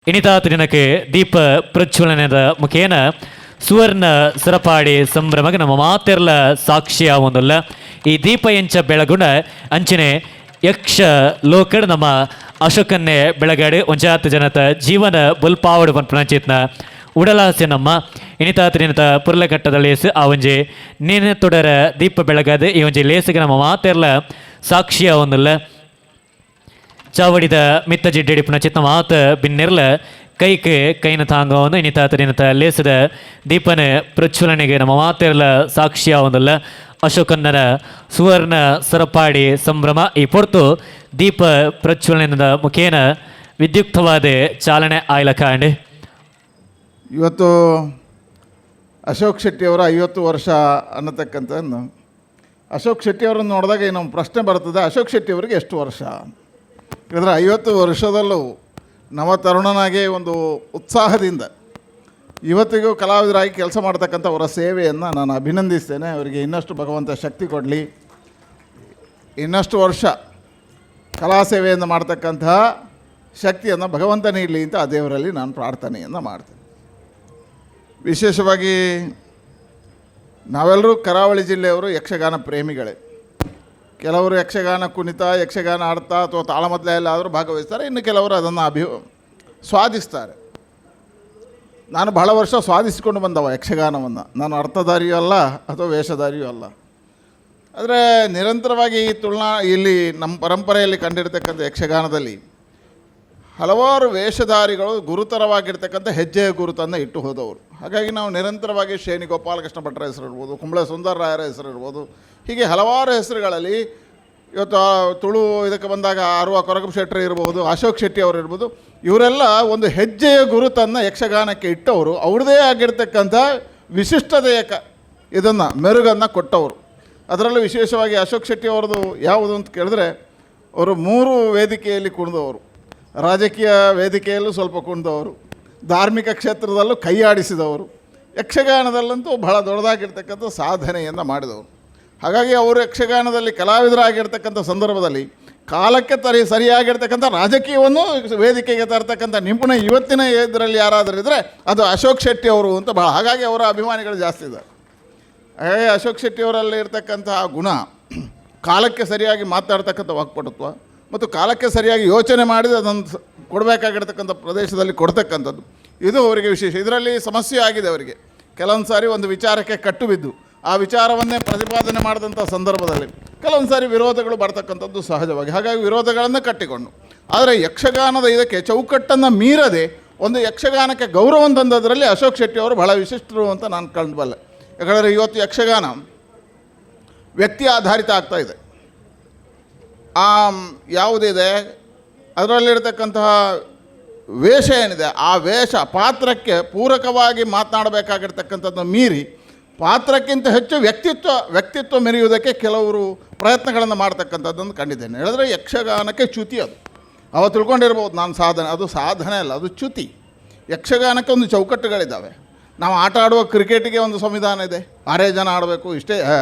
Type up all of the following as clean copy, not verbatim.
ಇನಿತಾತ ದಿನಕ್ಕೆ ದೀಪ ಪ್ರಜ್ವಲನದ ಮುಖೇನ ಸುವರ್ಣ ಸರಪಾಡಿ ಸಂಭ್ರಮಕ್ಕೆ ನಮ್ಮ ಮಾತೆರ್ಲ ಸಾಕ್ಷಿಯ ಒಂದಲ್ಲ. ಈ ದೀಪ ಎಂಚ ಬೆಳಗುಣ ಅಂಚನೆ ಯಕ್ಷ ಲೋಕಡ್ ನಮ್ಮ ಅಶೋಕನ್ನೇ ಬೆಳಗಾಡಿ ಒಂಜಾತ ಜನತ ಜೀವನ ಬುಲ್ಪಾವಡು ಪನ್ಪುನಂಚಿತ್ನ ಉಡಲಾಸೆ ನಮ್ಮ ಇನಿತಾತ ದಿನತ ಪುರ್ಲಘಟ್ಟದ ಲೇಸು ಆ ಒಂಜಿ ನೀನೆ ತೊಡರ ದೀಪ ಬೆಳಗಾದ ಈ ಒಂಜಿ ಲೇಸಿಗೆ ನಮ್ಮ ಮಾತೆರ್ಲ ಸಾಕ್ಷಿಯ ಒಂದಲ್ಲ. ಚಾವಡಿದ ಮಿತ್ತ ಜಿಡ್ಡೆಡಿಪುನ ಚಿತ್ತ ಮಾತ ಬಿನ್ನೆರ್ಲ ಕೈಕ್ ಕೈನ ತಾಂಗವನ್ನು ಇನಿತಾತ ನಿನತ ಲೇಸದ ದೀಪನ ಪ್ರಜ್ವಲನೆಗೆ ನಮ್ಮ ಮಾತೆರ್ಲ ಸಾಕ್ಷಿಯ ಒಂದಲ್ಲ. ಅಶೋಕನ್ನರ ಸುವರ್ಣ ಸರಪಾಡಿ ಸಂಭ್ರಮ ಈ ಪೊರ್ತು ದೀಪ ಪ್ರಜ್ವಲನದ ಮುಖೇನ ವಿದ್ಯುಕ್ತವಾದ ಚಾಲನೆ ಆಯ್ಲಕಾಂಡ್. ಇವತ್ತು ಅಶೋಕ್ ಶೆಟ್ಟಿಯವರ 50 ವರ್ಷ ಅನ್ನತಕ್ಕಂಥದ್ದು. ಅಶೋಕ್ ಶೆಟ್ಟಿಯವರನ್ನು ನೋಡಿದಾಗ ಇನ್ನೊಂದು ಪ್ರಶ್ನೆ ಬರ್ತದೆ, ಅಶೋಕ್ ಶೆಟ್ಟಿಯವರಿಗೆ ಎಷ್ಟು ವರ್ಷ ಯಾಕಂದರೆ, 50 ವರ್ಷದಲ್ಲೂ ನವತರುಣನಾಗೆ ಒಂದು ಉತ್ಸಾಹದಿಂದ ಇವತ್ತಿಗೂ ಕಲಾವಿದರಾಗಿ ಕೆಲಸ ಮಾಡ್ತಕ್ಕಂಥ ಅವರ ಸೇವೆಯನ್ನು ನಾನು ಅಭಿನಂದಿಸ್ತೇನೆ. ಅವರಿಗೆ ಇನ್ನಷ್ಟು ಭಗವಂತ ಶಕ್ತಿ ಕೊಡಲಿ, ಇನ್ನಷ್ಟು ವರ್ಷ ಕಲಾ ಸೇವೆಯನ್ನು ಮಾಡ್ತಕ್ಕಂತಹ ಶಕ್ತಿಯನ್ನು ಭಗವಂತ ನೀಡಲಿ ಅಂತ ಆ ದೇವರಲ್ಲಿ ನಾನು ಪ್ರಾರ್ಥನೆಯನ್ನು ಮಾಡ್ತೇನೆ. ವಿಶೇಷವಾಗಿ ನಾವೆಲ್ಲರೂ ಕರಾವಳಿ ಜಿಲ್ಲೆಯವರು ಯಕ್ಷಗಾನ ಪ್ರೇಮಿಗಳೇ. ಕೆಲವರು ಯಕ್ಷಗಾನ ಕುಣಿತ, ಯಕ್ಷಗಾನ ಆಡ್ತಾ ಅಥವಾ ತಾಳಮದ್ದಲೆಯಲ್ಲಾದರೂ ಭಾಗವಹಿಸ್ತಾರೆ. ಇನ್ನು ಕೆಲವರು ಅದನ್ನು ಸ್ವಾದಿಸ್ತಾರೆ. ನಾನು ಬಹಳ ವರ್ಷ ಸ್ವಾದಿಸಿಕೊಂಡು ಬಂದವ ಯಕ್ಷಗಾನವನ್ನು. ನಾನು ಅರ್ಥಧಾರಿಯೂ ಅಲ್ಲ ಅಥವಾ ವೇಷಧಾರಿಯೂ ಅಲ್ಲ. ಆದರೆ ನಿರಂತರವಾಗಿ ಈ ಇಲ್ಲಿ ನಮ್ಮ ಪರಂಪರೆಯಲ್ಲಿ ಕಂಡಿರ್ತಕ್ಕಂಥ ಯಕ್ಷಗಾನದಲ್ಲಿ ಹಲವಾರು ವೇಷಧಾರಿಗಳು ಗುರುತರವಾಗಿರ್ತಕ್ಕಂಥ ಹೆಜ್ಜೆಯ ಗುರುತನ್ನು ಇಟ್ಟು ಹೋದವರು. ಹಾಗಾಗಿ ನಾವು ನಿರಂತರವಾಗಿ ಶೇಣಿ ಗೋಪಾಲಕೃಷ್ಣ ಭಟ್ರ ಹೆಸರು ಇರ್ಬೋದು, ಕುಂಬಳೆ ಸುಂದರರಾಯರ ಹೆಸರು ಇರ್ಬೋದು, ಹೀಗೆ ಹಲವಾರು ಹೆಸರುಗಳಲ್ಲಿ ಇವತ್ತು ಆ ತುಳು ಇದಕ್ಕೆ ಬಂದಾಗ ಅರುವ ಕೊರಗಪ್ಪ ಶೆಟ್ಟರು ಇರ್ಬೋದು, ಅಶೋಕ್ ಶೆಟ್ಟಿ ಅವರು ಇರ್ಬೋದು, ಇವರೆಲ್ಲ ಒಂದು ಹೆಜ್ಜೆಯ ಗುರುತನ್ನು ಯಕ್ಷಗಾನಕ್ಕೆ ಇಟ್ಟವರು. ಅವ್ರದ್ದೇ ಆಗಿರ್ತಕ್ಕಂಥ ವಿಶಿಷ್ಟತೆಯ ಇದನ್ನು ಮೆರುಗನ್ನು ಕೊಟ್ಟವರು. ಅದರಲ್ಲೂ ವಿಶೇಷವಾಗಿ ಅಶೋಕ್ ಶೆಟ್ಟಿ ಅವ್ರದ್ದು ಯಾವುದು ಅಂತ ಕೇಳಿದ್ರೆ, ಅವರು ಮೂರು ವೇದಿಕೆಯಲ್ಲಿ ಕುಣಿದವರು. ರಾಜಕೀಯ ವೇದಿಕೆಯಲ್ಲೂ ಸ್ವಲ್ಪ ಕುಣಿದವರು, ಧಾರ್ಮಿಕ ಕ್ಷೇತ್ರದಲ್ಲೂ ಕೈಯಾಡಿಸಿದವರು, ಯಕ್ಷಗಾನದಲ್ಲಂತೂ ಬಹಳ ದೊಡ್ಡದಾಗಿರ್ತಕ್ಕಂಥ ಸಾಧನೆಯನ್ನು ಮಾಡಿದವರು. ಹಾಗಾಗಿ ಅವರು ಯಕ್ಷಗಾನದಲ್ಲಿ ಕಲಾವಿದರಾಗಿರ್ತಕ್ಕಂಥ ಸಂದರ್ಭದಲ್ಲಿ ಕಾಲಕ್ಕೆ ಸರಿಯಾಗಿರ್ತಕ್ಕಂಥ ರಾಜಕೀಯವನ್ನು ವೇದಿಕೆಗೆ ತರ್ತಕ್ಕಂಥ ನಿಪುಣ ಇವತ್ತಿನ ಇದರಲ್ಲಿ ಯಾರಾದರೂ ಇದ್ದರೆ ಅದು ಅಶೋಕ್ ಶೆಟ್ಟಿ ಅವರು ಅಂತ ಭಾಳ. ಹಾಗಾಗಿ ಅವರ ಅಭಿಮಾನಿಗಳು ಜಾಸ್ತಿ ಇದ್ದಾರೆ. ಹಾಗಾಗಿ ಅಶೋಕ್ ಶೆಟ್ಟಿ ಅವರಲ್ಲಿ ಇರ್ತಕ್ಕಂಥ ಆ ಗುಣ, ಕಾಲಕ್ಕೆ ಸರಿಯಾಗಿ ಮಾತಾಡ್ತಕ್ಕಂಥ ವಾಕ್ಪಟುತ್ವ ಮತ್ತು ಕಾಲಕ್ಕೆ ಸರಿಯಾಗಿ ಯೋಚನೆ ಮಾಡಿ ಅದನ್ನು ಕೊಡಬೇಕಾಗಿರ್ತಕ್ಕಂಥ ಪ್ರದೇಶದಲ್ಲಿ ಕೊಡ್ತಕ್ಕಂಥದ್ದು, ಇದು ಅವರಿಗೆ ವಿಶೇಷ. ಇದರಲ್ಲಿ ಸಮಸ್ಯೆ ಆಗಿದೆ ಅವರಿಗೆ. ಕೆಲವೊಂದು ಸಾರಿ ಒಂದು ವಿಚಾರಕ್ಕೆ ಕಟ್ಟು ಬಿದ್ದು ಆ ವಿಚಾರವನ್ನೇ ಪ್ರತಿಪಾದನೆ ಮಾಡಿದಂಥ ಸಂದರ್ಭದಲ್ಲಿ ಕೆಲವೊಂದು ಸಾರಿ ವಿರೋಧಗಳು ಬರ್ತಕ್ಕಂಥದ್ದು ಸಹಜವಾಗಿ. ಹಾಗಾಗಿ ವಿರೋಧಗಳನ್ನು ಕಟ್ಟಿಕೊಂಡು, ಆದರೆ ಯಕ್ಷಗಾನದ ಇದಕ್ಕೆ ಚೌಕಟ್ಟನ್ನು ಮೀರದೆ ಒಂದು ಯಕ್ಷಗಾನಕ್ಕೆ ಗೌರವ ತಂದದರಲ್ಲಿ ಅಶೋಕ್ ಶೆಟ್ಟಿ ಅವರು ಬಹಳ ವಿಶಿಷ್ಟರು ಅಂತ ನಾನು ಕಂಡುಬಲ್ಲೆ. ಯಾಕಂದರೆ ಇವತ್ತು ಯಕ್ಷಗಾನ ವ್ಯಕ್ತಿ ಆಧಾರಿತ ಆಗ್ತಾ ಇದೆ. ಆ ಯಾವುದಿದೆ, ಅದರಲ್ಲಿರ್ತಕ್ಕಂತಹ ವೇಷ ಏನಿದೆ, ಆ ವೇಷ ಪಾತ್ರಕ್ಕೆ ಪೂರಕವಾಗಿ ಮಾತನಾಡಬೇಕಾಗಿರ್ತಕ್ಕಂಥದ್ದನ್ನು ಮೀರಿ ಪಾತ್ರಕ್ಕಿಂತ ಹೆಚ್ಚು ವ್ಯಕ್ತಿತ್ವ ವ್ಯಕ್ತಿತ್ವ ಮೆರೆಯುವುದಕ್ಕೆ ಕೆಲವರು ಪ್ರಯತ್ನಗಳನ್ನು ಮಾಡ್ತಕ್ಕಂಥದ್ದನ್ನು ಕಂಡಿದ್ದೇನೆ. ಹೇಳಿದ್ರೆ ಯಕ್ಷಗಾನಕ್ಕೆ ಚ್ಯುತಿ ಅದು. ಅವ ತಿಳ್ಕೊಂಡಿರ್ಬೋದು ನಾನು ಸಾಧನೆ, ಅದು ಸಾಧನೆ ಅಲ್ಲ, ಅದು ಚ್ಯುತಿ. ಯಕ್ಷಗಾನಕ್ಕೆ ಒಂದು ಚೌಕಟ್ಟುಗಳಿದ್ದಾವೆ. ನಾವು ಆಟ ಆಡುವ ಕ್ರಿಕೆಟಿಗೆ ಒಂದು ಸಂವಿಧಾನ ಇದೆ. ಆರೇ ಜನ ಆಡಬೇಕು, ಇಷ್ಟೇ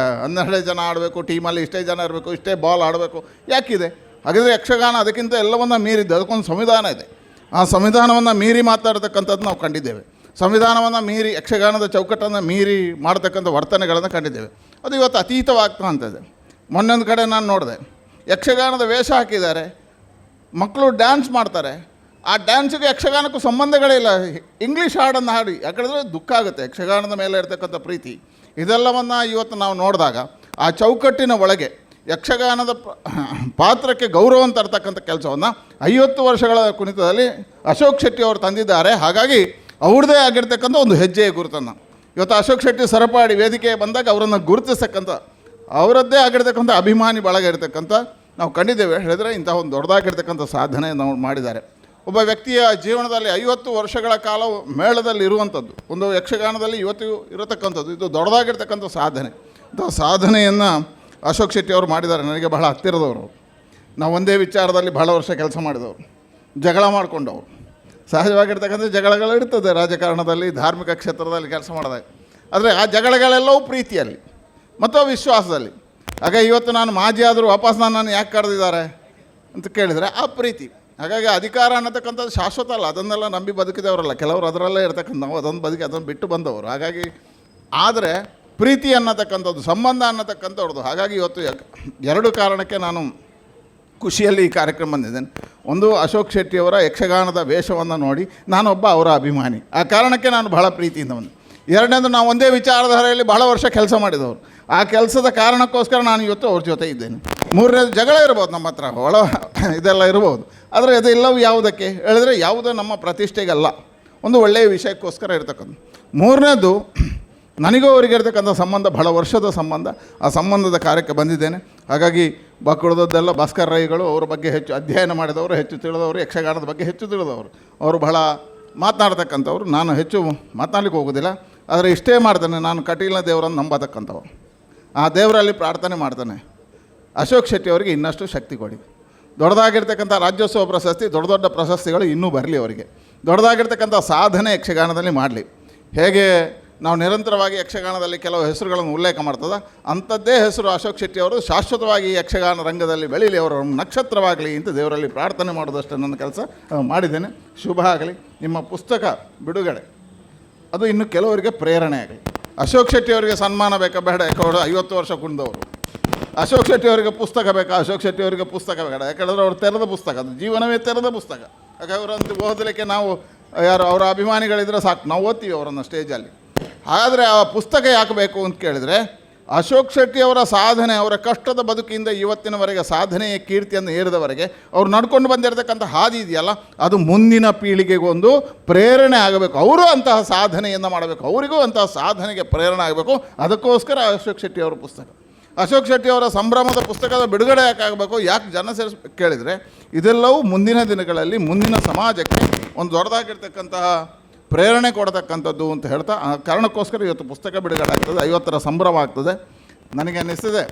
12 ಜನ ಆಡಬೇಕು, ಟೀಮಲ್ಲಿ ಇಷ್ಟೇ ಜನ ಇರಬೇಕು, ಇಷ್ಟೇ ಬಾಲ್ ಆಡಬೇಕು, ಯಾಕಿದೆ? ಹಾಗಿದ್ರೆ ಯಕ್ಷಗಾನ ಅದಕ್ಕಿಂತ ಎಲ್ಲವನ್ನ ಮೀರಿದ್ದು. ಅದಕ್ಕೊಂದು ಸಂವಿಧಾನ ಇದೆ. ಆ ಸಂವಿಧಾನವನ್ನು ಮೀರಿ ಮಾತಾಡ್ತಕ್ಕಂಥದ್ದು ನಾವು ಕಂಡಿದ್ದೇವೆ. ಸಂವಿಧಾನವನ್ನು ಮೀರಿ, ಯಕ್ಷಗಾನದ ಚೌಕಟ್ಟನ್ನು ಮೀರಿ ಮಾಡ್ತಕ್ಕಂಥ ವರ್ತನೆಗಳನ್ನು ಕಂಡಿದ್ದೇವೆ. ಅದು ಇವತ್ತು ಅತೀತವಾಗ್ತಾ ಅಂಥದ್ದು. ಮೊನ್ನೊಂದು ಕಡೆ ನಾನು ನೋಡಿದೆ, ಯಕ್ಷಗಾನದ ವೇಷ ಹಾಕಿದ್ದಾರೆ, ಮಕ್ಕಳು ಡ್ಯಾನ್ಸ್ ಮಾಡ್ತಾರೆ. ಆ ಡ್ಯಾನ್ಸಿಗೆ ಯಕ್ಷಗಾನಕ್ಕೂ ಸಂಬಂಧಗಳೇ ಇಲ್ಲ. ಇಂಗ್ಲೀಷ್ ಹಾಡನ್ನು ಹಾಡಿ, ಯಾಕಂದರೆ ದುಃಖ ಆಗುತ್ತೆ. ಯಕ್ಷಗಾನದ ಮೇಲೆ ಇರ್ತಕ್ಕಂಥ ಪ್ರೀತಿ, ಇದೆಲ್ಲವನ್ನು ಇವತ್ತು ನಾವು ನೋಡಿದಾಗ ಆ ಚೌಕಟ್ಟಿನ ಒಳಗೆ ಯಕ್ಷಗಾನದ ಪಾತ್ರಕ್ಕೆ ಗೌರವ ತರ್ತಕ್ಕಂಥ ಕೆಲಸವನ್ನು 50 ವರ್ಷಗಳ ಕುಣಿತದಲ್ಲಿ ಅಶೋಕ್ ಶೆಟ್ಟಿ ಅವರು ತಂದಿದ್ದಾರೆ. ಹಾಗಾಗಿ ಅವ್ರದ್ದೇ ಆಗಿರ್ತಕ್ಕಂಥ ಒಂದು ಹೆಜ್ಜೆಯ ಗುರುತನ್ನು ಇವತ್ತು ಅಶೋಕ್ ಶೆಟ್ಟಿ ಸರಪಾಡಿ ವೇದಿಕೆ ಬಂದಾಗ ಅವರನ್ನು ಗುರುತಿಸ್ತಕ್ಕಂಥ ಅವರದ್ದೇ ಆಗಿರ್ತಕ್ಕಂಥ ಅಭಿಮಾನಿ ಬಳಗ ಇರತಕ್ಕಂಥ ನಾವು ಕಂಡಿದ್ದೇವೆ. ಹೇಳಿದರೆ ಇಂತಹ ಒಂದು ದೊಡ್ಡದಾಗಿರ್ತಕ್ಕಂಥ ಸಾಧನೆ ನಾವು ಮಾಡಿದ್ದಾರೆ. ಒಬ್ಬ ವ್ಯಕ್ತಿಯ ಜೀವನದಲ್ಲಿ 50 ವರ್ಷಗಳ ಕಾಲ ಮೇಳದಲ್ಲಿ ಇರುವಂಥದ್ದು, ಒಂದು ಯಕ್ಷಗಾನದಲ್ಲಿ ಇವತ್ತಿಗೂ ಇರತಕ್ಕಂಥದ್ದು, ಇದು ದೊಡ್ಡದಾಗಿರ್ತಕ್ಕಂಥ ಸಾಧನೆ. ಇಂಥ ಸಾಧನೆಯನ್ನು ಅಶೋಕ್ ಶೆಟ್ಟಿ ಅವರು ಮಾಡಿದ್ದಾರೆ. ನನಗೆ ಬಹಳ ಹತ್ತಿರದವರು. ನಾವು ಒಂದೇ ವಿಚಾರದಲ್ಲಿ ಬಹಳ ವರ್ಷ ಕೆಲಸ ಮಾಡಿದವರು, ಜಗಳ ಮಾಡಿಕೊಂಡವರು. ಸಹಜವಾಗಿರ್ತಕ್ಕಂಥ ಜಗಳಗಳು ಇರ್ತದೆ ರಾಜಕಾರಣದಲ್ಲಿ, ಧಾರ್ಮಿಕ ಕ್ಷೇತ್ರದಲ್ಲಿ ಕೆಲಸ ಮಾಡಿದಾಗ. ಆದರೆ ಆ ಜಗಳಗಳೆಲ್ಲವೂ ಪ್ರೀತಿಯಲ್ಲಿ ಮತ್ತು ವಿಶ್ವಾಸದಲ್ಲಿ. ಆಗ ಇವತ್ತು ನಾನು ಮಾಜಿ ಆದರೂ ವಾಪಸ್ ನನ್ನನ್ನು ಯಾಕೆ ಕರೆದಿದ್ದಾರೆ ಅಂತ ಕೇಳಿದರೆ, ಆ ಪ್ರೀತಿ. ಹಾಗಾಗಿ ಅಧಿಕಾರ ಅನ್ನತಕ್ಕಂಥದ್ದು ಶಾಶ್ವತ ಅಲ್ಲ, ಅದನ್ನೆಲ್ಲ ನಂಬಿ ಬದುಕಿದವರಲ್ಲ ಕೆಲವರು, ಅದರಲ್ಲೇ ಇರ್ತಕ್ಕಂಥ ನಾವು ಅದನ್ನು ಬದುಕಿ ಅದನ್ನು ಬಿಟ್ಟು ಬಂದವರು. ಹಾಗಾಗಿ ಆದರೆ ಪ್ರೀತಿ ಅನ್ನತಕ್ಕಂಥದ್ದು, ಸಂಬಂಧ ಅನ್ನತಕ್ಕಂಥವ್ರದ್ದು. ಹಾಗಾಗಿ ಇವತ್ತು ಎರಡು ಕಾರಣಕ್ಕೆ ನಾನು ಖುಷಿಯಲ್ಲಿ ಈ ಕಾರ್ಯಕ್ರಮ ಬಂದಿದ್ದೇನೆ. ಒಂದು, ಅಶೋಕ್ ಶೆಟ್ಟಿಯವರ ಯಕ್ಷಗಾನದ ವೇಷವನ್ನು ನೋಡಿ ನಾನೊಬ್ಬ ಅವರ ಅಭಿಮಾನಿ, ಆ ಕಾರಣಕ್ಕೆ ನಾನು ಬಹಳ ಪ್ರೀತಿಯಿಂದ ಬಂದೆ. ಎರಡನೇದು, ನಾವು ಒಂದೇ ವಿಚಾರಧಾರೆಯಲ್ಲಿ ಬಹಳ ವರ್ಷ ಕೆಲಸ ಮಾಡಿದವರು, ಆ ಕೆಲಸದ ಕಾರಣಕ್ಕೋಸ್ಕರ ನಾನು ಇವತ್ತು ಅವ್ರ ಜೊತೆ ಇದ್ದೇನೆ. ಮೂರನೇದು, ಜಗಳ ಇರ್ಬೋದು ನಮ್ಮ ಹತ್ರ, ಒಳ ಇದೆಲ್ಲ ಇರ್ಬೋದು, ಆದರೆ ಅದೆಲ್ಲವೂ ಯಾವುದಕ್ಕೆ ಹೇಳಿದ್ರೆ ಯಾವುದೋ ನಮ್ಮ ಪ್ರತಿಷ್ಠೆಗಲ್ಲ, ಒಂದು ಒಳ್ಳೆಯ ವಿಷಯಕ್ಕೋಸ್ಕರ ಇರ್ತಕ್ಕಂಥ. ಮೂರನೇದು, ನನಗೂ ಅವರಿಗೆ ಇರ್ತಕ್ಕಂಥ ಸಂಬಂಧ ಬಹಳ ವರ್ಷದ ಸಂಬಂಧ, ಆ ಸಂಬಂಧದ ಕಾರ್ಯಕ್ಕೆ ಬಂದಿದ್ದೇನೆ. ಹಾಗಾಗಿ ಬಾಕುಳದದ್ದೆಲ್ಲ ಭಾಸ್ಕರ್ ರೈಗಳು ಅವರ ಬಗ್ಗೆ ಹೆಚ್ಚು ಅಧ್ಯಯನ ಮಾಡಿದವರು, ಹೆಚ್ಚು ತಿಳಿದವರು, ಯಕ್ಷಗಾನದ ಬಗ್ಗೆ ಹೆಚ್ಚು ತಿಳಿದವರು, ಅವರು ಬಹಳ ಮಾತನಾಡ್ತಕ್ಕಂಥವ್ರು. ನಾನು ಹೆಚ್ಚು ಮಾತನಾಡಲಿಕ್ಕೆ ಹೋಗೋದಿಲ್ಲ, ಆದರೆ ಇಷ್ಟೇ ಮಾಡ್ತೇನೆ, ನಾನು ಕಟೀಲಿನ ದೇವರನ್ನು ನಂಬತಕ್ಕಂಥವ್ರು, ಆ ದೇವರಲ್ಲಿ ಪ್ರಾರ್ಥನೆ ಮಾಡ್ತೇನೆ, ಅಶೋಕ್ ಶೆಟ್ಟಿ ಅವರಿಗೆ ಇನ್ನಷ್ಟು ಶಕ್ತಿ ಕೊಡಿ, ದೊಡ್ಡದಾಗಿರ್ತಕ್ಕಂಥ ರಾಜ್ಯೋತ್ಸವ ಪ್ರಶಸ್ತಿ, ದೊಡ್ಡ ದೊಡ್ಡ ಪ್ರಶಸ್ತಿಗಳು ಇನ್ನೂ ಬರಲಿ ಅವರಿಗೆ, ದೊಡ್ಡದಾಗಿರ್ತಕ್ಕಂಥ ಸಾಧನೆ ಯಕ್ಷಗಾನದಲ್ಲಿ ಮಾಡಲಿ. ಹೇಗೆ ನಾವು ನಿರಂತರವಾಗಿ ಯಕ್ಷಗಾನದಲ್ಲಿ ಕೆಲವು ಹೆಸರುಗಳನ್ನು ಉಲ್ಲೇಖ ಮಾಡ್ತದೆ, ಅಂಥದ್ದೇ ಹೆಸರು ಅಶೋಕ್ ಶೆಟ್ಟಿ ಅವರು ಶಾಶ್ವತವಾಗಿ ಯಕ್ಷಗಾನ ರಂಗದಲ್ಲಿ ಬೆಳೀಲಿ, ಅವರ ನಕ್ಷತ್ರವಾಗಲಿ ಅಂತ ದೇವರಲ್ಲಿ ಪ್ರಾರ್ಥನೆ ಮಾಡೋದಷ್ಟೇ ನನ್ನ ಕೆಲಸ ಮಾಡಿದ್ದೇನೆ. ಶುಭ ಆಗಲಿ. ನಿಮ್ಮ ಪುಸ್ತಕ ಬಿಡುಗಡೆ ಅದು ಇನ್ನು ಕೆಲವರಿಗೆ ಪ್ರೇರಣೆ ಆಗಲಿ. ಅಶೋಕ್ ಶೆಟ್ಟಿ ಅವರಿಗೆ ಸನ್ಮಾನ ಬೇಕಾ ಬೇಡ? ಯಾಕೆ ಅವರು 50 ವರ್ಷ ಕುಂದವರು. ಅಶೋಕ್ ಶೆಟ್ಟಿ ಅವರಿಗೆ ಪುಸ್ತಕ ಬೇಕಾ? ಅಶೋಕ್ ಶೆಟ್ಟಿ ಅವರಿಗೆ ಪುಸ್ತಕ ಬೇಡ. ಯಾಕೆಂದರೆ ಅವರು ತೆರೆದ ಪುಸ್ತಕ, ಅದು ಜೀವನವೇ ತೆರೆದ ಪುಸ್ತಕ. ಹಾಗೆ ಅವರಂತೂ ಓದಲಿಕ್ಕೆ ನಾವು ಯಾರು ಅವರ ಅಭಿಮಾನಿಗಳಿದ್ದರೆ ಸಾಕು, ನಾವು ಓದ್ತೀವಿ ಅವರನ್ನು ಸ್ಟೇಜಲ್ಲಿ. ಆದರೆ ಆ ಪುಸ್ತಕ ಯಾಕೆ ಬೇಕು ಅಂತ ಕೇಳಿದರೆ, ಅಶೋಕ್ ಶೆಟ್ಟಿ ಅವರ ಸಾಧನೆ, ಅವರ ಕಷ್ಟದ ಬದುಕಿಂದ ಇವತ್ತಿನವರೆಗೆ ಸಾಧನೆಯ ಕೀರ್ತಿಯನ್ನು ಏರಿದವರೆಗೆ ಅವ್ರು ನಡ್ಕೊಂಡು ಬಂದಿರತಕ್ಕಂಥ ಹಾದಿ ಇದೆಯಲ್ಲ, ಅದು ಮುಂದಿನ ಪೀಳಿಗೆಗೊಂದು ಪ್ರೇರಣೆ ಆಗಬೇಕು. ಅವರು ಅಂತಹ ಸಾಧನೆಯನ್ನು ಮಾಡಬೇಕು, ಅವರಿಗೂ ಅಂತಹ ಸಾಧನೆಗೆ ಪ್ರೇರಣೆ ಆಗಬೇಕು. ಅದಕ್ಕೋಸ್ಕರ ಅಶೋಕ್ ಶೆಟ್ಟಿ ಅವರ ಪುಸ್ತಕ, ಅಶೋಕ್ ಶೆಟ್ಟಿ ಅವರ ಸಂಭ್ರಮದ ಪುಸ್ತಕದ ಬಿಡುಗಡೆ ಯಾಕೆ ಆಗಬೇಕು, ಯಾಕೆ ಜನ ಸೇರಿಸ್ ಕೇಳಿದರೆ, ಇದೆಲ್ಲವೂ ಮುಂದಿನ ದಿನಗಳಲ್ಲಿ ಮುಂದಿನ ಸಮಾಜಕ್ಕೆ ಒಂದು ದೊಡ್ಡದಾಗಿರ್ತಕ್ಕಂತಹ ಪ್ರೇರಣೆ ಕೊಡತಕ್ಕಂಥದ್ದು ಅಂತ ಹೇಳ್ತಾ, ಆ ಕಾರಣಕ್ಕೋಸ್ಕರ ಇವತ್ತು ಪುಸ್ತಕ ಬಿಡುಗಡೆ ಆಗ್ತದೆ, 50ರ ಸಂಭ್ರಮ ಆಗ್ತದೆ. ನನಗೆ ಅನ್ನಿಸ್ತದೆ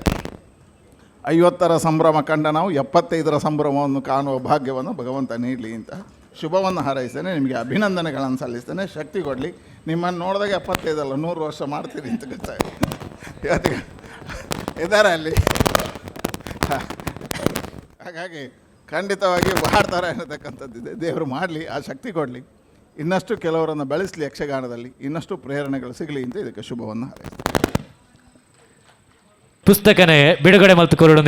50ರ ಸಂಭ್ರಮ ಕಂಡ ನಾವು 75ರ ಸಂಭ್ರಮವನ್ನು ಕಾಣುವ ಭಾಗ್ಯವನ್ನು ಭಗವಂತ ನೀಡಲಿ ಅಂತ ಶುಭವನ್ನು ಹಾರೈಸ್ತೇನೆ. ನಿಮಗೆ ಅಭಿನಂದನೆಗಳನ್ನು ಸಲ್ಲಿಸ್ತೇನೆ. ಶಕ್ತಿ ಕೊಡಲಿ. ನಿಮ್ಮನ್ನು ನೋಡಿದಾಗ 75 ಅಲ್ಲ 100 ವರ್ಷ ಮಾಡ್ತೀರಿ ಅಂತ ಗೊತ್ತಾಯ್ತು. ಇವತ್ತಿಗೆ ಇದ್ದಾರೆ ಅಲ್ಲಿ, ಹಾಗಾಗಿ ಖಂಡಿತವಾಗಿ ಮಾಡ್ತಾರೆ ಅನ್ನತಕ್ಕಂಥದ್ದಿದೆ. ದೇವರು ಮಾಡಲಿ, ಆ ಶಕ್ತಿ ಕೊಡಲಿ, ಇನ್ನಷ್ಟು ಕೆಲವರನ್ನು ಬೆಳೆಸಲಿ, ಯಕ್ಷಗಾನದಲ್ಲಿ ಇನ್ನಷ್ಟು ಪ್ರೇರಣೆಗಳು ಸಿಗಲಿ ಅಂತ ಇದಕ್ಕೆ ಶುಭವನ್ನು ಹಾರೈಸ್ತೇನೆ. ಪುಸ್ತಕನೆ ಬಿಡುಗಡೆ ಮಲ್ತು ಕೊರಡು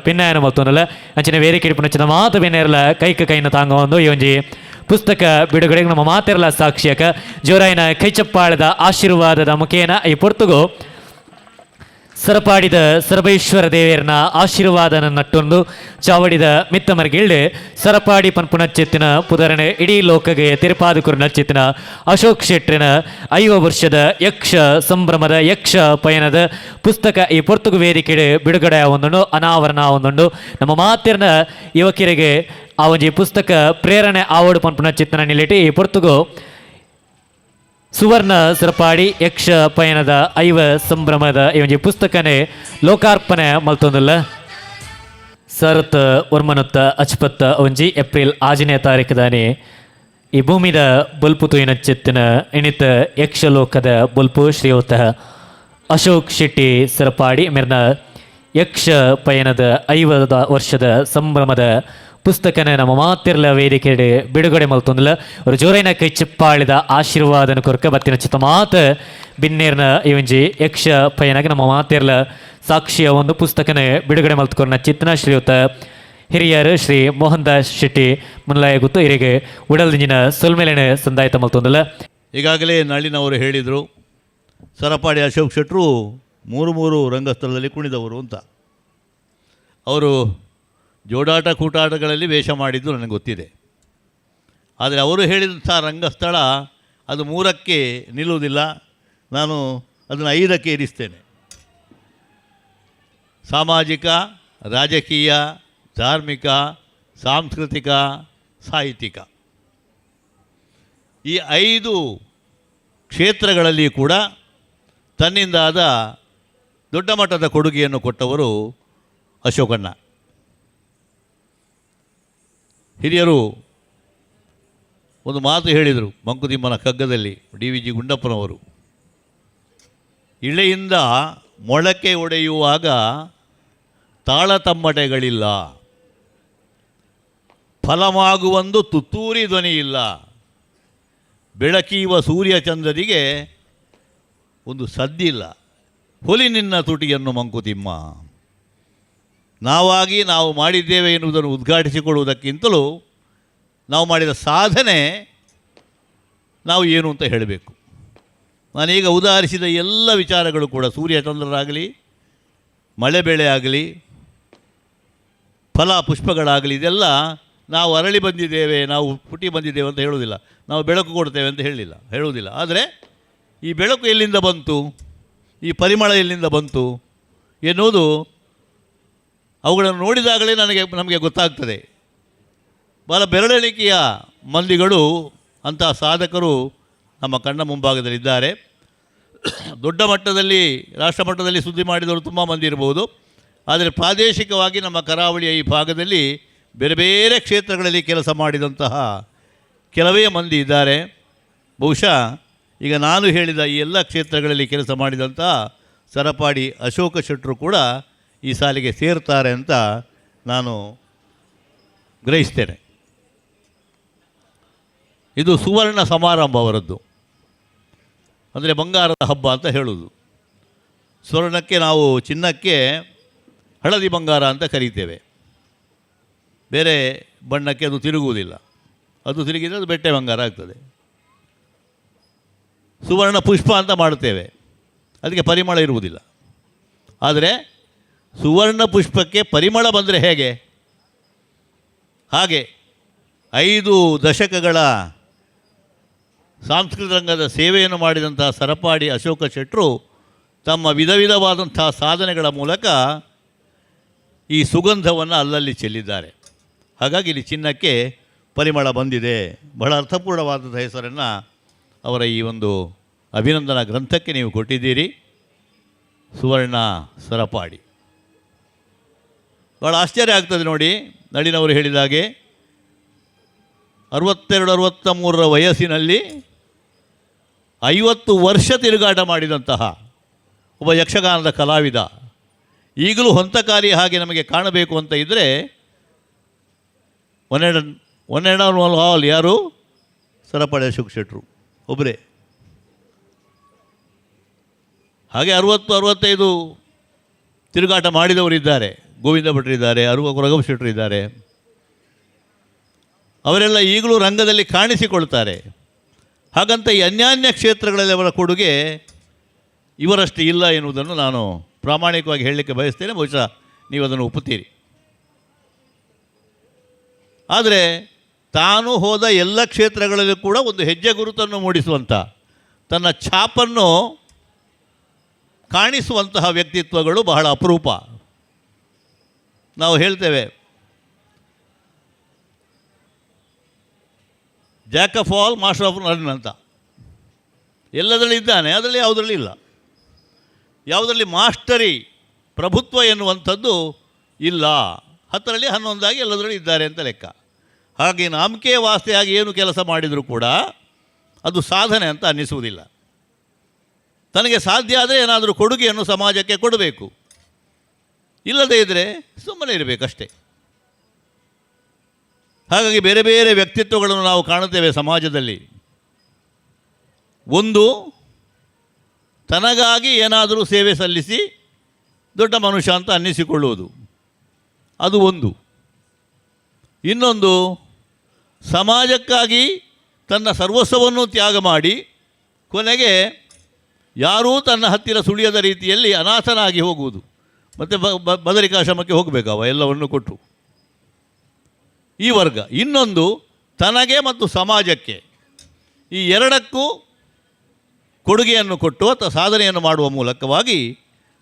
ಪಿನ್ನಾಯನ ಮಲ್ತೊಂದಲ್ಲ ಅಂಚಿನ ವೇದಿಕೆ ಇಡ್ಪುನಚಿನ ಮಾತು ಬೆನ್ನೇರಲ ಕೈಕ ಕೈನ ತಾಂಗ ಒಂದು ಈ ಒಂಜಿ ಪುಸ್ತಕ ಬಿಡುಗಡೆಗೆ ನಮ್ಮ ಮಾತೆರಲ ಸಾಕ್ಷಿಯಕ ಜೋರಾಯಿನ ಕೈಚಪ್ಪಾಳದ ಆಶೀರ್ವಾದದ ಮುಖೇನ ಈ ಪೊರ್ತುಗು ಸರಪಾಡಿದ ಸರಬೇಶ್ವರ ದೇವಿಯರ್ನ ಆಶೀರ್ವಾದನ ನಟ್ಟೊಂದು ಚಾವಡಿದ ಮಿತ್ತಮರ್ಗಿಳ್ಳು ಸರಪಾಡಿ ಪನ್ಪುನಚ್ಚೆತ್ತಿನ ಪುದರಣೆ ಇಡೀ ಲೋಕಗೆ ತಿರುಪಾದುಕುರು ನಚ್ಚೆತ್ತಿನ ಅಶೋಕ್ ಶೆಟ್ಟರಿನ 50 ವರ್ಷದ ಯಕ್ಷ ಸಂಭ್ರಮದ ಯಕ್ಷ ಪಯಣದ ಪುಸ್ತಕ ಈ ಪೊರ್ತುಗು ವೇದಿಕೆ ಬಿಡುಗಡೆ ಒಂದುಂಡು, ಅನಾವರಣ ಒಂದುಂಡು. ನಮ್ಮ ಮಾತಿರ್ನ ಯುವಕರಿಗೆ ಆ ಒಂಜಿ ಪುಸ್ತಕ ಪ್ರೇರಣೆ ಆವಡು ಪನ್ಪುನ ಚಿತ್ತನ ನಿಲ್ಲಿಟ್ಟು ಈ ಪೊರ್ತುಗು ಸುವರ್ಣ ಸರಪಾಡಿ ಯಕ್ಷ ಪಯಣದ 50 ಸಂಭ್ರಮದ ಈ ಒಂಜಿ ಪುಸ್ತಕನೆ ಲೋಕಾರ್ಪಣೆ ಮಲ್ತೊಂದುಲ್ಲ. ಸರತ್ ವರ್ಮನುತ್ತ ಅಚ್ಪತ್ತ ಒಂಜಿ ಏಪ್ರಿಲ್ 6ನೇ ತಾರೀಕುದಾನೆ ಈ ಭೂಮಿದ ಬೊಲ್ಪು ತುಯಿನ ಚಿತ್ತಿನ ಇಣಿತ ಯಕ್ಷಲೋಕದ ಬೊಲ್ಪು ಶ್ರೀಯುತ ಅಶೋಕ್ ಶೆಟ್ಟಿ ಸರಪಾಡಿ ಮೆರ್ನ ಯಕ್ಷ ಪಯಣದ 50 ವರ್ಷದ ಸಂಭ್ರಮದ ಪುಸ್ತಕನ ನಮ್ಮ ಮಾತಿರ್ಲ ವೇದಿಕೆ ಬಿಡುಗಡೆ ಮಲ್ತೊಂದುಲ್ಲ. ஒரு ಜೋರೈನ ಕೈ ಚಿಪ್ಪಾಳಿದ ಆಶೀರ್ವಾದನ ಕೊರಕ ಬತ್ತಿನ ಚಿತ್ತ ಮಾತ ಬಿನ್ನೇರ್ನ ಈ ಒಂಜಿ ಯಕ್ಷ ಪಯಣಗ ನಮ್ಮ ಮಾತಿರ್ಲ ಸಾಕ್ಷಿಯ ಒಂದು ಪುಸ್ತಕನ ಬಿಡುಗಡೆ ಮಲ್ತುಕೊರ್ನ ಚಿತ್ತನ ಶ್ರೀಯುತ ಹಿರಿಯರು ಶ್ರೀ ಮೋಹನ್ ದಾಸ್ ಶೆಟ್ಟಿ ಮುನ್ಲಾಯ ಗುತ್ತು ಹಿರಿಗೆ ಉಡಲ್ದಿಂಜಿನ ಸೊಲ್ಮೆಲೆನ ಸಂದಾಯತ ಮಲ್ತೊಂದುಲ್ಲ. ಈಗಾಗಲೇ ನಳಿನವರು ಹೇಳಿದರು, ಸರಪಾಡಿ ಅಶೋಕ್ ಶೆಟ್ಟರು 3 ರಂಗಸ್ಥಳದಲ್ಲಿ ಕುಣಿದವರು ಅಂತ. ಅವರು ಜೋಡಾಟ ಕೂಟಾಟಗಳಲ್ಲಿ ವೇಷ ಮಾಡಿದ್ದು ನನಗೆ ಗೊತ್ತಿದೆ. ಆದರೆ ಅವರು ಹೇಳಿದಂಥ ರಂಗಸ್ಥಳ ಅದು 3ಕ್ಕೆ ನಿಲ್ಲುವುದಿಲ್ಲ, ನಾನು ಅದನ್ನು 5ಕ್ಕೆ ಇರಿಸ್ತೇನೆ. ಸಾಮಾಜಿಕ, ರಾಜಕೀಯ, ಧಾರ್ಮಿಕ, ಸಾಂಸ್ಕೃತಿಕ, ಸಾಹಿತ್ಯಿಕ ಈ 5 ಕ್ಷೇತ್ರಗಳಲ್ಲಿ ಕೂಡ ತನ್ನಿಂದಾದ ದೊಡ್ಡ ಮಟ್ಟದ ಕೊಡುಗೆಯನ್ನು ಕೊಟ್ಟವರು ಅಶೋಕಣ್ಣ. ಹಿರಿಯರು ಒಂದು ಮಾತು ಹೇಳಿದರು ಮಂಕುತಿಮ್ಮನ ಕಗ್ಗದಲ್ಲಿ, D V G ಗುಂಡಪ್ಪನವರು. ಇಳೆಯಿಂದ ಮೊಳಕೆ ಒಡೆಯುವಾಗ ತಾಳತಮ್ಮಟೆಗಳಿಲ್ಲ, ಫಲಮಾಗುವೊಂದು ತುತ್ತೂರಿ ಧ್ವನಿ ಇಲ್ಲ, ಬೆಳಕೀವ ಸೂರ್ಯಚಂದ್ರರಿಗೆ ಒಂದು ಸದ್ದಿಲ್ಲ, ಹುಲಿ ನಿನ್ನ ತುಟಿಯನ್ನು ಮಂಕುತಿಮ್ಮ. ನಾವಾಗಿ ನಾವು ಮಾಡಿದ್ದೇವೆ ಎನ್ನುವುದನ್ನು ಉದ್ಘಾಟಿಸಿಕೊಳ್ಳುವುದಕ್ಕಿಂತಲೂ ನಾವು ಮಾಡಿದ ಸಾಧನೆ ನಾವು ಏನು ಅಂತ ಹೇಳಬೇಕು. ನಾನೀಗ ಉದಾಹರಿಸಿದ ಎಲ್ಲ ವಿಚಾರಗಳು ಕೂಡ, ಸೂರ್ಯಚಂದ್ರರಾಗಲಿ, ಮಳೆ ಬೆಳೆ ಆಗಲಿ, ಫಲ ಪುಷ್ಪಗಳಾಗಲಿ, ಇದೆಲ್ಲ ನಾವು ಅರಳಿ ಬಂದಿದ್ದೇವೆ, ನಾವು ಪುಟಿ ಬಂದಿದ್ದೇವೆ ಅಂತ ಹೇಳುವುದಿಲ್ಲ, ನಾವು ಬೆಳಕು ಕೊಡ್ತೇವೆ ಅಂತ ಹೇಳುವುದಿಲ್ಲ. ಆದರೆ ಈ ಬೆಳಕು ಎಲ್ಲಿಂದ ಬಂತು, ಈ ಪರಿಮಳ ಎಲ್ಲಿಂದ ಬಂತು ಎನ್ನುವುದು ಅವುಗಳನ್ನು ನೋಡಿದಾಗಲೇ ನಮಗೆ ಗೊತ್ತಾಗ್ತದೆ. ಬಹಳ ಬೆರಳೆಣಿಕೆಯ ಮಂದಿಗಳು ಅಂಥ ಸಾಧಕರು ನಮ್ಮ ಕಣ್ಣ ಮುಂಭಾಗದಲ್ಲಿದ್ದಾರೆ. ದೊಡ್ಡ ಮಟ್ಟದಲ್ಲಿ, ರಾಷ್ಟ್ರ ಮಟ್ಟದಲ್ಲಿ ಸುದ್ದಿ ಮಾಡಿದವರು ತುಂಬ ಮಂದಿ ಇರ್ಬೋದು. ಆದರೆ ಪ್ರಾದೇಶಿಕವಾಗಿ ನಮ್ಮ ಕರಾವಳಿಯ ಈ ಭಾಗದಲ್ಲಿ ಬೇರೆ ಬೇರೆ ಕ್ಷೇತ್ರಗಳಲ್ಲಿ ಕೆಲಸ ಮಾಡಿದಂತಹ ಕೆಲವೇ ಮಂದಿ ಇದ್ದಾರೆ. ಬಹುಶಃ ಈಗ ನಾನು ಹೇಳಿದ ಈ ಎಲ್ಲ ಕ್ಷೇತ್ರಗಳಲ್ಲಿ ಕೆಲಸ ಮಾಡಿದಂಥ ಸರಪಾಡಿ ಅಶೋಕ ಶೆಟ್ಟರು ಕೂಡ ಈ ಸಾಲಿಗೆ ಸೇರ್ತಾರೆ ಅಂತ ನಾನು ಗ್ರಹಿಸ್ತೇನೆ. ಇದು ಸುವರ್ಣ ಸಮಾರಂಭ ಅವರದ್ದು, ಅಂದರೆ ಬಂಗಾರದ ಹಬ್ಬ ಅಂತ ಹೇಳುವುದು. ಸ್ವರ್ಣಕ್ಕೆ ನಾವು ಚಿನ್ನಕ್ಕೆ ಹಳದಿ ಬಂಗಾರ ಅಂತ ಕರೀತೇವೆ, ಬೇರೆ ಬಣ್ಣಕ್ಕೆ ಅದು ತಿರುಗುವುದಿಲ್ಲ. ಅದು ತಿರುಗಿದರೆ ಅದು ಬೆಟ್ಟೆ ಬಂಗಾರ ಆಗ್ತದೆ. ಸುವರ್ಣ ಪುಷ್ಪ ಅಂತ ಮಾಡುತ್ತೇವೆ, ಅದಕ್ಕೆ ಪರಿಮಳ ಇರುವುದಿಲ್ಲ. ಆದರೆ ಸುವರ್ಣ ಪುಷ್ಪಕ್ಕೆ ಪರಿಮಳ ಬಂದರೆ ಹೇಗೆ, ಹಾಗೆ 5 ದಶಕಗಳ ಸಾಂಸ್ಕೃತಿಕ ರಂಗದ ಸೇವೆಯನ್ನು ಮಾಡಿದಂಥ ಸರಪಾಡಿ ಅಶೋಕ ಶೆಟ್ಟರು ತಮ್ಮ ವಿಧ ವಿಧವಾದಂಥ ಸಾಧನೆಗಳ ಮೂಲಕ ಈ ಸುಗಂಧವನ್ನು ಅಲ್ಲಲ್ಲಿ ಚೆಲ್ಲಿದ್ದಾರೆ. ಹಾಗಾಗಿ ಇಲ್ಲಿ ಚಿನ್ನಕ್ಕೆ ಪರಿಮಳ ಬಂದಿದೆ. ಬಹಳ ಅರ್ಥಪೂರ್ಣವಾದಂಥ ಹೆಸರನ್ನು ಅವರ ಈ ಒಂದು ಅಭಿನಂದನಾ ಗ್ರಂಥಕ್ಕೆ ನೀವು ಕೊಟ್ಟಿದ್ದೀರಿ, ಸುವರ್ಣ ಸರಪಾಡಿ. ಭಾಳ ಆಶ್ಚರ್ಯ ಆಗ್ತದೆ ನೋಡಿ, ನಳಿನವರು ಹೇಳಿದ ಹಾಗೆ 62 63 ವಯಸ್ಸಿನಲ್ಲಿ 50 ವರ್ಷ ತಿರುಗಾಟ ಮಾಡಿದಂತಹ ಒಬ್ಬ ಯಕ್ಷಗಾನದ ಕಲಾವಿದ ಈಗಲೂ ಹೊಂತಕಾರಿ ಹಾಗೆ ನಮಗೆ ಕಾಣಬೇಕು ಅಂತ ಇದ್ದರೆ one and all all ಯಾರು? ಸರಪಾಡಿ ಅಶೋಕ್ ಶೆಟ್ಟರು ಒಬ್ಬರೇ. ಹಾಗೆ 60 65 ತಿರುಗಾಟ ಮಾಡಿದವರಿದ್ದಾರೆ, ಗೋವಿಂದ ಭಟ್ರಿದ್ದಾರೆ, ರಘು ಶೆಟ್ಟರು ಇದ್ದಾರೆ. ಅವರೆಲ್ಲ ಈಗಲೂ ರಂಗದಲ್ಲಿ ಕಾಣಿಸಿಕೊಳ್ತಾರೆ. ಹಾಗಂತ ಈ ಅನ್ಯಾನ್ಯ ಕ್ಷೇತ್ರಗಳಲ್ಲಿ ಅವರ ಕೊಡುಗೆ ಇವರಷ್ಟು ಇಲ್ಲ ಎನ್ನುವುದನ್ನು ನಾನು ಪ್ರಾಮಾಣಿಕವಾಗಿ ಹೇಳಲಿಕ್ಕೆ ಬಯಸ್ತೇನೆ. ಬಹುಶಃ ನೀವು ಅದನ್ನು ಒಪ್ಪುತ್ತೀರಿ. ಆದರೆ ತಾನು ಹೋದ ಎಲ್ಲ ಕ್ಷೇತ್ರಗಳಲ್ಲೂ ಕೂಡ ಒಂದು ಹೆಜ್ಜೆ ಗುರುತನ್ನು ಮೂಡಿಸುವಂಥ, ತನ್ನ ಛಾಪನ್ನು ಕಾಣಿಸುವಂತಹ ವ್ಯಕ್ತಿತ್ವಗಳು ಬಹಳ ಅಪರೂಪ. ನಾವು ಹೇಳ್ತೇವೆ, jack of all master of none ಅಂತ. ಎಲ್ಲದರಲ್ಲಿ ಇದ್ದಾನೆ, ಅದರಲ್ಲಿ ಯಾವುದರಲ್ಲಿ ಇಲ್ಲ. ಯಾವುದರಲ್ಲಿ ಮಾಸ್ಟರಿ, ಪ್ರಭುತ್ವ ಎನ್ನುವಂಥದ್ದು ಇಲ್ಲ. 10ರಲ್ಲಿ 11 ಎಲ್ಲದರಲ್ಲಿ ಇದ್ದಾರೆ ಅಂತ ಲೆಕ್ಕ. ಹಾಗೆ ನಾಮಕೆ ವಾಸ್ತೆಯಾಗಿ ಏನು ಕೆಲಸ ಮಾಡಿದರೂ ಕೂಡ ಅದು ಸಾಧನೆ ಅಂತ ಅನ್ನಿಸುವುದಿಲ್ಲ. ತನಗೆ ಸಾಧ್ಯ ಆದರೆ ಏನಾದರೂ ಕೊಡುಗೆಯನ್ನು ಸಮಾಜಕ್ಕೆ ಕೊಡಬೇಕು, ಇಲ್ಲದೇ ಇದ್ದರೆ ಸುಮ್ಮನೆ ಇರಬೇಕಷ್ಟೇ. ಹಾಗಾಗಿ ಬೇರೆ ಬೇರೆ ವ್ಯಕ್ತಿತ್ವಗಳನ್ನು ನಾವು ಕಾಣುತ್ತೇವೆ ಸಮಾಜದಲ್ಲಿ. ಒಂದು, ತನಗಾಗಿ ಏನಾದರೂ ಸೇವೆ ಸಲ್ಲಿಸಿ ದೊಡ್ಡ ಮನುಷ್ಯ ಅಂತ ಅನ್ನಿಸಿಕೊಳ್ಳುವುದು, ಅದು ಒಂದು. ಇನ್ನೊಂದು, ಸಮಾಜಕ್ಕಾಗಿ ತನ್ನ ಸರ್ವಸ್ವವನ್ನು ತ್ಯಾಗ ಮಾಡಿ ಕೊನೆಗೆ ಯಾರೂ ತನ್ನ ಹತ್ತಿರ ಸುಳಿಯದ ರೀತಿಯಲ್ಲಿ ಅನಾಥನಾಗಿ ಹೋಗುವುದು, ಮತ್ತು ಬದರಿಕಾಶ್ರಮಕ್ಕೆ ಹೋಗಬೇಕು ಅವ ಎಲ್ಲವನ್ನು ಕೊಟ್ಟು. ಈ ವರ್ಗ. ಇನ್ನೊಂದು, ತನಗೆ ಮತ್ತು ಸಮಾಜಕ್ಕೆ ಈ ಎರಡಕ್ಕೂ ಕೊಡುಗೆಯನ್ನು ಕೊಟ್ಟು ಅಥವಾ ಸಾಧನೆಯನ್ನು ಮಾಡುವ ಮೂಲಕವಾಗಿ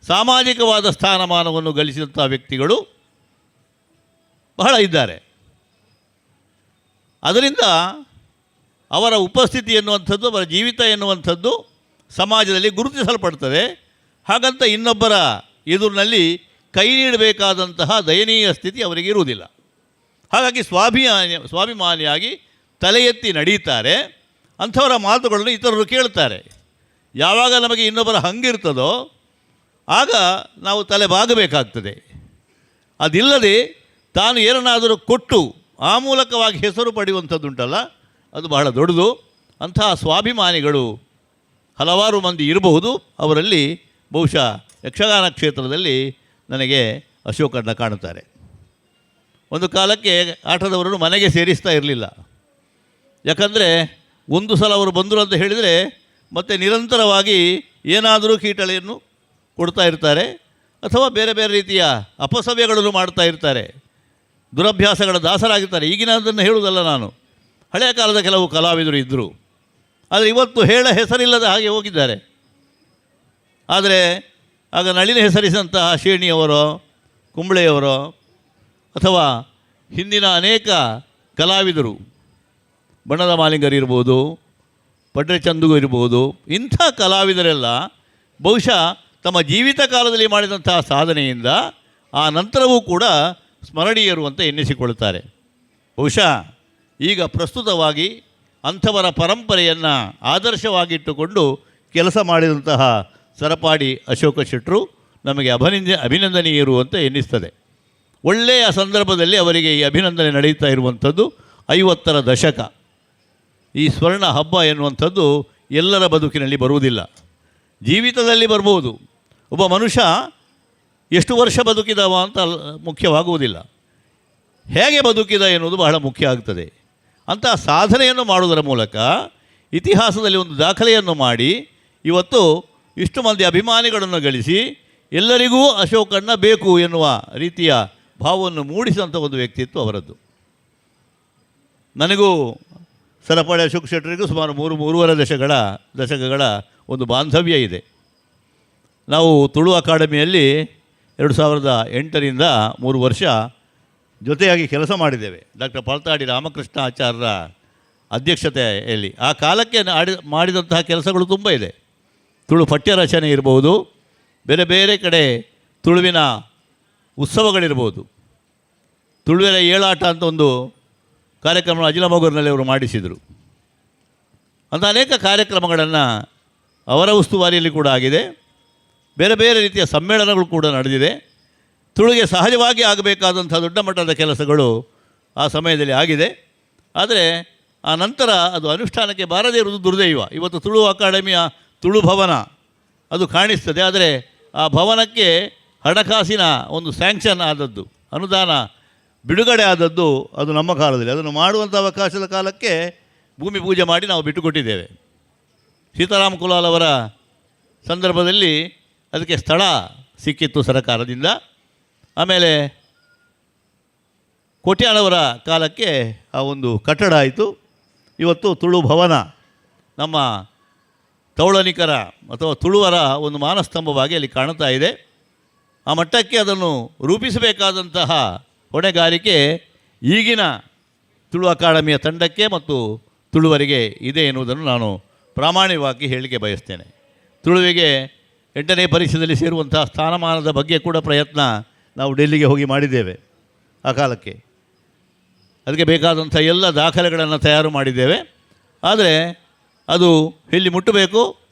ಸಾಮಾಜಿಕವಾದ ಸ್ಥಾನಮಾನವನ್ನು ಗಳಿಸಿದಂಥ ವ್ಯಕ್ತಿಗಳು ಬಹಳ ಇದ್ದಾರೆ. ಅದರಿಂದ ಅವರ ಉಪಸ್ಥಿತಿ ಎನ್ನುವಂಥದ್ದು, ಅವರ ಜೀವಿತ ಎನ್ನುವಂಥದ್ದು ಸಮಾಜದಲ್ಲಿ ಗುರುತಿಸಲ್ಪಡ್ತದೆ. ಹಾಗಂತ ಇನ್ನೊಬ್ಬರ ಎದುರಿನಲ್ಲಿ ಕೈ ನೀಡಬೇಕಾದಂತಹ ದಯನೀಯ ಸ್ಥಿತಿ ಅವರಿಗೆ ಇರುವುದಿಲ್ಲ. ಹಾಗಾಗಿ ಸ್ವಾಭಿಮಾನಿಯಾಗಿ ತಲೆ ಎತ್ತಿ ನಡೀತಾರೆ. ಅಂಥವರ ಮಾತುಗಳನ್ನು ಇತರರು ಕೇಳ್ತಾರೆ. ಯಾವಾಗ ನಮಗೆ ಇನ್ನೊಬ್ಬರ ಹಂಗಿರ್ತದೋ ಆಗ ನಾವು ತಲೆ ಬಾಗಬೇಕಾಗ್ತದೆ. ಅದಿಲ್ಲದೆ ತಾನು ಏನನ್ನಾದರೂ ಕೊಟ್ಟು ಆ ಮೂಲಕವಾಗಿ ಹೆಸರು ಪಡೆಯುವಂಥದ್ದುಂಟಲ್ಲ, ಅದು ಬಹಳ ದೊಡ್ಡದು. ಅಂತಹ ಸ್ವಾಭಿಮಾನಿಗಳು ಹಲವಾರು ಮಂದಿ ಇರಬಹುದು. ಅವರಲ್ಲಿ ಬಹುಶಃ ಯಕ್ಷಗಾನ ಕ್ಷೇತ್ರದಲ್ಲಿ ನನಗೆ ಅಶೋಕಣ್ಣ ಕಾಣುತ್ತಾರೆ. ಒಂದು ಕಾಲಕ್ಕೆ ಆಟದವರನ್ನು ಮನೆಗೆ ಸೇರಿಸ್ತಾ ಇರಲಿಲ್ಲ. ಯಾಕಂದರೆ ಒಂದು ಸಲ ಅವರು ಬಂದರು ಅಂತ ಹೇಳಿದರೆ ಮತ್ತೆ ನಿರಂತರವಾಗಿ ಏನಾದರೂ ಕೀಟಳೆಯನ್ನು ಕೊಡ್ತಾ ಇರ್ತಾರೆ, ಅಥವಾ ಬೇರೆ ಬೇರೆ ರೀತಿಯ ಅಪಸವ್ಯಗಳನ್ನು ಮಾಡ್ತಾ ಇರ್ತಾರೆ, ದುರಭ್ಯಾಸಗಳ ದಾಸರಾಗಿರ್ತಾರೆ. ಈಗಿನ ಅದನ್ನು ಹೇಳುವುದಲ್ಲ ನಾನು, ಹಳೆಯ ಕಾಲದ ಕೆಲವು ಕಲಾವಿದರು ಇದ್ದರು. ಆದರೆ ಇವತ್ತು ಹೇಳ ಹೆಸರಿಲ್ಲದ ಹಾಗೆ ಹೋಗಿದ್ದಾರೆ. ಆದರೆ ಆಗ ನಳಿನ ಹೆಸರಿಸಿದಂತಹ ಶೇಣಿಯವರೋ, ಕುಂಬ್ಳೆಯವರೋ, ಅಥವಾ ಹಿಂದಿನ ಅನೇಕ ಕಲಾವಿದರು, ಬಣ್ಣದ ಮಾಲಿಂಗರು ಇರ್ಬೋದು, ಪಡ್ರೆ ಚಂದುಗು ಇರ್ಬೋದು, ಇಂಥ ಕಲಾವಿದರೆಲ್ಲ ಬಹುಶಃ ತಮ್ಮ ಜೀವಿತ ಕಾಲದಲ್ಲಿ ಮಾಡಿದಂತಹ ಸಾಧನೆಯಿಂದ ಆ ನಂತರವೂ ಕೂಡ ಸ್ಮರಣೀಯರು ಅಂತ ಎನ್ನಿಸಿಕೊಳ್ಳುತ್ತಾರೆ. ಬಹುಶಃ ಈಗ ಪ್ರಸ್ತುತವಾಗಿ ಅಂಥವರ ಪರಂಪರೆಯನ್ನು ಆದರ್ಶವಾಗಿಟ್ಟುಕೊಂಡು ಕೆಲಸ ಮಾಡಿದಂತಹ ಸರಪಾಡಿ ಅಶೋಕ ಶೆಟ್ಟರು ನಮಗೆ ಅಭಿನಂದನೀಯರು ಅಂತ ಎನ್ನಿಸ್ತದೆ. ಒಳ್ಳೆಯ ಸಂದರ್ಭದಲ್ಲಿ ಅವರಿಗೆ ಈ ಅಭಿನಂದನೆ ನಡೆಯುತ್ತಾ ಇರುವಂಥದ್ದು. 50ರ ದಶಕ, ಈ ಸ್ವರ್ಣ ಹಬ್ಬ ಎನ್ನುವಂಥದ್ದು ಎಲ್ಲರ ಬದುಕಿನಲ್ಲಿ ಬರುವುದಿಲ್ಲ, ಜೀವಿತದಲ್ಲಿ ಬರ್ಬೋದು. ಒಬ್ಬ ಮನುಷ್ಯ ಎಷ್ಟು ವರ್ಷ ಬದುಕಿದವ ಅಂತ ಮುಖ್ಯವಾಗುವುದಿಲ್ಲ, ಹೇಗೆ ಬದುಕಿದ ಎನ್ನುವುದು ಬಹಳ ಮುಖ್ಯ ಆಗ್ತದೆ. ಅಂತಹ ಸಾಧನೆಯನ್ನು ಮಾಡುವುದರ ಮೂಲಕ ಇತಿಹಾಸದಲ್ಲಿ ಒಂದು ದಾಖಲೆಯನ್ನು ಮಾಡಿ ಇವತ್ತು ಇಷ್ಟು ಮಂದಿ ಅಭಿಮಾನಿಗಳನ್ನು ಗಳಿಸಿ ಎಲ್ಲರಿಗೂ ಅಶೋಕಣ್ಣ ಬೇಕು ಎನ್ನುವ ರೀತಿಯ ಭಾವವನ್ನು ಮೂಡಿಸಿದಂಥ ಒಂದು ವ್ಯಕ್ತಿತ್ವ ಅವರದ್ದು. ನನಗೂ ಸರಪಾಡಿ ಅಶೋಕ್ ಶೆಟ್ಟರಿಗೂ ಸುಮಾರು ಮೂರುವರೆ ದಶಕಗಳ ಒಂದು ಬಾಂಧವ್ಯ ಇದೆ. ನಾವು ತುಳು ಅಕಾಡೆಮಿಯಲ್ಲಿ 2008ರಿಂದ 3 ವರ್ಷ ಜೊತೆಯಾಗಿ ಕೆಲಸ ಮಾಡಿದ್ದೇವೆ. ಡಾಕ್ಟರ್ ಪಾಲ್ತಾಡಿ ರಾಮಕೃಷ್ಣ ಆಚಾರ್ಯರ ಅಧ್ಯಕ್ಷತೆಯಲ್ಲಿ ಆ ಕಾಲಕ್ಕೆ ಮಾಡಿದಂತಹ ಕೆಲಸಗಳು ತುಂಬ ಇದೆ. ತುಳು ಪಠ್ಯ ರಚನೆ ಇರ್ಬೋದು, ಬೇರೆ ಬೇರೆ ಕಡೆ ತುಳುವಿನ ಉತ್ಸವಗಳಿರ್ಬೋದು. ತುಳುವಿನ ಏಳಾಟ ಅಂತ ಒಂದು ಕಾರ್ಯಕ್ರಮ ಅಜಿಲಮೊಗರಿನಲ್ಲಿ ಅವರು ಮಾಡಿಸಿದರು. ಅಂಥ ಅನೇಕ ಕಾರ್ಯಕ್ರಮಗಳನ್ನು ಅವರ ಉಸ್ತುವಾರಿಯಲ್ಲಿ ಕೂಡ ಆಗಿದೆ. ಬೇರೆ ಬೇರೆ ರೀತಿಯ ಸಮ್ಮೇಳನಗಳು ಕೂಡ ನಡೆದಿದೆ. ತುಳುಗೆ ಸಹಜವಾಗಿ ಆಗಬೇಕಾದಂಥ ದೊಡ್ಡ ಮಟ್ಟದ ಕೆಲಸಗಳು ಆ ಸಮಯದಲ್ಲಿ ಆಗಿದೆ. ಆದರೆ ಆ ನಂತರ ಅದು ಅನುಷ್ಠಾನಕ್ಕೆ ಬಾರದೇ ಇರುವುದು ದುರ್ದೈವ. ಇವತ್ತು ತುಳು ಅಕಾಡೆಮಿಯ ತುಳು ಭವನ ಅದು ಕಾಣಿಸ್ತದೆ, ಆದರೆ ಆ ಭವನಕ್ಕೆ ಹಣಕಾಸಿನ ಒಂದು ಸ್ಯಾಂಕ್ಷನ್ ಆದದ್ದು, ಅನುದಾನ ಬಿಡುಗಡೆ ಆದದ್ದು ಅದು ನಮ್ಮ ಕಾಲದಲ್ಲಿ. ಅದನ್ನು ಮಾಡುವಂಥ ಅವಕಾಶದ ಕಾಲಕ್ಕೆ ಭೂಮಿ ಪೂಜೆ ಮಾಡಿ ನಾವು ಬಿಟ್ಟುಕೊಟ್ಟಿದ್ದೇವೆ. ಸೀತಾರಾಮ ಕುಲಾಲ್ ಅವರ ಸಂದರ್ಭದಲ್ಲಿ ಅದಕ್ಕೆ ಸ್ಥಳ ಸಿಕ್ಕಿತ್ತು ಸರಕಾರದಿಂದ. ಆಮೇಲೆ ಕೋಟ್ಯಾಳವರ ಕಾಲಕ್ಕೆ ಆ ಒಂದು ಕಟ್ಟಡ ಆಯಿತು. ಇವತ್ತು ತುಳು ಭವನ ನಮ್ಮ ತೌಳನಿಕರ ಅಥವಾ ತುಳುವರ ಒಂದು ಮಾನಸ್ತಂಭವಾಗಿ ಅಲ್ಲಿ ಕಾಣುತ್ತಾ ಇದೆ. ಆ ಮಟ್ಟಕ್ಕೆ ಅದನ್ನು ರೂಪಿಸಬೇಕಾದಂತಹ ಹೊಣೆಗಾರಿಕೆ ಈಗಿನ ತುಳು ಅಕಾಡೆಮಿಯ ತಂಡಕ್ಕೆ ಮತ್ತು ತುಳುವರಿಗೆ ಇದೆ ಎನ್ನುವುದನ್ನು ನಾನು ಪ್ರಾಮಾಣಿಕವಾಗಿ ಹೇಳಲಿಕ್ಕೆ ಬಯಸ್ತೇನೆ. ತುಳುವಿಗೆ 8ನೇ ಪರಿಷದಲ್ಲಿ ಸೇರುವಂತಹ ಸ್ಥಾನಮಾನದ ಬಗ್ಗೆ ಕೂಡ ಪ್ರಯತ್ನ ನಾವು ಡೆಲ್ಲಿಗೆ ಹೋಗಿ ಮಾಡಿದ್ದೇವೆ. ಆ ಕಾಲಕ್ಕೆ ಅದಕ್ಕೆ ಬೇಕಾದಂಥ ಎಲ್ಲ ದಾಖಲೆಗಳನ್ನು ತಯಾರು ಮಾಡಿದ್ದೇವೆ. ಆದರೆ ಅದು ಎಲ್ಲಿ ಮುಟ್ಟಬೇಕು,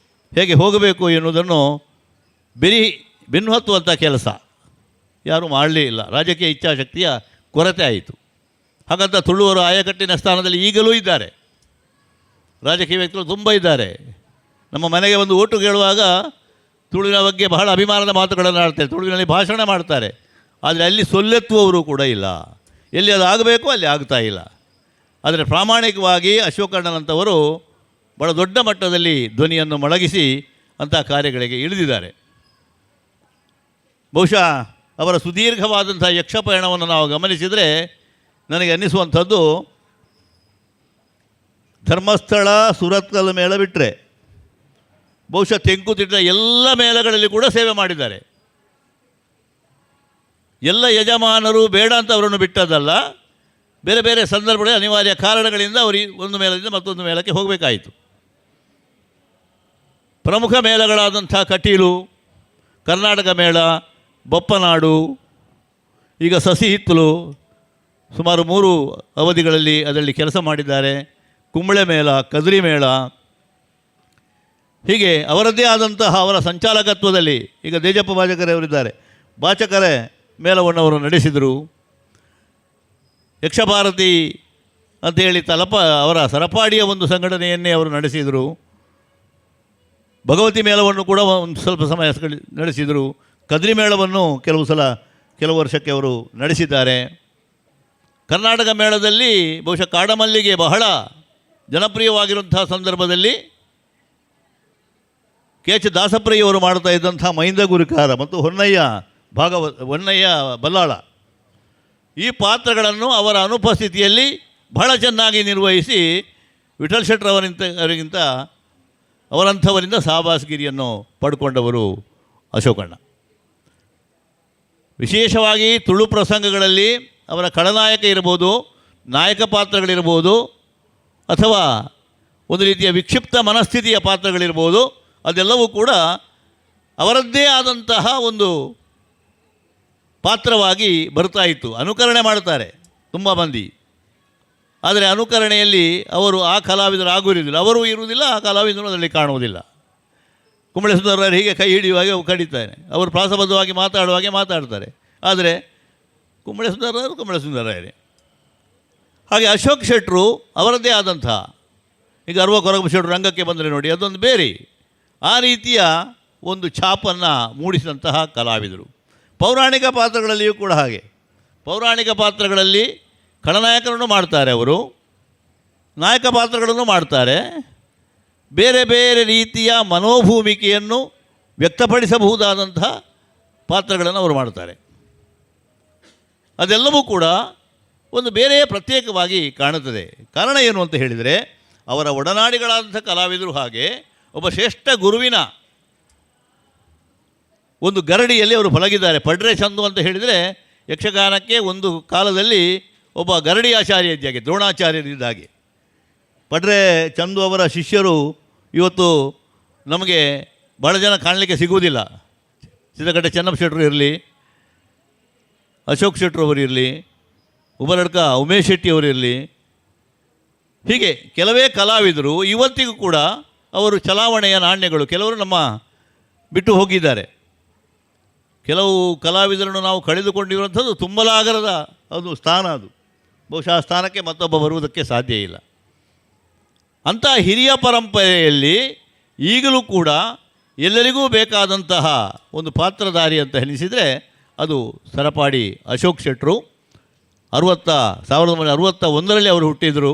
ಹೇಗೆ ಹೋಗಬೇಕು ಎನ್ನುವುದನ್ನು ಬೆನ್ನು ಹತ್ತುವಂಥ ಕೆಲಸ ಯಾರೂ ಮಾಡಲೇ ಇಲ್ಲ. ರಾಜಕೀಯ ಇಚ್ಛಾಶಕ್ತಿಯ ಕೊರತೆ ಆಯಿತು. ಹಾಗಂತ ತುಳುವರು ಆಯಕಟ್ಟಿನ ಸ್ಥಾನದಲ್ಲಿ ಈಗಲೂ ಇದ್ದಾರೆ. ರಾಜಕೀಯ ವ್ಯಕ್ತಿಗಳು ತುಂಬ ಇದ್ದಾರೆ. ನಮ್ಮ ಮನೆಗೆ ಒಂದು ಓಟು ಕೇಳುವಾಗ ತುಳುವಿನ ಬಗ್ಗೆ ಬಹಳ ಅಭಿಮಾನದ ಮಾತುಗಳನ್ನು ಆಡ್ತಾರೆ, ತುಳುವಿನಲ್ಲಿ ಭಾಷಣ ಮಾಡ್ತಾರೆ. ಆದರೆ ಅಲ್ಲಿ ಸೊಲ್ಲೆತ್ತುವವರು ಕೂಡ ಇಲ್ಲ. ಎಲ್ಲಿ ಅದು ಆಗಬೇಕು ಅಲ್ಲಿ ಆಗ್ತಾ ಇಲ್ಲ. ಆದರೆ ಪ್ರಾಮಾಣಿಕವಾಗಿ ಅಶೋಕಣ್ಣನಂಥವರು ಭಾಳ ದೊಡ್ಡ ಮಟ್ಟದಲ್ಲಿ ಧ್ವನಿಯನ್ನು ಮೊಳಗಿಸಿ ಅಂಥ ಕಾರ್ಯಗಳಿಗೆ ಇಳಿದಿದ್ದಾರೆ. ಬಹುಶಃ ಅವರ ಸುದೀರ್ಘವಾದಂಥ ಯಕ್ಷಪಯಣವನ್ನು ನಾವು ಗಮನಿಸಿದರೆ ನನಗೆ ಅನ್ನಿಸುವಂಥದ್ದು, ಧರ್ಮಸ್ಥಳ ಸುರತ್ಕಲ್ ಮೇಳ ಬಿಟ್ಟರೆ ಬಹುಶಃ ತೆಂಕುತಿಟ್ಟ ಎಲ್ಲ ಮೇಳಗಳಲ್ಲಿ ಕೂಡ ಸೇವೆ ಮಾಡಿದ್ದಾರೆ. ಎಲ್ಲ ಯಜಮಾನರು ಬೇಡ ಅಂತ ಅವರನ್ನು ಬಿಟ್ಟದ್ದಲ್ಲ, ಬೇರೆ ಬೇರೆ ಸಂದರ್ಭಗಳಲ್ಲಿ ಅನಿವಾರ್ಯ ಕಾರಣಗಳಿಂದ ಅವರು ಒಂದು ಮೇಳದಿಂದ ಮತ್ತೊಂದು ಮೇಳಕ್ಕೆ ಹೋಗಬೇಕಾಯಿತು. ಪ್ರಮುಖ ಮೇಳಗಳಾದಂಥ ಕಟೀಲು, ಕರ್ನಾಟಕ ಮೇಳ, ಬಪ್ಪನಾಡು, ಈಗ ಸಸಿಹಿತ್ತಲು ಸುಮಾರು 3 ಅವಧಿಗಳಲ್ಲಿ ಅದರಲ್ಲಿ ಕೆಲಸ ಮಾಡಿದ್ದಾರೆ. ಕುಂಬಳೆ ಮೇಳ, ಕದ್ರಿ ಮೇಳ, ಹೀಗೆ ಅವರದ್ದೇ ಆದಂತಹ ಅವರ ಸಂಚಾಲಕತ್ವದಲ್ಲಿ ಈಗ ದೇಜಪ್ಪ ಬಾಚಕರೆ ಅವರಿದ್ದಾರೆ, ಬಾಚಕರೆ ಮೇಳವನ್ನು ಅವರು ನಡೆಸಿದರು. Yakshabharati ಅಂತೇಳಿ ತಲಪ ಅವರ ಸರಪಾಡಿಯ ಒಂದು ಸಂಘಟನೆಯನ್ನೇ ಅವರು ನಡೆಸಿದರು. ಭಗವತಿ ಮೇಳವನ್ನು ಕೂಡ ಒಂದು ಸ್ವಲ್ಪ ಸಮಯ ನಡೆಸಿದರು. ಕದ್ರಿ ಮೇಳವನ್ನು ಕೆಲವು ಸಲ ಕೆಲವು ವರ್ಷಕ್ಕೆ ಅವರು ನಡೆಸಿದ್ದಾರೆ. ಕರ್ನಾಟಕ ಮೇಳದಲ್ಲಿ ಬಹುಶಃ ಕಾಡಮಲ್ಲಿಗೆ ಬಹಳ ಜನಪ್ರಿಯವಾಗಿರುವಂಥ ಸಂದರ್ಭದಲ್ಲಿ ಕೆ ಎಚ್ ದಾಸಪ್ರಿಯವರು ಮಾಡ್ತಾ ಇದ್ದಂಥ ಮೈಂದ ಗುರುಕಾರ ಮತ್ತು ಹೊನ್ನಯ್ಯ ಹೊನ್ನಯ್ಯ ಬಲ್ಲಾಳ ಈ ಪಾತ್ರಗಳನ್ನು ಅವರ ಅನುಪಸ್ಥಿತಿಯಲ್ಲಿ ಬಹಳ ಚೆನ್ನಾಗಿ ನಿರ್ವಹಿಸಿ ವಿಠಲ್ ಶೆಟ್ಟರ್ ಅವರಿಗಿಂತ ಅವರಂಥವರಿಂದ ಸಾಬಾಸ್ಗಿರಿಯನ್ನು ಪಡ್ಕೊಂಡವರು ಅಶೋಕಣ್ಣ. ವಿಶೇಷವಾಗಿ ತುಳು ಪ್ರಸಂಗಗಳಲ್ಲಿ ಅವರ ಖಳನಾಯಕ ಇರ್ಬೋದು, ನಾಯಕ ಪಾತ್ರಗಳಿರ್ಬೋದು, ಅಥವಾ ಒಂದು ರೀತಿಯ ವಿಕ್ಷಿಪ್ತ ಮನಸ್ಥಿತಿಯ ಪಾತ್ರಗಳಿರ್ಬೋದು, ಅದೆಲ್ಲವೂ ಕೂಡ ಅವರದ್ದೇ ಆದಂತಹ ಒಂದು ಪಾತ್ರವಾಗಿ ಬರ್ತಾ ಇತ್ತು. ಅನುಕರಣೆ ಮಾಡ್ತಾರೆ ತುಂಬ ಮಂದಿ, ಆದರೆ ಅನುಕರಣೆಯಲ್ಲಿ ಅವರು ಆ ಕಲಾವಿದರು ಆಗುವುದಿಲ್ಲ, ಅವರು ಇರುವುದಿಲ್ಲ, ಆ ಕಲಾವಿದರು ಅದರಲ್ಲಿ ಕಾಣುವುದಿಲ್ಲ. ಕುಂಬಳೆ ಸುಂದರರು ಹೀಗೆ ಕೈ ಹಿಡಿಯುವಾಗೆ ಅವು ಕಡಿತಾರೆ, ಅವರು ಪ್ರಾಸಬದ್ಧವಾಗಿ ಮಾತಾಡುವಾಗೆ ಮಾತಾಡ್ತಾರೆ, ಆದರೆ ಕುಂಬಳೆ ಸುಂದರರು ಕುಂಬಳೆ ಸುಂದರರೇ. ಹಾಗೆ ಅಶೋಕ್ ಶೆಟ್ಟರು ಅವರದ್ದೇ ಆದಂಥ, ಈಗ ಅರ್ವ ಕೊರಗು ಶೆಟ್ಟರು ರಂಗಕ್ಕೆ ಬಂದರೆ ನೋಡಿ ಅದೊಂದು ಬೇರೆ ಆ ರೀತಿಯ ಒಂದು ಛಾಪನ್ನು ಮೂಡಿಸಿದಂತಹ ಕಲಾವಿದರು. ಪೌರಾಣಿಕ ಪಾತ್ರಗಳಲ್ಲಿಯೂ ಕೂಡ ಹಾಗೆ, ಪೌರಾಣಿಕ ಪಾತ್ರಗಳಲ್ಲಿ ಖಳನಾಯಕರನ್ನು ಮಾಡ್ತಾರೆ ಅವರು, ನಾಯಕ ಪಾತ್ರಗಳನ್ನು ಮಾಡ್ತಾರೆ. ಬೇರೆ ಬೇರೆ ರೀತಿಯ ಮನೋಭೂಮಿಕೆಯನ್ನು ವ್ಯಕ್ತಪಡಿಸಬಹುದಾದಂತಹ ಪಾತ್ರಗಳನ್ನು ಅವರು ಮಾಡ್ತಾರೆ. ಅದೆಲ್ಲವೂ ಕೂಡ ಒಂದು ಬೇರೆ ಪ್ರತ್ಯೇಕವಾಗಿ ಕಾಣುತ್ತದೆ. ಕಾರಣ ಏನು ಅಂತ ಹೇಳಿದರೆ, ಅವರ ಒಡನಾಡಿಗಳಾದಂಥ ಕಲಾವಿದರು ಹಾಗೆ ಒಬ್ಬ ಶ್ರೇಷ್ಠ ಗುರುವಿನ ಒಂದು ಗರಡಿಯಲ್ಲಿ ಅವರು ಪಳಗಿದ್ದಾರೆ. ಪಡ್ರೆ ಚಂದು ಅಂತ ಹೇಳಿದರೆ ಯಕ್ಷಗಾನಕ್ಕೆ ಒಂದು ಕಾಲದಲ್ಲಿ ಒಬ್ಬ ಗರಡಿ ಆಚಾರ್ಯ ಇದ್ದಾಗೆ, ದ್ರೋಣಾಚಾರ್ಯರಿದ್ದಾಗೆ. ಪಡ್ರೆ ಚಂದು ಅವರ ಶಿಷ್ಯರು ಇವತ್ತು ನಮಗೆ ಭಾಳ ಜನ ಕಾಣಲಿಕ್ಕೆ ಸಿಗುವುದಿಲ್ಲ. ಸಿದ್ದಗಡ್ಡೆ ಚೆನ್ನಪ್ಪ ಶೆಟ್ಟರು ಇರಲಿ, ಅಶೋಕ್ ಶೆಟ್ಟರು ಅವರು ಇರಲಿ, ಉಬರಡ್ಕ ಉಮೇಶ್ ಶೆಟ್ಟಿ ಅವರು ಇರಲಿ, ಹೀಗೆ ಕೆಲವೇ ಕಲಾವಿದರು ಇವತ್ತಿಗೂ ಕೂಡ ಅವರು ಚಲಾವಣೆಯ ನಾಣ್ಯಗಳು. ಕೆಲವರು ನಮ್ಮ ಬಿಟ್ಟು ಹೋಗಿದ್ದಾರೆ, ಕೆಲವು ಕಲಾವಿದರನ್ನು ನಾವು ಕಳೆದುಕೊಂಡಿರುವಂಥದ್ದು ತುಂಬಲಾಗರದ ಅದು ಸ್ಥಾನ. ಅದು ಬಹುಶಃ ಆ ಸ್ಥಾನಕ್ಕೆ ಮತ್ತೊಬ್ಬ ಬರುವುದಕ್ಕೆ ಸಾಧ್ಯ ಇಲ್ಲ. ಅಂಥ ಹಿರಿಯ ಪರಂಪರೆಯಲ್ಲಿ ಈಗಲೂ ಕೂಡ ಎಲ್ಲರಿಗೂ ಬೇಕಾದಂತಹ ಒಂದು ಪಾತ್ರಧಾರಿ ಅಂತ ಎನಿಸಿದರೆ ಅದು ಸರಪಾಡಿ ಅಶೋಕ್ ಶೆಟ್ಟರು. 1961ರಲ್ಲಿ ಅವರು ಹುಟ್ಟಿದರು.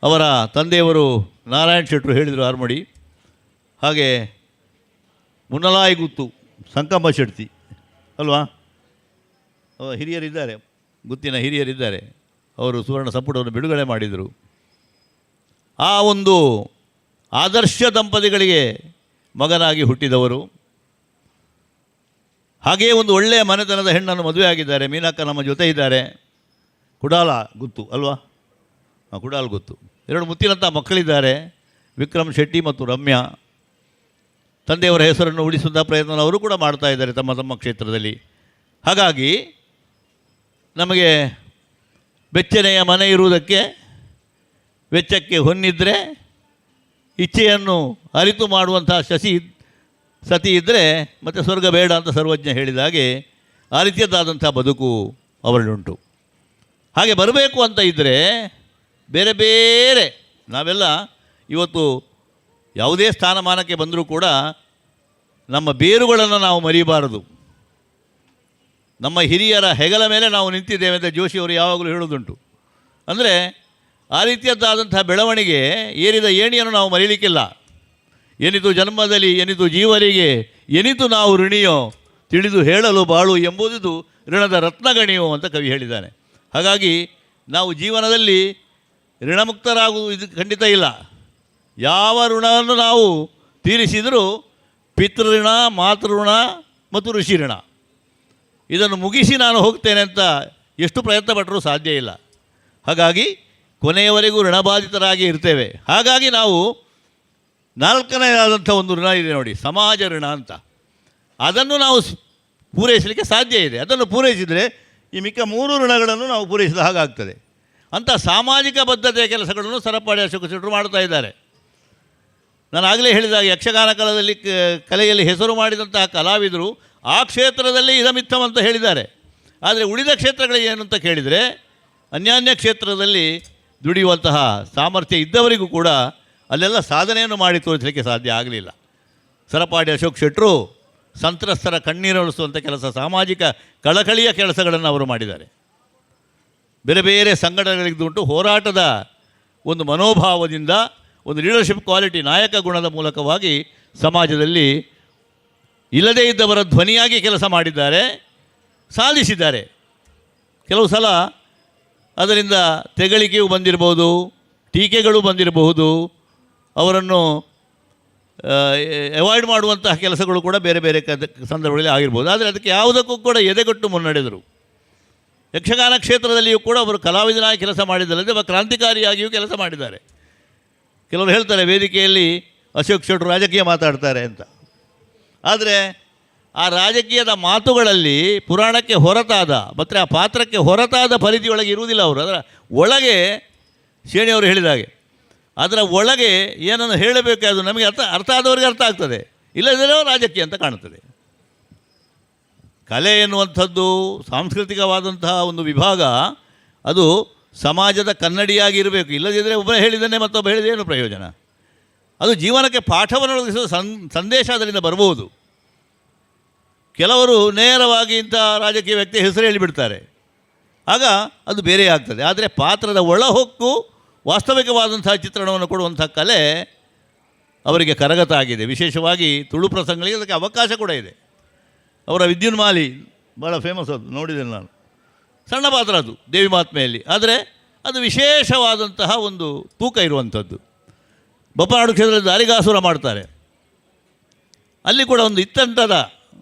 ಅವರ ತಂದೆಯವರು ನಾರಾಯಣ್ ಶೆಟ್ಟರು ಹೇಳಿದರು ಆರ್ಮಡಿ. ಹಾಗೆ ಮುನ್ನಲಾಯಿ ಗುತ್ತು ಸಂಕಮ್ಮ ಶೆಟ್ಟಿ ಅಲ್ವಾ, ಹಿರಿಯರಿದ್ದಾರೆ, ಗುತ್ತಿನ ಹಿರಿಯರಿದ್ದಾರೆ. ಅವರು ಸುವರ್ಣ ಸಂಪುಟವನ್ನು ಬಿಡುಗಡೆ ಮಾಡಿದರು. ಆ ಒಂದು ಆದರ್ಶ ದಂಪತಿಗಳಿಗೆ ಮಗನಾಗಿ ಹುಟ್ಟಿದವರು. ಹಾಗೆಯೇ ಒಂದು ಒಳ್ಳೆಯ ಮನೆತನದ ಹೆಣ್ಣನ್ನು ಮದುವೆ ಆಗಿದ್ದಾರೆ. ಮೀನಕ್ಕ ನಮ್ಮ ಜೊತೆ ಇದ್ದಾರೆ. ಕುಡಾಲ ಗುತ್ತು ಅಲ್ವಾ, ಹಾಂ, ಕುಡಾಲ ಗುತ್ತು. 2 ಮುತ್ತಿನಂಥ ಮಕ್ಕಳಿದ್ದಾರೆ, ವಿಕ್ರಮ್ ಶೆಟ್ಟಿ ಮತ್ತು ರಮ್ಯಾ. ತಂದೆಯವರ ಹೆಸರನ್ನು ಉಳಿಸುವಂಥ ಪ್ರಯತ್ನ ಅವರು ಕೂಡ ಮಾಡ್ತಾ ಇದ್ದಾರೆ ತಮ್ಮ ತಮ್ಮ ಕ್ಷೇತ್ರದಲ್ಲಿ. ಹಾಗಾಗಿ ನಮಗೆ ಬೆಚ್ಚನೆಯ ಮನೆ ಇರುವುದಕ್ಕೆ ವೆಚ್ಚಕ್ಕೆ ಹೊನ್ನಿದ್ದರೆ, ಇಚ್ಛೆಯನ್ನು ಅರಿತು ಮಾಡುವಂಥ ಸತಿ ಇದ್ದರೆ ಮತ್ತು ಸ್ವರ್ಗ ಬೇಡ ಅಂತ ಸರ್ವಜ್ಞ ಹೇಳಿದ ಹಾಗೆ ಆ ರೀತಿಯದ್ದಾದಂಥ ಬದುಕು ಅವರಲ್ಲುಂಟು. ಹಾಗೆ ಬರಬೇಕು ಅಂತ ಇದ್ದರೆ ಬೇರೆ ಬೇರೆ ನಾವೆಲ್ಲ ಇವತ್ತು ಯಾವುದೇ ಸ್ಥಾನಮಾನಕ್ಕೆ ಬಂದರೂ ಕೂಡ ನಮ್ಮ ಬೇರುಗಳನ್ನು ನಾವು ಮರೆಯಬಾರದು. ನಮ್ಮ ಹಿರಿಯರ ಹೆಗಲ ಮೇಲೆ ನಾವು ನಿಂತಿದ್ದೇವೆ ಅಂತ ಜೋಶಿಯವರು ಯಾವಾಗಲೂ ಹೇಳೋದುಂಟು. ಅಂದರೆ ಆ ರೀತಿಯದ್ದಾದಂಥ ಬೆಳವಣಿಗೆ ಏರಿದ ಏಣಿಯನ್ನು ನಾವು ಮರೀಲಿಕ್ಕಿಲ್ಲ. ಎನಿತು ಜನ್ಮದಲ್ಲಿ ಎನಿತು ಜೀವರಿಗೆ ಎನಿತು ನಾವು ಋಣಿಯೋ ತಿಳಿದು ಹೇಳಲು ಬಾಳು ಎಂಬುದು ಋಣದ ರತ್ನಗಣಿಯೋ ಅಂತ ಕವಿ ಹೇಳಿದ್ದಾನೆ. ಹಾಗಾಗಿ ನಾವು ಜೀವನದಲ್ಲಿ ಋಣಮುಕ್ತರಾಗುವುದು ಇದು ಖಂಡಿತ ಇಲ್ಲ. ಯಾವ ಋಣವನ್ನು ನಾವು ತೀರಿಸಿದರೂ ಪಿತೃಋಣ, ಮಾತೃಋಣ ಮತ್ತು ಋಷಿ ಋಣ ಇದನ್ನು ಮುಗಿಸಿ ನಾನು ಹೋಗ್ತೇನೆ ಅಂತ ಎಷ್ಟು ಪ್ರಯತ್ನ ಪಟ್ಟರೂ ಸಾಧ್ಯ ಇಲ್ಲ. ಹಾಗಾಗಿ ಕೊನೆಯವರೆಗೂ ಋಣಬಾಧಿತರಾಗಿ ಇರ್ತೇವೆ. ಹಾಗಾಗಿ ನಾವು ನಾಲ್ಕನೆಯದಾದಂಥ ಒಂದು ಋಣ ಇದೆ ನೋಡಿ, ಸಮಾಜ ಋಣ ಅಂತ. ಅದನ್ನು ನಾವು ಪೂರೈಸಲಿಕ್ಕೆ ಸಾಧ್ಯ ಇದೆ. ಅದನ್ನು ಪೂರೈಸಿದರೆ ಈ ಮಿಕ್ಕ 3 ಋಣಗಳನ್ನು ನಾವು ಪೂರೈಸಿದ ಹಾಗಾಗ್ತದೆ. ಅಂಥ ಸಾಮಾಜಿಕ ಬದ್ಧತೆಯ ಕೆಲಸಗಳನ್ನು ಸರಪಾಡಿ ಅಶೋಕ ಶೆಟ್ಟರು ಮಾಡ್ತಾ ಇದ್ದಾರೆ. ನಾನು ಆಗಲೇ ಹೇಳಿದಾಗ ಯಕ್ಷಗಾನ ಕಲೆಯಲ್ಲಿ ಹೆಸರು ಮಾಡಿದಂತಹ ಕಲಾವಿದರು ಆ ಕ್ಷೇತ್ರದಲ್ಲಿ ಇದಮಿತ್ತಮ್ ಅಂತ ಹೇಳಿದ್ದಾರೆ. ಆದರೆ ಉಳಿದ ಕ್ಷೇತ್ರಗಳಿಗೆ ಏನು ಅಂತ ಕೇಳಿದರೆ, ಅನ್ಯಾನ್ಯ ಕ್ಷೇತ್ರದಲ್ಲಿ ದುಡಿಯುವಂತಹ ಸಾಮರ್ಥ್ಯ ಇದ್ದವರಿಗೂ ಕೂಡ ಅಲ್ಲೆಲ್ಲ ಸಾಧನೆಯನ್ನು ಮಾಡಿ ತೋರಿಸಲಿಕ್ಕೆ ಸಾಧ್ಯ ಆಗಲಿಲ್ಲ. ಸರಪಾಡಿ ಅಶೋಕ್ ಶೆಟ್ಟರು ಸಂತ್ರಸ್ತರ ಕಣ್ಣೀರೊರೆಸುವಂಥ ಕೆಲಸ, ಸಾಮಾಜಿಕ ಕಳಕಳಿಯ ಕೆಲಸಗಳನ್ನು ಅವರು ಮಾಡಿದ್ದಾರೆ. ಬೇರೆ ಬೇರೆ ಸಂಘಟನೆಗಳಿದ್ದುಂಟು ಹೋರಾಟದ ಒಂದು ಮನೋಭಾವದಿಂದ, ಒಂದು ಲೀಡರ್ಶಿಪ್ ಕ್ವಾಲಿಟಿ, ನಾಯಕ ಗುಣದ ಮೂಲಕವಾಗಿ ಸಮಾಜದಲ್ಲಿ ಇಲ್ಲದೇ ಇದ್ದವರ ಧ್ವನಿಯಾಗಿ ಕೆಲಸ ಮಾಡಿದ್ದಾರೆ, ಸಾಧಿಸಿದ್ದಾರೆ. ಕೆಲವು ಸಲ ಅದರಿಂದ ತೆಗಳಿಕೆಯೂ ಬಂದಿರಬಹುದು, ಟೀಕೆಗಳು ಬಂದಿರಬಹುದು, ಅವರನ್ನು ಅವಾಯ್ಡ್ ಮಾಡುವಂತಹ ಕೆಲಸಗಳು ಕೂಡ ಬೇರೆ ಬೇರೆ ಸಂದರ್ಭಗಳಲ್ಲಿ ಆಗಿರ್ಬೋದು. ಆದರೆ ಅದಕ್ಕೆ ಯಾವುದಕ್ಕೂ ಕೂಡ ಎದೆಗಟ್ಟು ಮುನ್ನಡೆದರು. ಯಕ್ಷಗಾನ ಕ್ಷೇತ್ರದಲ್ಲಿಯೂ ಕೂಡ ಅವರು ಕಲಾವಿದನಾಗಿ ಕೆಲಸ ಮಾಡಿದ್ದಲ್ಲದೆ ಒಬ್ಬ ಕ್ರಾಂತಿಕಾರಿಯಾಗಿಯೂ ಕೆಲಸ ಮಾಡಿದ್ದಾರೆ. ಕೆಲವರು ಹೇಳ್ತಾರೆ ವೇದಿಕೆಯಲ್ಲಿ ಅಶೋಕ್ ಶೆಟ್ಟರು ರಾಜಕೀಯ ಮಾತಾಡ್ತಾರೆ ಅಂತ. ಆದರೆ ಆ ರಾಜಕೀಯದ ಮಾತುಗಳಲ್ಲಿ ಪುರಾಣಕ್ಕೆ ಹೊರತಾದ ಮತ್ತು ಆ ಪಾತ್ರಕ್ಕೆ ಹೊರತಾದ ಪರಿಧಿಯೊಳಗೆ ಇರುವುದಿಲ್ಲ ಅವರು. ಅದರ ಒಳಗೆ, ಶೇಣಿಯವರು ಹೇಳಿದ ಹಾಗೆ, ಅದರ ಒಳಗೆ ಏನನ್ನು ಹೇಳಬೇಕು ಅದು ನಮಗೆ ಅರ್ಥ ಅರ್ಥ ಆದವರಿಗೆ ಅರ್ಥ ಆಗ್ತದೆ, ಇಲ್ಲದಿದ್ದರೆ ರಾಜಕೀಯ ಅಂತ ಕಾಣುತ್ತದೆ. ಕಲೆ ಎನ್ನುವಂಥದ್ದು ಸಾಂಸ್ಕೃತಿಕವಾದಂತಹ ಒಂದು ವಿಭಾಗ, ಅದು ಸಮಾಜದ ಕನ್ನಡಿಯಾಗಿ ಇರಬೇಕು. ಇಲ್ಲದಿದ್ದರೆ ಒಬ್ಬ ಹೇಳಿದ್ದನ್ನೇ ಮತ್ತೊಬ್ಬ ಹೇಳಿದ ಏನು ಪ್ರಯೋಜನ? ಅದು ಜೀವನಕ್ಕೆ ಪಾಠವನ್ನು ಒದಗಿಸುವ ಸಂದೇಶ ಅದರಿಂದ ಬರ್ಬೋದು. ಕೆಲವರು ನೇರವಾಗಿ ಇಂಥ ರಾಜಕೀಯ ವ್ಯಕ್ತಿ ಹೆಸರು ಹೇಳಿಬಿಡ್ತಾರೆ, ಆಗ ಅದು ಬೇರೆ ಆಗ್ತದೆ. ಆದರೆ ಪಾತ್ರದ ಒಳಹೊಕ್ಕು ವಾಸ್ತವಿಕವಾದಂಥ ಚಿತ್ರಣವನ್ನು ಕೊಡುವಂಥ ಕಲೆ ಅವರಿಗೆ ಕರಗತ ಆಗಿದೆ. ವಿಶೇಷವಾಗಿ ತುಳು ಪ್ರಸಂಗಗಳಿಗೆ ಅದಕ್ಕೆ ಅವಕಾಶ ಕೂಡ ಇದೆ. ಅವರ ವಿದ್ಯುನ್ಮಾಲಿ ಭಾಳ ಫೇಮಸ್, ಅದು ನೋಡಿದ್ದೇನೆ ನಾನು. ಸಣ್ಣ ಪಾತ್ರ ಅದು ದೇವಿ ಮಹಾತ್ಮೆಯಲ್ಲಿ, ಆದರೆ ಅದು ವಿಶೇಷವಾದಂತಹ ಒಂದು ತೂಕ ಇರುವಂಥದ್ದು. ಬಪ್ಪನಾಡು ಕ್ಷೇತ್ರದಲ್ಲಿ ದಾರಿಗಾಸುರ ಮಾಡ್ತಾರೆ, ಅಲ್ಲಿ ಕೂಡ ಒಂದು ಇತ್ತಂತದ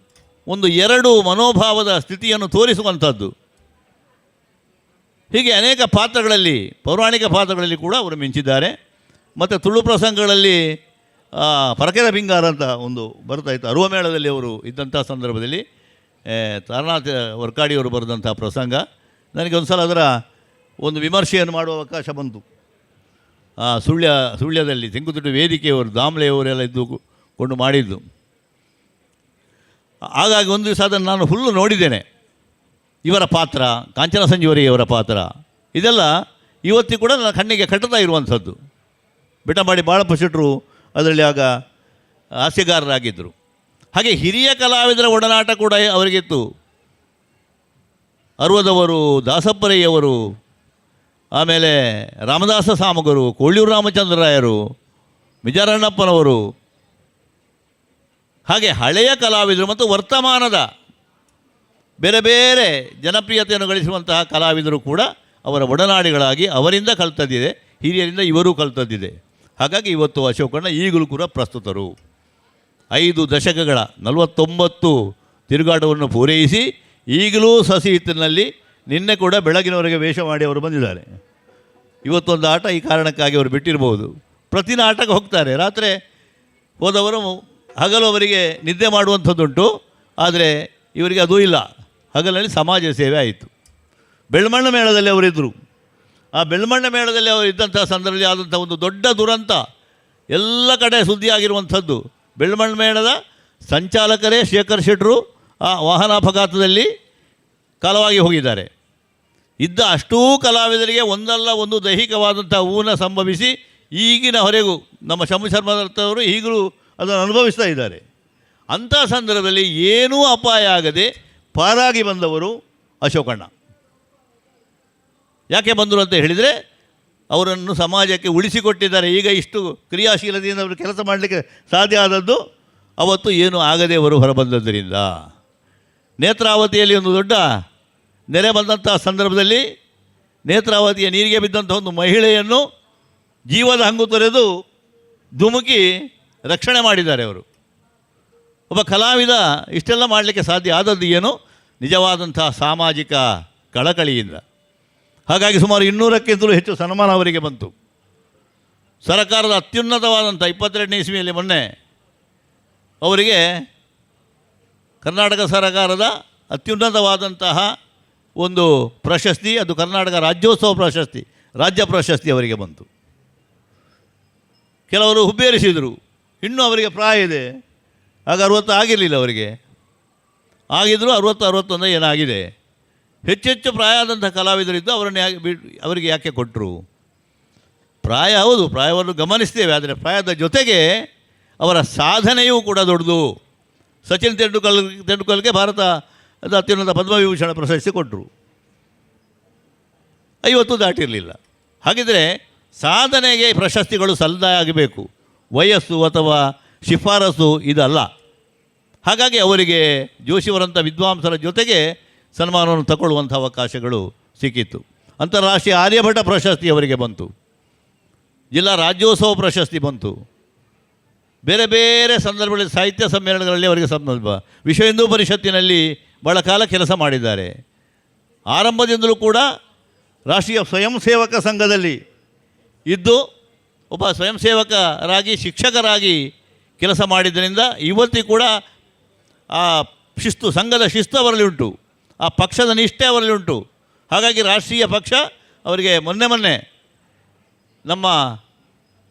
ಒಂದು ಎರಡು ಮನೋಭಾವದ ಸ್ಥಿತಿಯನ್ನು ತೋರಿಸುವಂಥದ್ದು. ಹೀಗೆ ಅನೇಕ ಪಾತ್ರಗಳಲ್ಲಿ, ಪೌರಾಣಿಕ ಪಾತ್ರಗಳಲ್ಲಿ ಕೂಡ ಅವರು ಮಿಂಚಿದ್ದಾರೆ. ಮತ್ತು ತುಳು ಪ್ರಸಂಗಗಳಲ್ಲಿ ಪರಕೆದ ಬಿಂಗಾರ ಅಂತ ಒಂದು ಬರ್ತಾಯಿತ್ತು. ಅರುವಮೇಳದಲ್ಲಿ ಅವರು ಇದ್ದಂಥ ಸಂದರ್ಭದಲ್ಲಿ ತಾರನಾಥ್ ವರ್ಕಾಡಿಯವರು ಬರೆದಂಥ ಪ್ರಸಂಗ. ನನಗೆ ಒಂದು ಸಲ ಅದರ ಒಂದು ವಿಮರ್ಶೆಯನ್ನು ಮಾಡುವ ಅವಕಾಶ ಬಂತು. ಸುಳ್ಯದಲ್ಲಿ ತೆಂಕುತಿಟ್ಟು ವೇದಿಕೆಯವರು, ದಾಮ್ಲೆಯವರೆಲ್ಲ ಇದ್ದು ಕೊಂಡು ಮಾಡಿದ್ದು. ಹಾಗಾಗಿ ಒಂದು ದಿವಸ ಅದನ್ನು ನಾನು ಫುಲ್ಲು ನೋಡಿದ್ದೇನೆ. ಇವರ ಪಾತ್ರ, ಕಾಂಚನ ಸಂಜೀವರಿಯವರ ಪಾತ್ರ, ಇದೆಲ್ಲ ಇವತ್ತಿಗೂ ಕೂಡ ನನ್ನ ಕಣ್ಣಿಗೆ ಕಟ್ಟುತ್ತಾ ಇರುವಂಥದ್ದು. ಬೆಟ್ಟಂಬಾಡಿ ಬಾಳಪ್ಪ ಶೆಟ್ಟರು ಅದರಲ್ಲಿ ಆಗ ಹಾಸ್ಯಗಾರರಾಗಿದ್ದರು. ಹಾಗೆ ಹಿರಿಯ ಕಲಾವಿದರ ಒಡನಾಟ ಕೂಡ ಅವರಿಗಿತ್ತು. ಅರುವದವರು, ದಾಸಪ್ಪರಯ್ಯವರು, ಆಮೇಲೆ ರಾಮದಾಸ ಸಾಮಗರು, ಕೋಳ್ಯೂರು ರಾಮಚಂದ್ರರಾಯರು, ಮಿಜಾರಣ್ಣಪ್ಪನವರು, ಹಾಗೆ ಹಳೆಯ ಕಲಾವಿದರು ಮತ್ತು ವರ್ತಮಾನದ ಬೇರೆ ಬೇರೆ ಜನಪ್ರಿಯತೆಯನ್ನು ಗಳಿಸುವಂತಹ ಕಲಾವಿದರು ಕೂಡ ಅವರ ಒಡನಾಡಿಗಳಾಗಿ ಅವರಿಂದ ಕಲ್ತದ್ದಿದೆ, ಹಿರಿಯರಿಂದ ಇವರೂ ಕಲ್ತದ್ದಿದೆ. ಹಾಗಾಗಿ ಇವತ್ತು ಅಶೋಕಣ್ಣ ಈಗಲೂ ಕೂಡ ಪ್ರಸ್ತುತರು. 5 ದಶಕಗಳ 49 ತಿರುಗಾಟವನ್ನು ಪೂರೈಸಿ ಈಗಲೂ ಸಸಿ ಹಿತ್ತಿನಲ್ಲಿ ನಿನ್ನೆ ಕೂಡ ಬೆಳಗಿನವರೆಗೆ ವೇಷ ಮಾಡಿ ಅವರು ಬಂದಿದ್ದಾರೆ. ಇವತ್ತೊಂದು ಆಟ ಈ ಕಾರಣಕ್ಕಾಗಿ ಅವರು ಬಿಟ್ಟಿರ್ಬೋದು. ಪ್ರತಿ ನಾಟಕ ಹೋಗ್ತಾರೆ. ರಾತ್ರಿ ಹೋದವರು ಹಗಲು ಅವರಿಗೆ ನಿದ್ದೆ ಮಾಡುವಂಥದ್ದುಂಟು, ಆದರೆ ಇವರಿಗೆ ಅದೂ ಇಲ್ಲ. ಹಗಲಲ್ಲಿ ಸಮಾಜ ಸೇವೆ ಆಯಿತು. ಬೆಳ್ಮಣ್ಣ ಮೇಳದಲ್ಲಿ ಅವರಿದ್ದರು. ಆ ಬೆಳ್ಮಣ್ಣ ಮೇಳದಲ್ಲಿ ಅವರು ಇದ್ದಂಥ ಸಂದರ್ಭದಲ್ಲಿ ಆದಂಥ ಒಂದು ದೊಡ್ಡ ದುರಂತ ಎಲ್ಲ ಕಡೆ ಸುದ್ದಿಯಾಗಿರುವಂಥದ್ದು. ಬೆಳ್ಮಣ್ಣ ಮೇಳದ ಸಂಚಾಲಕರೇ ಶೇಖರ್ ಶೆಟ್ಟರು ಆ ವಾಹನ ಅಪಘಾತದಲ್ಲಿ ಕಾಲವಾಗಿ ಹೋಗಿದ್ದಾರೆ. ಇದ್ದ ಅಷ್ಟೂ ಕಲಾವಿದರಿಗೆ ಒಂದಲ್ಲ ಒಂದು ದೈಹಿಕವಾದಂಥ ಊನ ಸಂಭವಿಸಿ ಈಗಿನ ಹೊರೆಗೂ ನಮ್ಮ ಶಂಭು ಶರ್ಮದವರು ಈಗಲೂ ಅದನ್ನು ಅನುಭವಿಸ್ತಾ ಇದ್ದಾರೆ. ಅಂಥ ಸಂದರ್ಭದಲ್ಲಿ ಏನೂ ಅಪಾಯ ಆಗದೆ ಪಾರಾಗಿ ಬಂದವರು ಅಶೋಕಣ್ಣ. ಯಾಕೆ ಬಂದರು ಅಂತ ಹೇಳಿದರೆ, ಅವರನ್ನು ಸಮಾಜಕ್ಕೆ ಉಳಿಸಿಕೊಟ್ಟಿದ್ದಾರೆ. ಈಗ ಇಷ್ಟು ಕ್ರಿಯಾಶೀಲತೆಯಿಂದ ಅವರು ಕೆಲಸ ಮಾಡಲಿಕ್ಕೆ ಸಾಧ್ಯ ಆದದ್ದು ಅವತ್ತು ಏನೂ ಆಗದೆ ಅವರು ಹೊರಬಂದದ್ದರಿಂದ. ನೇತ್ರಾವತಿಯಲ್ಲಿ ಒಂದು ದೊಡ್ಡ ನೆರೆ ಬಂದಂಥ ಸಂದರ್ಭದಲ್ಲಿ ನೇತ್ರಾವತಿಯ ನೀರಿಗೆ ಬಿದ್ದಂಥ ಒಂದು ಮಹಿಳೆಯನ್ನು ಜೀವದ ಹಂಗು ತೊರೆದು ಧುಮುಕಿ ರಕ್ಷಣೆ ಮಾಡಿದ್ದಾರೆ ಅವರು. ಒಬ್ಬ ಕಲಾವಿದ ಇಷ್ಟೆಲ್ಲ ಮಾಡಲಿಕ್ಕೆ ಸಾಧ್ಯ ಆದದ್ದು ಏನು? ನಿಜವಾದಂಥ ಸಾಮಾಜಿಕ ಕಳಕಳಿಯಿಂದ. ಹಾಗಾಗಿ ಸುಮಾರು 200ಕ್ಕಿಂತಲೂ ಹೆಚ್ಚು ಸನ್ಮಾನ ಅವರಿಗೆ ಬಂತು. ಸರಕಾರದ ಅತ್ಯುನ್ನತವಾದಂಥ 22ನೇ ಇಸ್ವಿಯಲ್ಲಿ ಮೊನ್ನೆ ಅವರಿಗೆ ಕರ್ನಾಟಕ ಸರಕಾರದ ಅತ್ಯುನ್ನತವಾದಂತಹ ಒಂದು ಪ್ರಶಸ್ತಿ, ಅದು ಕರ್ನಾಟಕ ರಾಜ್ಯೋತ್ಸವ ಪ್ರಶಸ್ತಿ, ರಾಜ್ಯ ಪ್ರಶಸ್ತಿ ಅವರಿಗೆ ಬಂತು. ಕೆಲವರು ಹುಬ್ಬೇರಿಸಿದರು, ಇನ್ನೂ ಅವರಿಗೆ ಪ್ರಾಯ ಇದೆ, ಆಗ 60 ಆಗಿರಲಿಲ್ಲ ಅವರಿಗೆ, ಆಗಿದ್ದರೂ 60, 61 ಏನಾಗಿದೆ. ಹೆಚ್ಚೆಚ್ಚು ಪ್ರಾಯ ಆದಂಥ ಕಲಾವಿದರಿದ್ದು ಅವರನ್ನು ಯಾಕೆ ಅವರಿಗೆ ಯಾಕೆ ಕೊಟ್ಟರು? ಪ್ರಾಯ ಹೌದು, ಪ್ರಾಯವನ್ನು ಗಮನಿಸ್ತೇವೆ, ಆದರೆ ಪ್ರಾಯದ ಜೊತೆಗೆ ಅವರ ಸಾಧನೆಯೂ ಕೂಡ ದೊಡ್ಡದು. ಸಚಿನ್ ತೆಂಡೂಲ್ಕರ್ಗೆ ಭಾರತದ ಅತ್ಯುನ್ನತ ಪದ್ಮವಿಭೂಷಣ ಪ್ರಶಸ್ತಿ ಕೊಟ್ಟರು, 50 ದಾಟಿರಲಿಲ್ಲ. ಹಾಗಿದ್ದರೆ ಸಾಧನೆಗೆ ಪ್ರಶಸ್ತಿಗಳು ಸಂದಾಯ ಆಗಬೇಕು, ವಯಸ್ಸು ಅಥವಾ ಶಿಫಾರಸು ಇದಲ್ಲ. ಹಾಗಾಗಿ ಅವರಿಗೆ ಜೋಶಿಯವರಂಥ ವಿದ್ವಾಂಸರ ಜೊತೆಗೆ ಸನ್ಮಾನವನ್ನು ತಗೊಳ್ಳುವಂಥ ಅವಕಾಶಗಳು ಸಿಕ್ಕಿತ್ತು. ಅಂತಾರಾಷ್ಟ್ರೀಯ ಆರ್ಯಭಟ ಪ್ರಶಸ್ತಿ ಅವರಿಗೆ ಬಂತು, ಜಿಲ್ಲಾ ರಾಜ್ಯೋತ್ಸವ ಪ್ರಶಸ್ತಿ ಬಂತು, ಬೇರೆ ಬೇರೆ ಸಂದರ್ಭಗಳಲ್ಲಿ ಸಾಹಿತ್ಯ ಸಮ್ಮೇಳನಗಳಲ್ಲಿ ಅವರಿಗೆ ಸಂದರ್ಭ, ವಿಶ್ವ ಹಿಂದೂ ಪರಿಷತ್ತಿನಲ್ಲಿ ಭಾಳ ಕಾಲ ಕೆಲಸ ಮಾಡಿದ್ದಾರೆ. ಆರಂಭದಿಂದಲೂ ಕೂಡ ರಾಷ್ಟ್ರೀಯ ಸ್ವಯಂ ಸೇವಕ ಸಂಘದಲ್ಲಿ ಇದ್ದು ಒಬ್ಬ ಸ್ವಯಂ ಸೇವಕರಾಗಿ ಶಿಕ್ಷಕರಾಗಿ ಕೆಲಸ ಮಾಡಿದ್ದರಿಂದ ಇವತ್ತಿಗೂ ಕೂಡ ಆ ಶಿಸ್ತು, ಸಂಘದ ಶಿಸ್ತು ಅವರಲ್ಲಿ ಉಂಟು, ಆ ಪಕ್ಷದ ನಿಷ್ಠೆ ಅವರಲ್ಲಿ ಉಂಟು. ಹಾಗಾಗಿ ರಾಷ್ಟ್ರೀಯ ಪಕ್ಷ ಅವರಿಗೆ ಮೊನ್ನೆ ಮೊನ್ನೆ ನಮ್ಮ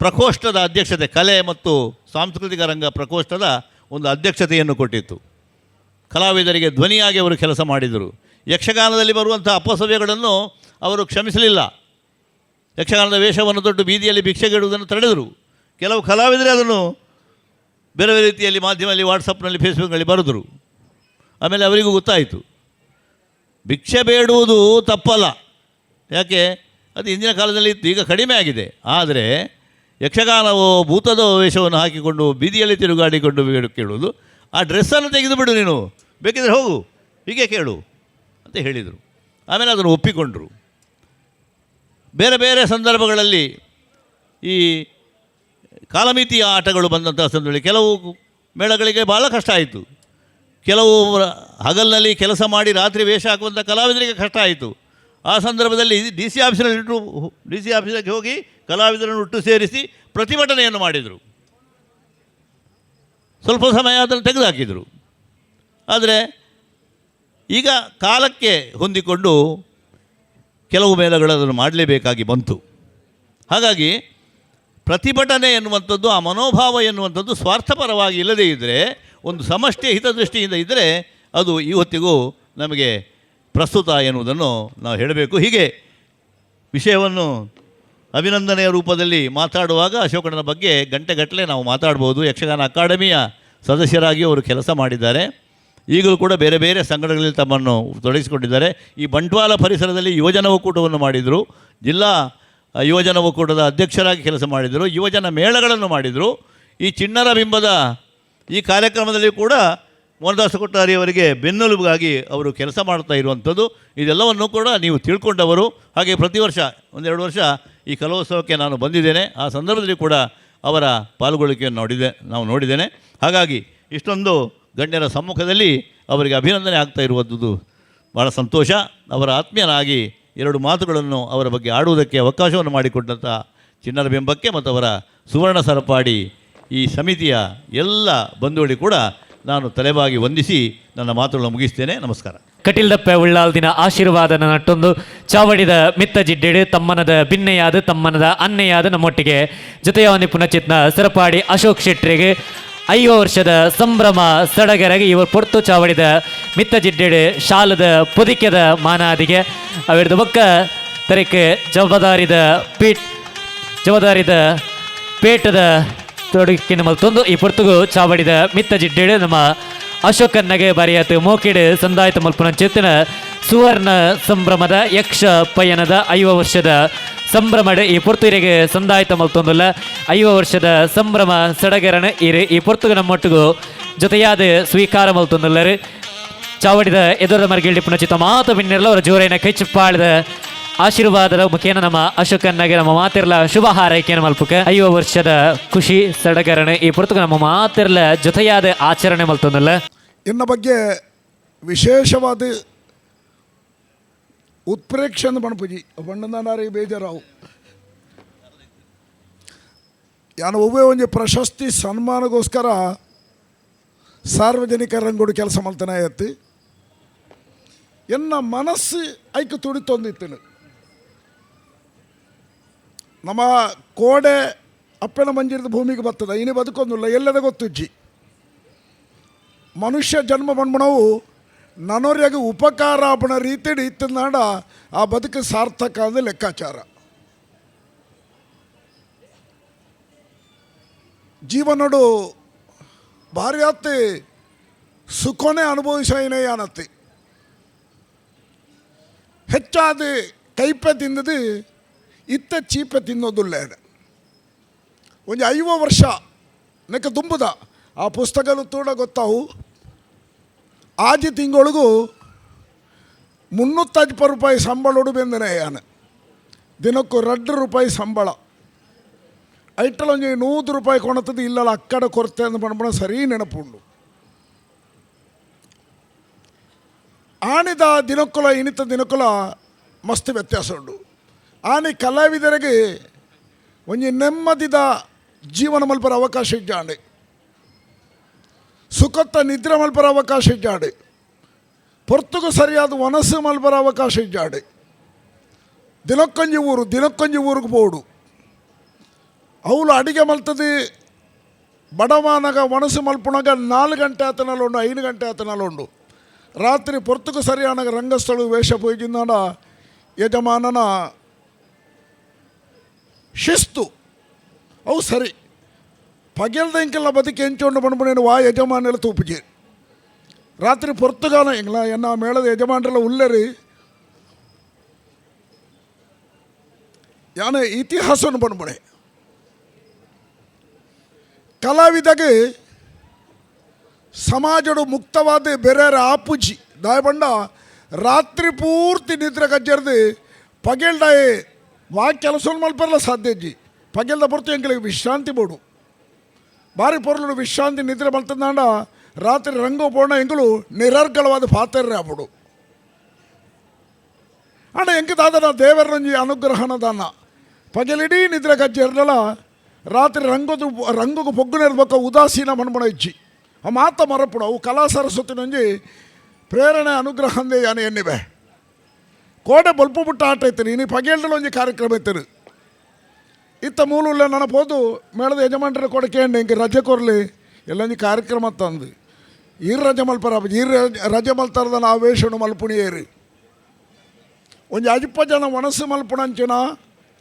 ಪ್ರಕೋಷ್ಠದ ಅಧ್ಯಕ್ಷತೆ, ಕಲೆ ಮತ್ತು ಸಾಂಸ್ಕೃತಿಕ ರಂಗ ಪ್ರಕೋಷ್ಠದ ಒಂದು ಅಧ್ಯಕ್ಷತೆಯನ್ನು ಕೊಟ್ಟಿತ್ತು. ಕಲಾವಿದರಿಗೆ ಧ್ವನಿಯಾಗಿ ಅವರು ಕೆಲಸ ಮಾಡಿದರು. ಯಕ್ಷಗಾನದಲ್ಲಿ ಬರುವಂಥ ಅಪಸವ್ಯಗಳನ್ನು ಅವರು ಕ್ಷಮಿಸಲಿಲ್ಲ. ಯಕ್ಷಗಾನದ ವೇಷವನ್ನು ತೊಟ್ಟು ಬೀದಿಯಲ್ಲಿ ಭಿಕ್ಷೆಗಿಡುವುದನ್ನು ತಡೆದರು. ಕೆಲವು ಕಲಾವಿದರೇ ಅದನ್ನು ಬೇರೆ ಬೇರೆ ರೀತಿಯಲ್ಲಿ ಮಾಧ್ಯಮದಲ್ಲಿ, ವಾಟ್ಸಪ್ನಲ್ಲಿ, ಫೇಸ್ಬುಕ್ನಲ್ಲಿ ಬರೆದರು. ಆಮೇಲೆ ಅವರಿಗೂ ಗೊತ್ತಾಯಿತು, ಭಿಕ್ಷೆ ಬೇಡುವುದು ತಪ್ಪಲ್ಲ, ಯಾಕೆ ಅದು ಹಿಂದಿನ ಕಾಲದಲ್ಲಿ ಇತ್ತು, ಈಗ ಕಡಿಮೆ ಆಗಿದೆ. ಆದರೆ ಯಕ್ಷಗಾನವು ಭೂತದ ವೇಷವನ್ನು ಹಾಕಿಕೊಂಡು ಬೀದಿಯಲ್ಲಿ ತಿರುಗಾಡಿಕೊಂಡು ಕೇಳುವುದು, ಆ ಡ್ರೆಸ್ಸನ್ನು ತೆಗೆದು ಬಿಡು, ನೀನು ಬೇಕಿದ್ರೆ ಹೋಗು, ಹೀಗೆ ಕೇಳು ಅಂತ ಹೇಳಿದರು. ಆಮೇಲೆ ಅದನ್ನು ಒಪ್ಪಿಕೊಂಡರು. ಬೇರೆ ಬೇರೆ ಸಂದರ್ಭಗಳಲ್ಲಿ ಈ ಕಾಲಮಿತಿಯ ಆಟಗಳು ಬಂದಂಥ ಸಂದರ್ಭದಲ್ಲಿ ಕೆಲವು ಮೇಳಗಳಿಗೆ ಭಾಳ ಕಷ್ಟ ಆಯಿತು. ಕೆಲವು ಹಗಲಿನಲ್ಲಿ ಕೆಲಸ ಮಾಡಿ ರಾತ್ರಿ ವೇಷ ಹಾಕುವಂಥ ಕಲಾವಿದರಿಗೆ ಕಷ್ಟ ಆಯಿತು. ಆ ಸಂದರ್ಭದಲ್ಲಿ ಡಿ ಸಿ ಆಫೀಸಿನಲ್ಲಿ ಇಟ್ಟು, ಡಿ ಸಿ ಆಫೀಸಿಗೆ ಹೋಗಿ ಕಲಾವಿದರನ್ನು ಒಟ್ಟು ಸೇರಿಸಿ ಪ್ರತಿಭಟನೆಯನ್ನು ಮಾಡಿದರು. ಸ್ವಲ್ಪ ಸಮಯ ಅದನ್ನು ತೆಗೆದುಹಾಕಿದರು. ಆದರೆ ಈಗ ಕಾಲಕ್ಕೆ ಹೊಂದಿಕೊಂಡು ಕೆಲವು ಮೇಳಗಳು ಅದನ್ನು ಮಾಡಲೇಬೇಕಾಗಿ ಬಂತು. ಹಾಗಾಗಿ ಪ್ರತಿಭಟನೆ ಎನ್ನುವಂಥದ್ದು, ಆ ಮನೋಭಾವ ಎನ್ನುವಂಥದ್ದು ಸ್ವಾರ್ಥಪರವಾಗಿ ಇಲ್ಲದೇ ಇದ್ದರೆ, ಒಂದು ಸಮಷ್ಟಿಯ ಹಿತದೃಷ್ಟಿಯಿಂದ ಇದ್ದರೆ ಅದು ಇವತ್ತಿಗೂ ನಮಗೆ ಪ್ರಸ್ತುತ ಎನ್ನುವುದನ್ನು ನಾವು ಹೇಳಬೇಕು. ಹೀಗೆ ವಿಷಯವನ್ನು ಅಭಿನಂದನೆಯ ರೂಪದಲ್ಲಿ ಮಾತಾಡುವಾಗ ಅಶೋಕಣ್ಣನ ಬಗ್ಗೆ ಗಂಟೆಗಟ್ಟಲೆ ನಾವು ಮಾತಾಡ್ಬೋದು. ಯಕ್ಷಗಾನ ಅಕಾಡೆಮಿಯ ಸದಸ್ಯರಾಗಿ ಅವರು ಕೆಲಸ ಮಾಡಿದ್ದಾರೆ. ಈಗಲೂ ಕೂಡ ಬೇರೆ ಬೇರೆ ಸಂಘಟನೆಗಳಲ್ಲಿ ತಮ್ಮನ್ನು ತೊಡಗಿಸಿಕೊಂಡಿದ್ದಾರೆ. ಈ ಬಂಟ್ವಾಳ ಪರಿಸರದಲ್ಲಿ ಯುವಜನ ಒಕ್ಕೂಟವನ್ನು ಮಾಡಿದರು, ಜಿಲ್ಲಾ ಯುವಜನ ಒಕ್ಕೂಟದ ಅಧ್ಯಕ್ಷರಾಗಿ ಕೆಲಸ ಮಾಡಿದರು, ಯುವಜನ ಮೇಳಗಳನ್ನು ಮಾಡಿದರು. ಈ ಚಿಣ್ಣರ ಬಿಂಬದ ಈ ಕಾರ್ಯಕ್ರಮದಲ್ಲಿ ಕೂಡ ಮೋಹನದಾಸ ಕೊಟ್ಟಾರಿ ಅವರಿಗೆ ಬೆನ್ನೆಲುಬಾಗಿ ಅವರು ಕೆಲಸ ಮಾಡ್ತಾ ಇರುವಂಥದ್ದು, ಇದೆಲ್ಲವನ್ನು ಕೂಡ ನೀವು ತಿಳ್ಕೊಂಡವರು. ಹಾಗೆ ಪ್ರತಿ ವರ್ಷ ಒಂದೆರಡು ವರ್ಷ ಈ ಕಲೋತ್ಸವಕ್ಕೆ ನಾನು ಬಂದಿದ್ದೇನೆ. ಆ ಸಂದರ್ಭದಲ್ಲಿ ಕೂಡ ಅವರ ಪಾಲ್ಗೊಳ್ಳಿಕೆಯನ್ನು ನಾವು ನೋಡಿದ್ದೇನೆ. ಹಾಗಾಗಿ ಇಷ್ಟೊಂದು ಗಣ್ಯರ ಸಮ್ಮುಖದಲ್ಲಿ ಅವರಿಗೆ ಅಭಿನಂದನೆ ಆಗ್ತಾ ಇರುವಂಥದ್ದು ಭಾಳ ಸಂತೋಷ. ಅವರ ಆತ್ಮೀಯನಾಗಿ ಎರಡು ಮಾತುಗಳನ್ನು ಅವರ ಬಗ್ಗೆ ಆಡುವುದಕ್ಕೆ ಅವಕಾಶವನ್ನು ಮಾಡಿಕೊಟ್ಟಂಥ ಚಿಣ್ಣರ ಬಿಂಬಕ್ಕೆ ಮತ್ತು ಅವರ ಸುವರ್ಣ ಸರಪಾಡಿ ಈ ಸಮಿತಿಯ ಎಲ್ಲ ಬಂಧುಗಳಿಗೆ ಕೂಡ ನಾನು ತಲೆಬಾಗಿ ವಂದಿಸಿ ನನ್ನ ಮಾತುಗಳನ್ನು ಮುಗಿಸ್ತೇನೆ. ನಮಸ್ಕಾರ. ಕಟೀಲ್ದಪ್ಪೆ ಉಳ್ಳಾಲ್ದಿನ ಆಶೀರ್ವಾದನ ನಟ್ಟೊಂದು ಚಾವಡಿದ ಮಿತ್ತ ಜಿಡ್ಡೆಡು ತಮ್ಮನದ ಬಿನ್ನೆಯಾದ ತಮ್ಮನದ ಅನ್ನೆಯಾದ ನಮ್ಮೊಟ್ಟಿಗೆ ಜೊತೆಯವನಿ ಪುನಚಿತ್ನ ಸರಪಾಡಿ ಅಶೋಕ್ ಶೆಟ್ಟರಿಗೆ 50 ವರ್ಷದ ಸಂಭ್ರಮ ಸಡಗರಗೆ ಇವರು ಪೊರ್ತು ಚಾವಡಿದ ಮಿತ್ತ ಜಿಡ್ಡೆಡು ಶಾಲದ ಪೊದಿಕೆದ ಮಾನಾದಿಗೆ ಅವಿರ್ದ ಬೊಕ್ಕ ತರಕ್ಕೆ ಜವಾಬ್ದಾರಿದ ಪೀಠ್ ಜವಾಬ್ದಾರಿದ ಪೇಟದ ತೊಡಗಿನ ಮಲ್ತೊಂದು ಈ ಪೊರ್ತುಗು ಚಾವಡಿದ ಮಿತ್ತ ಜಿಡ್ಡೆಡು ನಮ್ಮ ಅಶೋಕನ್ನಗೆ ಬರೆಯತು ಮೋಕಿಡು ಸಂದಾಯತ ಮಲ್ಪುನ ಚೇತನ ಸುವರ್ಣ ಸಂಭ್ರಮದ ಯಕ್ಷ ಪಯಣದ 50 ವರ್ಷದ ಸಂಭ್ರಮಡ್ ಈ ಪೊರ್ತುರಿಗೆ ಸಂದಾಯತ ಮಲ್ತೊಂದುಲ್ಲ 50 ವರ್ಷದ ಸಂಭ್ರಮ ಸಡಗರನ ಇರು ಈ ಪೊರ್ತುಗು ನಮ್ಮೊಟ್ಟಿಗೂ ಜೊತೆಯಾದ ಸ್ವೀಕಾರ ಮಲ್ತೊಂದುಲ್ಲರು. ಚಾವಡಿದ ಎದುರದ ಮರ್ಗಿಲ್ಡಿ ಪುನಚಿತ ಮಾತು ಬಿನ್ನಿರಲ ಅವರ ಜೋರೈನ ಕೈಚುಪ್ಪಾಳದ ಆಶೀರ್ವಾದದ ಮುಖೇನ ನಮ್ಮ ಅಶೋಕನ್ನಗೆ ನಮ್ಮ ಮಾತಿರ್ಲ ಶುಭ ಹಾರೈಕೆಯನ್ನು ಮಲ್ಪುಕ 50 ವರ್ಷದ ಖುಷಿ ಸಡಗರಣ ಈ ಪೊರ್ತುಗು ನಮ್ಮ ಮಾತಿರ್ಲ ಜೊತೆಯಾದ ಆಚರಣೆ ಮಲ್ತೊಂದುಲ್ಲ. ಎನ್ನ ಬಗ್ಗೆ ವಿಶೇಷವಾದ ಉತ್ಪ್ರೇಕ್ಷೆ ಪಣಪುಜಿ ಪಂಡನಾರಿ ಬೇಜಾರಾವು. ಯಾನು ಒವ್ವೇ ಒಂಜಿ ಪ್ರಶಸ್ತಿ ಸನ್ಮಾನಗೋಸ್ಕರ ಸಾರ್ವಜನಿಕ ರಂಗೋಡು ಕೆಲಸ ಮಲ್ತನ ಎತ್ತಿ ಎನ್ನ ಮನಸ್ಸು ಐಕ್ ತುಡಿತೊಂದಿತ್ತು. ನಮ್ಮ ಕೋಡೆ ಅಪ್ಪನ ಮಂಜಿರದ ಭೂಮಿಗೆ ಬರ್ತದೆ, ಇನಿ ಬದುಕೊಂದಿಲ್ಲ, ಎಲ್ಲದ ಗೊತ್ತುಜ್ಜಿ. ಮನುಷ್ಯ ಜನ್ಮ ಬಂದ್ಮಣವು ನನೊರ್ಯಾಗ ಉಪಕಾರ ಆಪಣ ರೀತಿಡ್ ಇತ್ತನಾಡ ಆ ಬದುಕು ಸಾರ್ಥಕ ಅಂದ ಲೆಕ್ಕಾಚಾರ. ಜೀವನಡು ಭಾರ್ಯಾತಿ ಸುಖನೇ ಅನುಭವಿಸೈನೇ ಯಾನತ್ತಿ ಹೆಚ್ಚಾದ ಕೈಪೆ ತಿಂದದು ಇತ್ತ ಚೀಪೆ ತಿನ್ನೋದಿಲ್ಲ. ಒಂದು 50 ವರ್ಷ ನೆಕ್ಕ ತುಂಬುದ ಆ ಪುಸ್ತಕನು ತೂಡ ಗೊತ್ತಾವು. ಆಜಿ ತಿಂಗಳಿಗೂ 350 ರೂಪಾಯಿ ಸಂಬಳ ಬೆಂದನೆ ಯಾನು, ದಿನಕ್ಕೂ 2 ರೂಪಾಯಿ ಸಂಬಳ. ಐಟಲ್ ಒಂಜಿ 100 ರೂಪಾಯಿ ಕೊಣತದ್ದು ಇಲ್ಲಲ್ಲ ಅಕ್ಕಡ ಕೊರತೆ ಅಂದ್ ಪಂಡ್ಪುಣ ಸರಿ ನೆನಪುಂಡು. ಆಣಿದ ದಿನಕ್ಕುಲ ಇನಿತ ದಿನಕ್ಕುಲ ಮಸ್ತ್ ವ್ಯತ್ಯಾಸ ಉಂಡು. ಆನಿ ಕಲಾವಿದರಿಗೆ ಒಂಜಿ ನೆಮ್ಮದಿದ ಜೀವನ ಮಲ್ಪರ ಅವಕಾಶ ಇಜ್ಜಾಂಡೆ, ಸುಖತ್ತ ನಿದ್ರೆ ಮಲ್ಪರ ಅವಕಾಶ ಇಜ್ಜಾಂಡೆ, ಪೊರ್ತುಗು ಸರಿಯಾದ ಮನಸ್ಸು ಮಲ್ಪರ ಅವಕಾಶ ಇಜ್ಜಾಂಡೆ. ದಿನಕ್ಕೊಂಜಿ ಊರು ದಿನಕ್ಕೊಂಜಿ ಊರಿಗೆ ಪೋಡು, ಅವಳು ಅಡಿಗೆ ಮಲ್ತದೆ ಬಡವಾನಗ ಮನಸ್ಸು ಮಲ್ಪುಣಗ 4 ಗಂಟೆ ಆತನಲ್ಲುಂಡು, 5 ಗಂಟೆ ಆತನಲ್ಲುಂಡು. ರಾತ್ರಿ ಪೊರ್ತುಗು ಸರಿಯಾನಗ ರಂಗಸ್ಥಳ ವೇಷ ಪೋಯಿಜಿಂದಾಡ ಯಜಮಾನನ ಶಿಸ್ತು ಅವು ಸರಿ. ಪಗೆಲ್ದ ಇಂಕೆಲ್ಲ ಬದುಕಿ ಎಂಚೊಂಡು ಪಣಪುಣೇನು ವಾ ಯಜಮಾನೆಲ್ಲ ತೂಪುಜಿ. ರಾತ್ರಿ ಪೊರ್ತುಗಾನ ಎಂಗ್ಲ ಎನ್ನ ಮೇಳದ ಯಜಮಾನರೆಲ್ಲ ಉಲ್ಲೆರಿ ಯಾನ ಇತಿಹಾಸವನ್ನು ಪಣಪುಣೆ. ಕಲಾವಿದಗೆ ಸಮಾಜಡು ಮುಕ್ತವಾದ ಬೇರೆ ಆಪುಜಿ ದಾಯಬಂಡ ರಾತ್ರಿ ಪೂರ್ತಿ ನಿದ್ರೆ ಕಜ್ಜರ್ದು ಪಗೆಲ್ಡಾಯೆ ವಾ ಕೆಲಸ ಮಲ್ಪರಲ್ಲ ಸಾಧ್ಯ ಇಜ್ಜಿ. ಪಗೆಲ್ದ ಪೊರ್ತು ಎಂಕಲಿಗೆ ವಿಶ್ರಾಂತಿ ಬೋಡು, ಬಾರಿ ಪೊರ್ಲು ವಿಶ್ರಾಂತಿ ನಿದ್ರೆ ಮಲ್ತಂದಾಂಡ ರಾತ್ರಿ ರಂಗು ಪೋಣ ಎಂಕಲು ನಿರರ್ಗಳವಾದ ಪಾತ್ರರೇ ಆಪುಡು. ಅಂಡ ಎಂಕ ದಾದನ ದೇವರೊಂಜಿ ಅನುಗ್ರಹಣ ದಾನ ಪಗೆಲಿಡೀ ನಿದ್ರೆ ಕಜ್ಜರ್ದಲ ರಾತ್ರಿ ರಂಗದು ರಂಗುಗು ಪೊಗ್ಗುನಿರ್ಬೇಕ ಉದಾಸೀನ ಮನ್ಮಣ ಇಜ್ಜಿ. ಆ ಮಾತ ಮರಪುಡು ಅವು ಕಲಾ ಸರಸ್ವತಿನೊಂಜಿ ಪ್ರೇರಣೆ ಅನುಗ್ರಹ ಅಂದೇ ಯಾನೆ ಎನ್ನಿವೆ. ಕೋಡೆ ಬೊಲ್ಪು ಬುಟ್ಟ ಆಟ ಐತರಿ ಇನಿ ಪಗೆಲ್ಡಲ ಒಂಜಿ ಕಾರ್ಯಕ್ರಮ ಐತರಿ. ಇತ್ತ ಮೂಲುಲ್ಲ ನನ್ನ ಪೋದು ಮೇಳದ ಯಜಮಾನ್ರ ಕೊಡಕೇಂಡೆ ಇಂಕ ರಜೆ ಕೊರ್ಲಿ ಎಲ್ಲೊಂಜಿ ಕಾರ್ಯಕ್ರಮ ತಂದು ಈ ರಜೆ ಮಲ್ಪರ ಈ ರಜೆ ಮಲ್ತಾರದ ಆ ವೇಷನು ಮಲ್ಪುಣಿಯೇರಿ. ಒಂಜಿ ಅಜಿಪ್ಪ ಜನ ಮನಸ್ಸು ಮಲ್ಪುಣಂಚಿನ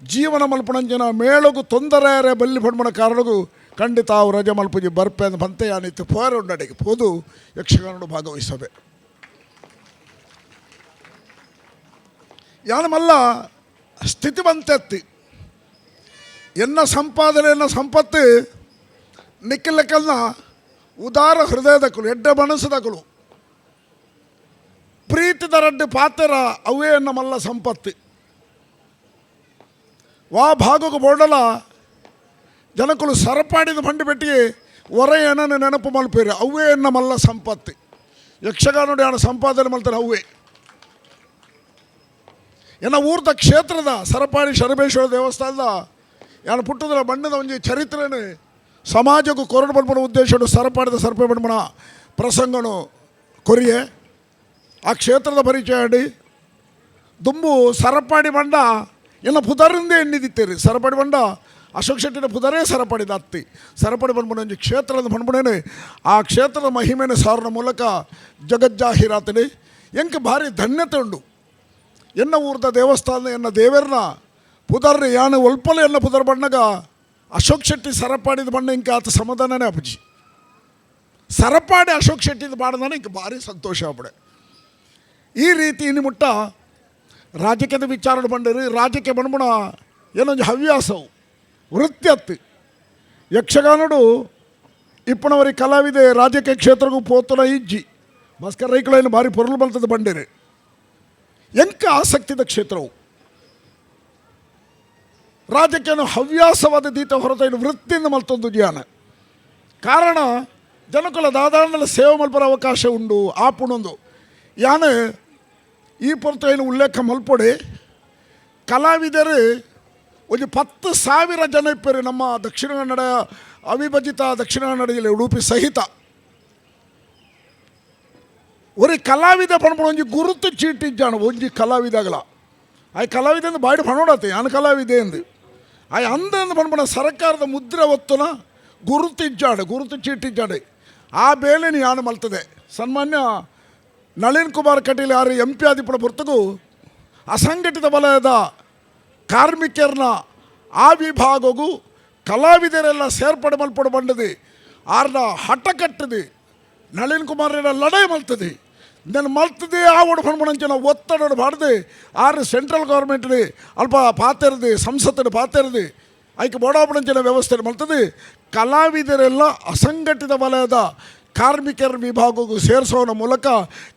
ಜೀವನ ಮಲ್ಪುಣಂಚಿನ ಮೇಳಗು ತೊಂದರೆ ಬಲ್ಲಿ ಪಡ್ಮಣ ಕಾರಣಗು ಖಂಡಿತ ಅವು ರಜೆ ಮಲ್ಪುಜಿ ಬರ್ಪೆ ಅಂದ್ ಪಂತೆ ಯಾನಿತ್ತು ಪೋರ ಉಂಡಡಿಗೆ ಪೋದು ಯಕ್ಷಗಾನಡು ಭಾಗವಹಿಸವೆ. ಯಾನ ಮಲ್ಲ ಸ್ಥಿತಿ ಬಂತೆತ್ತಿ ಎನ್ನ ಸಂಪಾದನೆ ಎನ್ನ ಸಂಪತ್ತು ನಿಕ್ಕಿಲ್ಲಕ್ಕಲ್ನ ಉದಾರ ಹೃದಯದಕ್ಕಲು ಎಡ್ಡ ಮನಸ್ಸುದಕ್ಕಲು ಪ್ರೀತಿದ ರಡ್ಡು ಪಾತ್ರ ಅವೇ ಎನ್ನ ಮಲ್ಲ ಸಂಪತ್ತು. ವಾ ಭಾಗಕ್ಕೆ ಬೋಡಲ ಜನಕುಲು ಸರಪಾಡಿದ ಬಂಡಿ ಬೆಟ್ಟಿಗೆ ಹೊರ ಏನನ್ನು ನೆನಪು ಮಲ್ಪೇರಿ ಅವೇ ಎನ್ನ ಮಲ್ಲ ಸಂಪತ್ತು. ಯಕ್ಷಗಾನ ಯಾನ ಸಂಪಾದನೆ ಮಲ್ತಾರೆ ಅವೇ. ಎನ್ನ ಊರ್ದ ಕ್ಷೇತ್ರದ ಸರಪಾಡಿ ಶರಬೇಶ್ವರ ದೇವಸ್ಥಾನದ ಯಾನ ಪುಟ್ಟದ ಬಣ್ಣದ ಒಂಜಿ ಚರಿತ್ರೆನು ಸಮಾಜಕ್ಕೂ ಕೊರಡು ಪಡ್ಪಣ ಉದ್ದೇಶಡು ಸರಪಾಡಿದ ಸರ್ಪೆ ಬಣ್ಮಣ ಪ್ರಸಂಗನು ಕೊರಿಯೆ. ಆ ಕ್ಷೇತ್ರದ ಪರಿಚಯ ಆಡಿ ದುಂಬು ಸರಪಾಡಿ ಬಂಡ ಎಲ್ಲ ಪುದರಿಂದೇ ಎಣ್ಣಿದಿತ್ತೇರಿ. ಸರಪಾಡಿ ಬಂಡ ಅಶೋಕ್ ಶೆಟ್ಟಿನ ಪುದರೇ ಸರಪಾಡಿದ ಅತ್ತಿ ಸರಪಾಡಿ ಬಂದ್ಬಿಡ ಒಂಜಿ ಕ್ಷೇತ್ರದ ಬಂದ್ಬಿಡೇನೆ ಆ ಕ್ಷೇತ್ರದ ಮಹಿಮೆನ ಸಾರನ ಮೂಲಕ ಜಗಜ್ಜಾಹೀರಾತನಿ. ಎಂಕ್ ಭಾರಿ ಧನ್ಯತೆ ಉಂಡು. ಎನ್ನ ಊರ್ದ ದೇವಸ್ಥಾನ ಎನ್ನ ದೇವರನ್ನ ಪುದರ್ನ ಯಾನು ಒಲ್ಪಲ ಎನ್ನ ಪುದರ್ ಬಣ್ಣಗ ಅಶೋಕ್ ಶೆಟ್ಟಿ ಸರಪಾಡಿದ ಬಣ್ಣ ಇಂಕ ಆತ ಸಮಾಧಾನನೇ ಅಪ್ಪಜಿ. ಸರಪಾಡಿ ಅಶೋಕ್ ಶೆಟ್ಟಿದ ಬಾಡದಾನೆ ಇಂಕ ಭಾರಿ ಸಂತೋಷ ಆಗ್ಬಿಡೆ. ಈ ರೀತಿ ಇನ್ನು ಮುಟ್ಟ ರಾಜಕೀಯದ ವಿಚಾರಣೆ ಬಂಡಿರಿ ರಾಜಕೀಯ ಬಂಡ್ಬಣ ಏನೊಂದು ಹವ್ಯಾಸವು ವೃತ್ತಿ ಅತ್ತು. ಯಕ್ಷಗಾನಡು ಇಪ್ಪಣವರಿ ಕಲಾವಿದೆ ರಾಜಕೀಯ ಕ್ಷೇತ್ರಕ್ಕೂ ಪೋತನ ಇಜ್ಜಿ ಭಾಸ್ಕರ್ ರೈಕುಲೈನ ಭಾರಿ ಪೊರಲು ಬಲ್ತದ ಬಂಡಿರಿ. ಎಂಕ ಆಸಕ್ತಿದ ಕ್ಷೇತ್ರವು ರಾಜಕೀಯ ಹವ್ಯಾಸವಾದ ದೀತ ಹೊರತು ವೃತ್ತಿಯಿಂದ ಮಲ್ತೊಂದು ಜ್ಞಾನ. ಕಾರಣ ಜನಕುಲ ದಾದಾಂಡಲ ಸೇವೆ ಮಲ್ಪರ ಅವಕಾಶ ಉಂಡು ಆಪುಣೊಂದು ಯಾನು ಈ ಪೊರ್ತು ಏನು ಉಲ್ಲೇಖ ಮಲ್ಪೊಡೆ. ಕಲಾವಿದರು ಒಂದು 10,000 ಜನ ಇಪ್ಪರು ನಮ್ಮ ದಕ್ಷಿಣ ಕನ್ನಡ ಅವಿಭಜಿತ ದಕ್ಷಿಣ ಕನ್ನಡ ಜಿಲ್ಲೆ ಉಡುಪಿ ಸಹಿತ. ಒರಿ ಕಲಾವಿದ ಪಣಪಣ ಒಂಜಿ ಗುರುತು ಚೀಟಿ ಇಜ್ಜಾಣ ಒಂಜಿ ಕಲಾವಿದಾಗಲ ಆಯ್ ಕಲಾವಿದ ಅಂದ್ ಬಾಯ್ಡ್ ಪಣೋಡತ್ತೆ ಯಾನ್ ಕಲಾವಿದೆ ಎಂದು ಆಯ್ ಅಂದ ಪಣಪಣ ಸರ್ಕಾರದ ಮುದ್ರೆ ಒತ್ತುನ ಗುರುತು ಇಜ್ಜಾಡು ಗುರುತು ಚೀಟಿ ಇಜ್ಜಾಡು ಆ ಬೇಲೆನಿ ಯಾನು ಮಲ್ತದೆ. ಸನ್ಮಾನ್ಯ Nalin Kumar Kateel ಆರು ಎಂ ಪಿ ಆದಿಪ್ಪುನ ಪೊರ್ತುಗು ಅಸಂಘಟಿತ ವಲಯದ ಕಾರ್ಮಿಕರನ್ನ ಆ ವಿಭಾಗಗೂ ಕಲಾವಿದರೆಲ್ಲ ಸೇರ್ಪಡೆ ಮಲ್ಪಡು ಬಂಡది ಆರ್ನ ಹಠ ಕಟ್ಟದಿ ನಳಿನ್ ಕುಮಾರ್ ಲಡೈ ಮಲ್ತದೆ. నేను ಮಲ್ತದೆ ಆ ಓಡು ಪನ್ಪುನಂಚಿನ ಒತ್ತಡ ಬಾಡ್ದು ಆರು ಸೆಂಟ್ರಲ್ ಗೌರ್ಮೆಂಟ್ ಅಲ್ಪ ಪಾತೆರ್ದು ಸಂಸತ್ತು ಪಾತೆರ್ದು ಐಕ್ ಬೋಡಾಪುನಂಚಿನ ವ್ಯವಸ್ಥೆ ಮಲ್ತದೆ. ಕಲಾವಿದರೆಲ್ಲ ಅಸಂಘಟಿತ ವಲಯದ ಕಾರ್ಮಿಕರ ವಿಭಾಗಕ್ಕೂ ಸೇರಿಸೋನ ಮೂಲಕ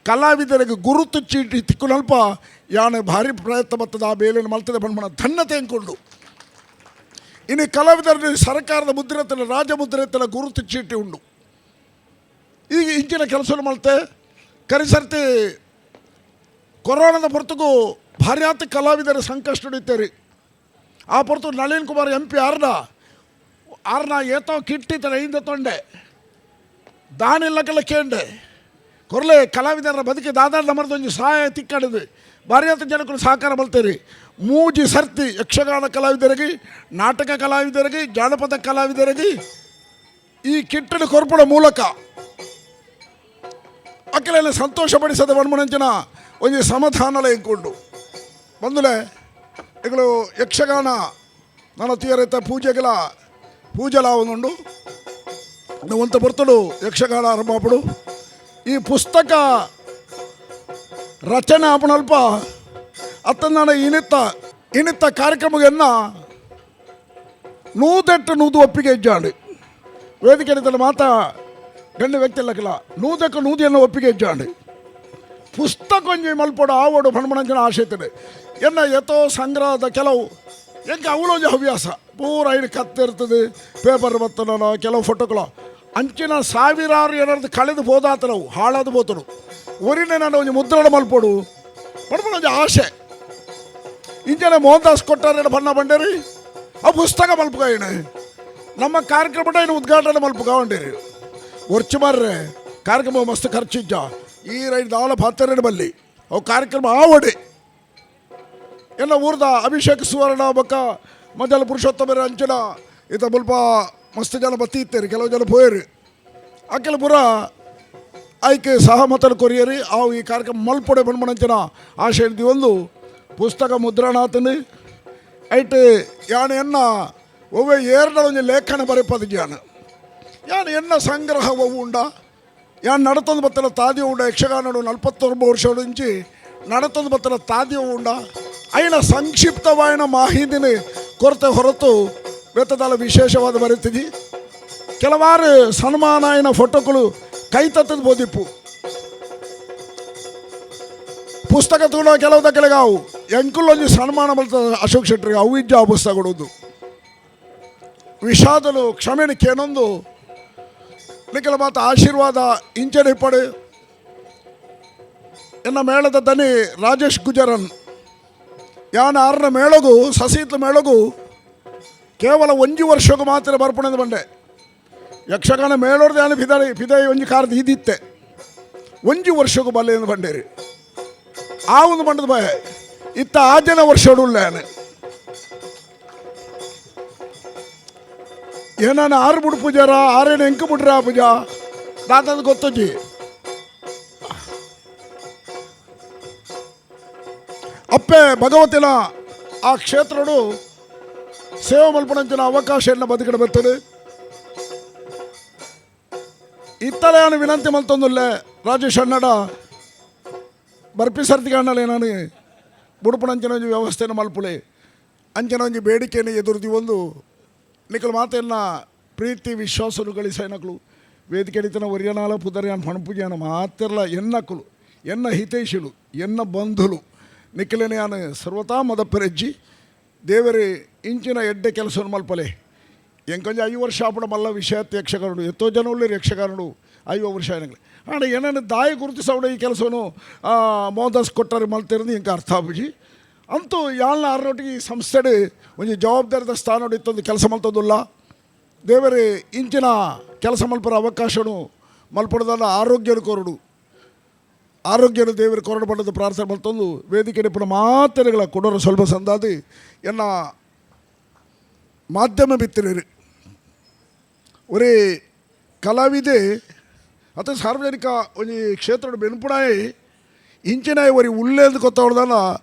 ಕಲಾವಿದರಿಗೆ ಗುರುತು ಚೀಟಿ ತಿಕ್ಕುನಲ್ಪ ಯಾನು ಭಾರಿ ಪ್ರಯತ್ನ ಬರ್ತದೆ. ಆ ಬೇಲೆಯನ್ನು ಮಲ್ತದೆ ಪನ್ಪುನ ಧನ್ಯತೆ ಎಂಕೊಂಡು. ಇನ್ನು ಕಲಾವಿದರಲ್ಲಿ ಸರ್ಕಾರದ ಮುದ್ರೆತ್ತಲ ರಾಜ ಮುದ್ರೆತ್ತಲ ಗುರುತು ಚೀಟಿ ಉಂಡು. ಈಗ ಇಂಚಿನ ಕೆಲಸ ಮಲ್ತೆ ಕರಿಸರ್ತಿ ಕೊರೋನಾದ ಹೊರತುಗೂ ಭಾರ್ಯಾತ ಕಲಾವಿದರ ಸಂಕಷ್ಟ ಹಿಡಿತೇರಿ. ಆ ಪೊರ್ತು ನಳಿನ್ ಕುಮಾರ್ ಎಂ ಪಿ ಆರ್ನ ಆರ್ನ ಏತೋ ಕಿಟ್ಟಿತರ ಹಿಂದೆ ತೊಂಡೆ ದಾನಿಲ್ಲಕಲ್ಲ ಕೇಂಡೆ ಕೊರ್ಲೆ ಕಲಾವಿದರ ಬದುಕಿ ದಾದಾ ನಮರ್ದೊಂಜಿ ಸಹಾಯ ತಿಕ್ಕಡಿದು ಭಾರ್ಯಾತ ಜನಕ್ಕೂ ಸಹಕಾರ ಬಲ್ತೇರಿ. ಮೂಜಿ ಸರ್ತಿ ಯಕ್ಷಗಾನ ಕಲಾವಿದರಿಗೆ, ನಾಟಕ ಕಲಾವಿದರಿಗೆ, ಜಾನಪದ ಕಲಾವಿದರಿಗೆ ಈ ಕಿಟ್ಟನ್ನು ಕೊರ್ಪುಡ ಮೂಲಕ ಅಕ್ಕಲೆಲ್ಲ ಸಂತೋಷಪಡಿಸದ ವನ್ಮನಂಚಿನ ಒಂಜಿ ಸಮಾಧಾನಲ ಎಂಕೊಂಡು ಬಂದುಲೆ. ಇಗಳು ಯಕ್ಷಗಾನ ನನ್ನ ತೀರೈತ ಪೂಜೆಗೆಲ ಪೂಜೆಲ ಒಂದುಂಡು ಒಂತ ಬರ್ತಡು ಯಕ್ಷಗಾನ ಆರಂಭ. ಈ ಪುಸ್ತಕ ರಚನೆ ಆಪಣಲ್ಪ ಅತ್ತಂದಾಣ ಇನಿತ್ತ ಇನಿತ್ತ ಕಾರ್ಯಕ್ರಮಗೆನ್ನ ನೂದೆಟ್ಟು ನೂದು ಒಪ್ಪಿಗೆ ಇಜ್ಜಾಂಡು. ವೇದಿಕೆ ಮಾತಾ ಗಣ್ಯ ವ್ಯಕ್ತಿ ಇಲ್ಲಕ್ಕಿಲ್ಲ, ನೂದಕ್ಕೆ ನೂದಿಯನ್ನು ಒಪ್ಪಿಗೆ ಇಜ್ಜಾಂಡು. ಪುಸ್ತಕ ಒಂಜಿ ಮಲ್ಪೊಡು ಆವೊಡು ಪಣ್ಮಣಂಚಿನ ಆಶೆ ಇತ್ತದೆ. ಎನ್ನ ಎತೋ ಸಂಗ್ರಹದ ಕೆಲವು ಎಂಕ ಅವಳೊಂಜಿ ಹವ್ಯಾಸ ಪೂರ ಐದು ಕತ್ತಿರ್ತದೆ, ಪೇಪರ್ ಬತ್ತನ ಕೆಲವು ಫೋಟೋಗಳು ಅಂಚಿನ ಸಾವಿರಾರು ಏನಾದ್ರು ಕಳೆದು ಹೋದಾತನವು ಹಾಳಾದ ಬೋತನು ಒರಿನೇ ನಾನು ಒಂಜಿ ಮುದ್ರಣ ಮಲ್ಪೊಡು ಪಣ್ಮಣ ಒಂಜಿ ಆಶೆ. ಇಂಚನೆ ಮೋಹನ್ ದಾಸ್ ಕೊಟ್ಟಾರೆ ಬಣ್ಣ ಬಂಡೇರಿ ಆ ಪುಸ್ತಕ ಮಲ್ಪುಗ ನಮ್ಮ ಕಾರ್ಯಕ್ರಮ ಇನ್ನು ಉದ್ಘಾಟನೆ ಮಲ್ಪುಗ ಉಂಡೇರಿ ಒರ್ಚು ಮಾರ್ರೆ. ಕಾರ್ಯಕ್ರಮ ಮಸ್ತ್ ಖರ್ಚಿಜ್ಜ ಈ ರೈಡ್ ದಾಳ ಪಾತ್ರೆ ಬಲ್ಲಿ ಅವು ಕಾರ್ಯಕ್ರಮ ಆವಡೆ ಎಲ್ಲ ಊರ್ದ ಅಭಿಷೇಕ್ ಸುವರ್ಣ ಬೊಕ್ಕ ಮಜಲ್ ಪುರುಷೋತ್ತಮರ ಅಂಚಿನ ಈತ ಮುಲ್ಪ ಮಸ್ತ್ ಜನ ಬತ್ತಿ ಇತ್ತೇರಿ, ಕೆಲವು ಜನ ಪೋಯರು. ಅಕೆಲ ಪೂರ ಆಯ್ಕೆ ಸಹಮತನ ಕೊರಿಯರಿ ಅವು ಈ ಕಾರ್ಯಕ್ರಮ ಮಲ್ಪೊಡೆ ಬಣ್ಮಣಂಚಿನ ಆಶೆ ಒಂದು ಪುಸ್ತಕ ಮುದ್ರಣ ಆತನು. ಐಟ್ ಯಾನ್ ಎನ್ನ ಒವ್ವೆ ಏರ್ಡ ಒಂಜಿ ಲೇಖನ ಬರೆಪದ ಯಾನ್ ಯಾನ್ ಎನ್ನ ಸಂಗ್ರಹ ಒವ್ವು ಉಂಡ ಯಾನ್ ನಡತೊಂದು ಬತ್ತಲ ತಾದಿ ಉಂಡ. ಯಕ್ಷಗಾನಡು 49 ವರ್ಷ ಇಂಚಿ ನಡತೊಂದು ಬತ್ತಲ ತಾದಿ ಉಂಡ. ಐನ ಸಂಕ್ಷಿಪ್ತವಾಯಿನ ಮಾಹಿತಿನ ಕೊರತೆ ಹೊರತು ಬೆತ್ತದಾಲ ವಿಶೇಷವಾದ ಬರೀತಿದ್ದಿ. ಕೆಲವಾರು ಸನ್ಮಾನ ಆಯಿನ ಫೋಟೋಗಳು ಕೈ ತತ್ತದ ಬೋದಿಪ್ಪು. ಪುಸ್ತಕ ತೂಣ ಕೆಲವು ದಕ್ಕಲೆಗಾವು ಎಂಕುಲೊಂಜಿ ಸನ್ಮಾನ ಬರ್ತದೆ ಅಶೋಕ್ ಶೆಟ್ಟರಿಗೆ ಅವು ಇಜ್ಜ ಆ ಪುಸ್ತಕ ಕೊಡೋದು. ವಿಷಾದಲು ಕ್ಷಮೆನ ಕೇನೊಂದು ನಿಖಲ ಮಾತ ಆಶೀರ್ವಾದ ಇಂಚನೆ ಇಪ್ಪಡು. ಎನ್ನ ಮೇಳದ ದನಿ ರಾಜೇಶ್ ಗುಜರನ್ ಯಾನ ಆರನ ಮೇಳಗು ಸಸೀತ್ಲ ಮೇಳಗು ಕೇವಲ ಒಂಜಿ ವರ್ಷಗೂ ಮಾತ್ರ ಬರ್ಪಣದ ಬಂಡೆ. ಯಕ್ಷಗಾನ ಮೇಳೋರ್ದು ಯಾನು ಫಿದಾಯಿ ಫಿದಾಯಿ ಒಂಜಿ ಕಾರದ ಇದಿತ್ತೆ ಒಂಜಿ ವರ್ಷಗೂ ಬಲ್ಲೆ ಬಂಡೇರಿ. ಆ ಒಂದು ಬಂಡದ ಬಾಯ ಇತ್ತ ಆ ಜನ ವರ್ಷೋಡುಲ್ಲ. ಏನಾನ ಆರು ಬುಡ್ ಪೂಜಾರ ಆರೇನು ಎಂಕು ಬಿಡ್ರ ಪೂಜಾ ದಾತದ ಗೊತ್ತಜ್ಜಿ. ಅಪ್ಪೆ ಭಗವತಿನ ಆ ಕ್ಷೇತ್ರಡು ಸೇವೆ ಮಲ್ಪಣಂಚಿನ ಅವಕಾಶ ಎನ್ನ ಬದುಕಡೆ ಬರ್ತದೆ. ಇತ್ತಲೆ ನಾನು ವಿನಂತಿ ಮಲ್ತೊಂದುಲ್ಲೆ ರಾಜೇಶ್ ಅಣ್ಣಡ ಬರ್ಪಿ ಸರ್ತಿಗೆ ಅಣ್ಣಲೆ ನಾನು ಬುಡುಪಣಂಚಿನ ಒಂಜಿ ವ್ಯವಸ್ಥೆನ ಮಲ್ಪುಲೆ ಅಂಚಿನ ಒಂಜಿ ಬೇಡಿಕೆಯನ್ನು ಎದುರುದಿ ಒಂದು ನಿಕಲ್ ಮಾತೆಲ್ಲ ಪ್ರೀತಿ ವಿಶ್ವಾಸನು ಗಳಿಸೈನಕಲು ವೇದಿಕೆ ಅಡಿತನ ಒರಿಯನಾಲ ಪುದರ್ಯಾನ್ ಪಣಪುಜಿಯಾನ ಮಾತೆರ್ಲ ಎನ್ನಕುಲು ಎನ್ನ ಹಿತೈಷಿಲು ಎನ್ನ ಬಂಧುಲು ನಿಖಲೇನೆ ಯಾನ್ ಸರ್ವತಾ ಮದಪ್ಪರೆಜ್ಜಿ. ದೇವರೇ ಇಂಚಿನ ಎಡ್ಡೆ ಕೆಲಸವನ್ನು ಮಲ್ಪಲೆ. ಎಂಕೊಂಜ 5 ವರ್ಷ ಆಪುಣ ಮಲ್ಲ ವಿಷಯ ಯಕ್ಷಗಾನಡು ಎತ್ತೋ ಜನ ಉಳ್ಳೇರು ಯಕ್ಷಗಾನಡು 50 ವರ್ಷ ಏನಂಗ್ಲೆ ಆಂಡ ಏನನ್ನು ದಾಯಿ ಗುರುತಿಸವಡ ಈ ಕೆಲಸವನ್ನು ಮೋಹನ್ ದಾಸ್ ಕೊಟ್ಟಾರೆ ಮಲ್ತಿರೋದು ಇಂಕ ಅರ್ಥ ಆಪುಜಿ. ಅಂತೂ ಯಾಳ್ನ ಆರ್ನೊಟ್ಟಿಗೆ ಈ ಸಂಸ್ಥೆಡ್ ಒಂಜಿ ಜವಾಬ್ದಾರಿದ ಸ್ಥಾನ ಇತ್ತೊಂದು ಕೆಲಸ ಮಲ್ತೊಂದುಲ್ಲ. ದೇವರೇ ಇಂಚಿನ ಕೆಲಸ ಮಲ್ಪರ ಅವಕಾಶನು ಮಲ್ಪಡದಲ್ಲ ಆರೋಗ್ಯನು ಕೊರಡು ಆರೋಗ್ಯನು ದೇವರು ಕೊರಡು ಬಣ್ಣದ ಪ್ರಾರ್ಥನೆ ಮಲ್ತೊಂದು ವೇದಿಕೆ ನಿಪುಣ ಮಾತೆರೆಗಳ ಕೊಡೋರು ಸ್ವಲ್ಪ ಸಂದಾದಿ. ಎನ್ನ ಮಾಧ್ಯಮ ಮಿತ್ರರು ಒರೇ ಕಲಾವಿದೆ ಅಥವಾ ಸಾರ್ವಜನಿಕ ಒಂಜಿ ಕ್ಷೇತ್ರದ ಬೆನ್ಪುಣಾಯಿ ಇಂಚಿನ ಒರಿ ಉಳ್ಳೇದು ಗೊತ್ತವರ್ದಲ್ಲ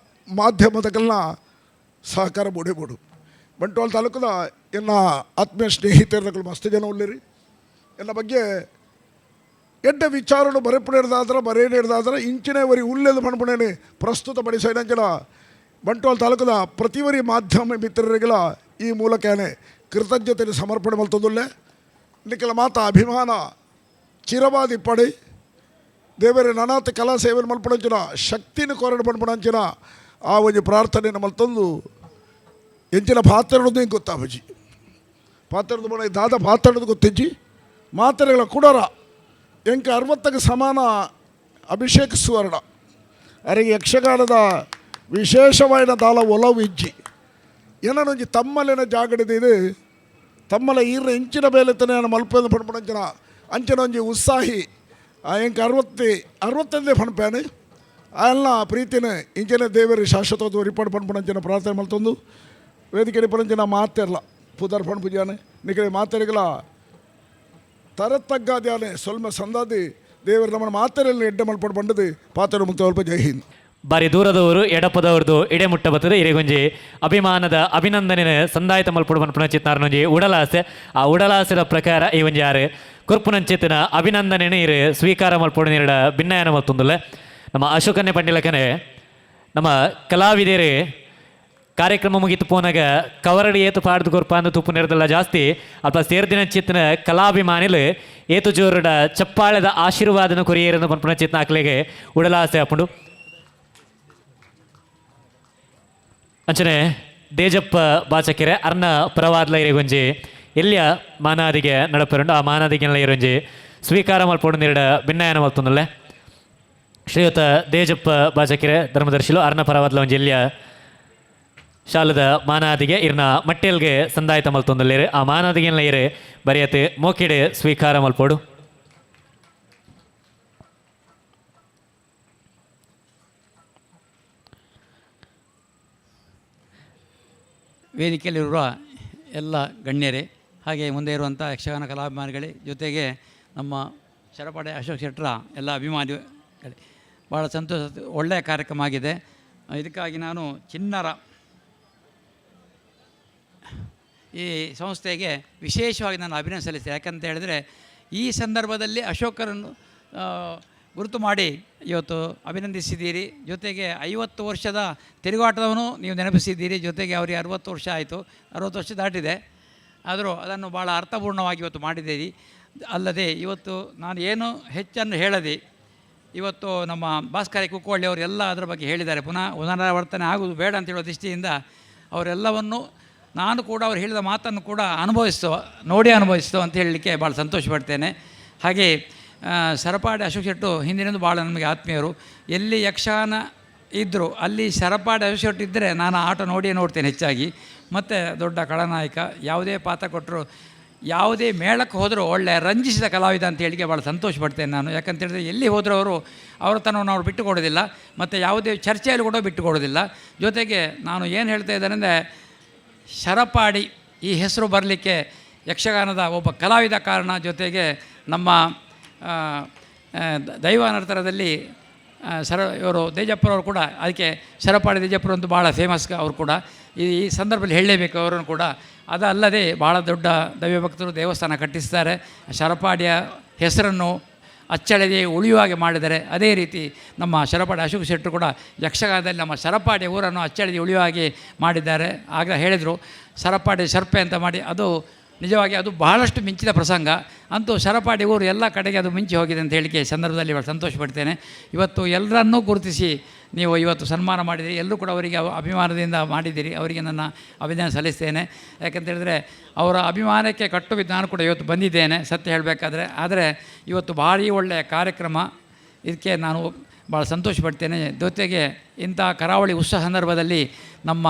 ಮಾಧ್ಯಮದಕಲ್ನ ಸಹಕಾರ ಬೋಡು. ಬಂಟ್ವಾಳ ತಾಲೂಕದ ಎನ್ನ ಆತ್ಮೀಯ ಸ್ನೇಹಿತರದಕಲು ಮಸ್ತ್ ಜನ ಉಳ್ಳೇರಿ. ಎಲ್ಲ ಬಗ್ಗೆ ಎಡ್ಡ ವಿಚಾರನು ಬರೆಪುಣೆಡ್ದಾದ್ರೆ ಬರೇನೇಡ್ದಾದ್ರೆ ಇಂಚಿನ ಒರಿ ಉಳ್ಳೇದು ಪಣಪುಣೇನೆ ಪ್ರಸ್ತುತ ಪಡಿಸೈನಂಚಿನ ಬಂಟ್ವಾಳ ತಾಲೂಕದ ಪ್ರತಿವರಿ ಮಾಧ್ಯಮ ಮಿತ್ರರಿಗೆಲ್ಲ ಈ ಮೂಲಕನೇ ಕೃತಜ್ಞತೆ ಸಮರ್ಪಣೆ ಮಲ್ತದುಲ್ಲೆ. ನಿಖಲ ಮಾತ ಅಭಿಮಾನ ಚಿರವಾದಿ ಪಡೆ ದೇವರ ನನಾತ ಕಲಾ ಸೇವೆ ಮಲ್ಪಣಂಚಿನ ಶಕ್ತಿನ ಕೊರಡು ಪಣ್ಪಣಂಚಿನ ಆ ಒಂಜಿ ಪ್ರಾರ್ಥನೆಯನ್ನು ಮಲ್ತಂದು ಎಂಚಿನ ಪಾತ್ರದ್ದು ಹಿಂಗೆ ಗೊತ್ತಾಬಜಿ ಪಾತ್ರದ ಮನೆ ದಾದ ಪಾತ್ರದ ಗೊತ್ತಿಜ್ಜಿ ಮಾತ್ರೆಗಳ ಕುಡರ ಎಂಕ 60ಕ್ಕೆ ಸಮಾನ ಅಭಿಷೇಕ್ ಸುವರ್ಣ ಅರೆಗೆ ಯಕ್ಷಗಾನದ ವಿಶೇಷವಾದ ದಾಲ ಒಲವು ಇಜ್ಜಿ ಏನೊಂಜಿ ತಮ್ಮಲಿನ ಜಾಗಡಿದ ತಮ್ಮಲ ಈರ್ನ ಇಂಚಿನ ಬೇಲೆತ್ತನೆ ಮಲ್ಪದ ಪಣ್ಪಣಂಚಿನ ಅಂಚಿನ ಒಂಜಿ ಉತ್ಸಾಹಿ ಎಂಕ 65 ಪಣ್ಪೇನೆ ಅಲ್ಲ ಪ್ರೀತಿನ ಇಂಚಿನ ದೇವರಿ ಶಾಶ್ವತ ರಿಪೋರ್ಟ್ ಪಣ್ಪಣಂಚಿನ ಪ್ರಾರ್ಥನೆ ಮಲ್ತೊಂದು ವೇದಿಕೆ ಪರಂಚಿನ ಮಾತೆರ್ಲ ಪುದರ್ ಪಣ್ಪುಜಾನೆ ನಿಕಲೆ ಮಾತೆರಿಗಲ ತರತಗ್ಗಾದ್ಯಾನೆ ಸೊಲ್ಮ ಸಂದಾದಿ ದೇವರು ನಮ್ಮನ್ನು ಮಾತೆರಲ್ಲಿ ಎಡ್ಡೆ ಮಲ್ಪಡು ಬಂಡದು ಪಾತ್ರ ಮುಕ್ತ ಜೈ ಹಿಂದ್. ಬಾರಿ ದೂರದವರು ಎಡಪದವ್ರದ್ದು ಇಡೆ ಮುಟ್ಟ ಬರ್ತದೆ. ಇರೆಗೊಂಜಿ ಅಭಿಮಾನದ ಅಭಿನಂದನೆ ಸಂದಾಯತ ಮಲ್ಪಡು ಪನ್ಪುನ ಚಿತ್ನಾರನೊಂಜಿ ಉಡಲಾಸೆ. ಆ ಉಡಲಾಸೆದ ಪ್ರಕಾರ ಈ ಒಂಜಿ ಯಾರು ಕೊರ್ಪುನಂಚಿತ್ತಿನ ಅಭಿನಂದನೆ ಇರು ಸ್ವೀಕಾರ ಮಲ್ಪಡು ನೀರಡ ಭಿನ್ನಯನ ಮಲ್ತೊಂದುಲ್ಲೆ. ನಮ್ಮ ಅಶೋಕನ್ನೇ ಪಂಡಿಲಕನೆ ನಮ್ಮ ಕಲಾವಿದರು ಕಾರ್ಯಕ್ರಮ ಮುಗಿತು ಪೋನಾಗ ಕವರಡಿ ಏತು ಪಾಡ್ದು ಕೊರ್ಪ ಅಂದು ತುಪ್ಪು ನೆರದಲ್ಲ ಜಾಸ್ತಿ ಅಲ್ಪ ಸೇರ್ದಿನ ಚಿತ್ತನ ಕಲಾಭಿಮಾನಿಲು ಏತು ಜೋರುಡ ಚಪ್ಪಾಳೆದ ಆಶೀರ್ವಾದನ ಕೊರಿಯೇರನ್ನು ಪನ್ಪುನ ಚಿತ್ನ ಆಕ್ಲೆಗೆ ಉಡಲಾಸೆ ಅಪ್ಪುಂಡು. ಅಂಚನೆ ದೇಜಪ್ಪ ಬಾಚಕೆರೆ ಅರ್ನ ಪರವಾದ್ಲ ಇರೆಗೊಂಜಿ ಎಲ್ಲಿಯ ಮಾನಾದಿಗೆ ನಡಪರುಂಡು ಆ ಮಾನಾದಿಗೆಲ್ಲ ಇರೊಂಜಿ ಸ್ವೀಕಾರ ಮಲ್ಪೊಡು ನೀರಡ ಭಿನ್ನಯನ ಮಲ್ತೊಂದುಲ್ಲೆ. ಶ್ರೀಯುತ ದೇಜಪ್ಪ ಬಾಚಕೆರೆ ಧರ್ಮದರ್ಶಿಲು ಅರ್ನ ಪರವಾದ್ಲ ಒಂಜಿ ಎಲ್ಲಿಯ ಶಾಲದ ಮಾನಾದಿಗೆ ಇರ್ನ ಮಟ್ಟೆಲ್ಗೆ ಸಂದಾಯತ ಮಲ್ತೊಂದುಲ್ಲೇರು ಆ ಮಾನಾದಿಗೆಲ್ಲ ಇರು ಬರೆಯತೆ ಮೋಕಿಡೆ ಸ್ವೀಕಾರ ಮಲ್ಪೊಡು. ವೇದಿಕೆಯಲ್ಲಿರುವ ಎಲ್ಲ ಗಣ್ಯರೇ, ಹಾಗೆ ಮುಂದೆ ಇರುವಂಥ ಯಕ್ಷಗಾನ ಕಲಾಭಿಮಾನಿಗಳೇ, ಜೊತೆಗೆ ನಮ್ಮ ಶರಪಾಡೆ ಅಶೋಕ್ ಶೆಟ್ಟರ ಎಲ್ಲ ಅಭಿಮಾನಿಗಳೇ, ಭಾಳ ಸಂತೋಷ, ಒಳ್ಳೆಯ ಕಾರ್ಯಕ್ರಮ ಆಗಿದೆ. ಇದಕ್ಕಾಗಿ ನಾನು ಚಿನ್ನರ ಈ ಸಂಸ್ಥೆಗೆ ವಿಶೇಷವಾಗಿ ನಾನು ಅಭಿನಂದನೆ ಸಲ್ಲಿಸ್ತೇನೆ. ಯಾಕಂತ ಹೇಳಿದರೆ ಈ ಸಂದರ್ಭದಲ್ಲಿ ಅಶೋಕರನ್ನು ಗುರುತು ಮಾಡಿ ಇವತ್ತು ಅಭಿನಂದಿಸಿದ್ದೀರಿ. ಜೊತೆಗೆ 50 ವರ್ಷದ ತಿರುಗಾಟದವನು ನೀವು ನೆನಪಿಸಿದ್ದೀರಿ. ಜೊತೆಗೆ ಅವರಿಗೆ 60 ವರ್ಷ ಆಯಿತು, 60 ವರ್ಷ ದಾಟಿದೆ, ಆದರೂ ಅದನ್ನು ಭಾಳ ಅರ್ಥಪೂರ್ಣವಾಗಿ ಇವತ್ತು ಮಾಡಿದ್ದೀರಿ. ಅಲ್ಲದೆ ಇವತ್ತು ನಾನು ಏನು ಹೆಚ್ಚನ್ನು ಹೇಳದೆ ಇವತ್ತು ನಮ್ಮ ಭಾಸ್ಕರ ಕುಕ್ಕೋಳ್ಳಿ ಅವರೆಲ್ಲ ಅದರ ಬಗ್ಗೆ ಹೇಳಿದ್ದಾರೆ. ಪುನಃ ಪುನರಾವರ್ತನೆ ಆಗುವುದು ಬೇಡ ಅಂತ ಹೇಳುವ ದೃಷ್ಟಿಯಿಂದ ಅವರೆಲ್ಲವನ್ನು ನಾನು ಕೂಡ ಅವರು ಹೇಳಿದ ಮಾತನ್ನು ಕೂಡ ಅನುಭವಿಸ್ತೋ, ನೋಡಿ ಅನುಭವಿಸ್ತೋ ಅಂತ ಹೇಳಲಿಕ್ಕೆ ಭಾಳ ಸಂತೋಷ ಪಡ್ತೇನೆ. ಹಾಗೆ ಸರಪಾಡಿ ಅಶೋಕ್ ಶೆಟ್ಟು ಹಿಂದಿನಿಂದ ಭಾಳ ನಮಗೆ ಆತ್ಮೀಯರು. ಎಲ್ಲಿ ಯಕ್ಷಗಾನ ಇದ್ದರೂ ಅಲ್ಲಿ ಸರಪಾಡಿ ಅಶೋಕ್ ಶೆಟ್ಟು ಇದ್ದರೆ ನಾನು ಆಟ ನೋಡಿಯೇ ನೋಡ್ತೇನೆ ಹೆಚ್ಚಾಗಿ. ಮತ್ತು ದೊಡ್ಡ ಖಳನಾಯಕ, ಯಾವುದೇ ಪಾತ್ರ ಕೊಟ್ಟರು ಯಾವುದೇ ಮೇಳಕ್ಕೆ ಹೋದರೂ ಒಳ್ಳೆಯ ರಂಜಿಸಿದ ಕಲಾವಿದ ಅಂತ ಹೇಳಿಕೆ ಭಾಳ ಸಂತೋಷ ಪಡ್ತೇನೆ ನಾನು. ಯಾಕಂತೇಳಿದರೆ ಎಲ್ಲಿ ಹೋದರೂ ಅವರು ಅವರ ತನವನ್ನು ಅವರು ಬಿಟ್ಟು ಕೊಡೋದಿಲ್ಲ, ಮತ್ತು ಯಾವುದೇ ಚರ್ಚೆಯಲ್ಲಿ ಕೂಡ ಬಿಟ್ಟು ಕೊಡೋದಿಲ್ಲ. ಜೊತೆಗೆ ನಾನು ಏನು ಹೇಳ್ತಾ ಇದ್ದೇನೆ ಅಂದರೆ, ಶರಪಾಡಿ ಈ ಹೆಸರು ಬರಲಿಕ್ಕೆ ಯಕ್ಷಗಾನದ ಒಬ್ಬ ಕಲಾವಿದ ಕಾರಣ. ಜೊತೆಗೆ ನಮ್ಮ ದೈವ ನರ್ತನದಲ್ಲಿ ಇವರು ದೇಜಪ್ಪರವರು ಕೂಡ, ಅದಕ್ಕೆ ಶರಪಾಡಿ ದೇಜಪ್ಪರು ಅಂತೂ ಭಾಳ ಫೇಮಸ್ ಅವರು ಕೂಡ ಈ ಸಂದರ್ಭದಲ್ಲಿ ಹೇಳಲೇಬೇಕು ಅವರನ್ನು ಕೂಡ. ಅದಲ್ಲದೆ ಭಾಳ ದೊಡ್ಡ ದೈವಭಕ್ತರು ದೇವಸ್ಥಾನ ಕಟ್ಟಿಸ್ತಾರೆ, ಶರಪಾಡಿಯ ಹೆಸರನ್ನು ಅಚ್ಚಳಿಯದೆ ಉಳಿಯುವ ಹಾಗೆ ಮಾಡಿದ್ದಾರೆ. ಅದೇ ರೀತಿ ನಮ್ಮ ಶರಪಾಡಿ ಅಶೋಕ್ ಶೆಟ್ಟರು ಕೂಡ ಯಕ್ಷಗಾನದಲ್ಲಿ ನಮ್ಮ ಶರಪಾಡಿ ಊರನ್ನು ಅಚ್ಚಳಿಯದೆ ಉಳಿಯುವ ಹಾಗೆ ಮಾಡಿದ್ದಾರೆ. ಆಗ ಹೇಳಿದರು ಶರಪಾಡಿ ಸರ್ಪೆ ಅಂತ ಮಾಡಿ, ಅದು ನಿಜವಾಗಿ ಅದು ಬಹಳಷ್ಟು ಮಿಂಚಿದ ಪ್ರಸಂಗ. ಅಂತೂ ಶರಪಾಡಿ ಊರು ಎಲ್ಲ ಕಡೆಗೆ ಅದು ಮಿಂಚಿ ಹೋಗಿದೆ ಅಂತ ಹೇಳಿಕೆ ಸಂದರ್ಭದಲ್ಲಿ ಭಾಳ ಸಂತೋಷ ಪಡ್ತೇನೆ. ಇವತ್ತು ಎಲ್ಲರನ್ನೂ ಗುರುತಿಸಿ ನೀವು ಇವತ್ತು ಸನ್ಮಾನ ಮಾಡಿದಿರಿ, ಎಲ್ಲರೂ ಕೂಡ ಅವರಿಗೆ ಅಭಿಮಾನದಿಂದ ಮಾಡಿದ್ದೀರಿ, ಅವರಿಗೆ ನನ್ನ ಅಭಿನಂದನೆ ಸಲ್ಲಿಸ್ತೇನೆ. ಯಾಕಂತೇಳಿದರೆ ಅವರ ಅಭಿಮಾನಕ್ಕೆ ಕಟ್ಟು ಬಿದ್ದು ನಾನು ಕೂಡ ಇವತ್ತು ಬಂದಿದ್ದೇನೆ ಸತ್ಯ ಹೇಳಬೇಕಾದ್ರೆ. ಆದರೆ ಇವತ್ತು ಭಾರಿ ಒಳ್ಳೆಯ ಕಾರ್ಯಕ್ರಮ, ಇದಕ್ಕೆ ನಾನು ಭಾಳ ಸಂತೋಷ ಪಡ್ತೇನೆ. ಜೊತೆಗೆ ಇಂಥ ಕರಾವಳಿ ಉತ್ಸವ ಸಂದರ್ಭದಲ್ಲಿ ನಮ್ಮ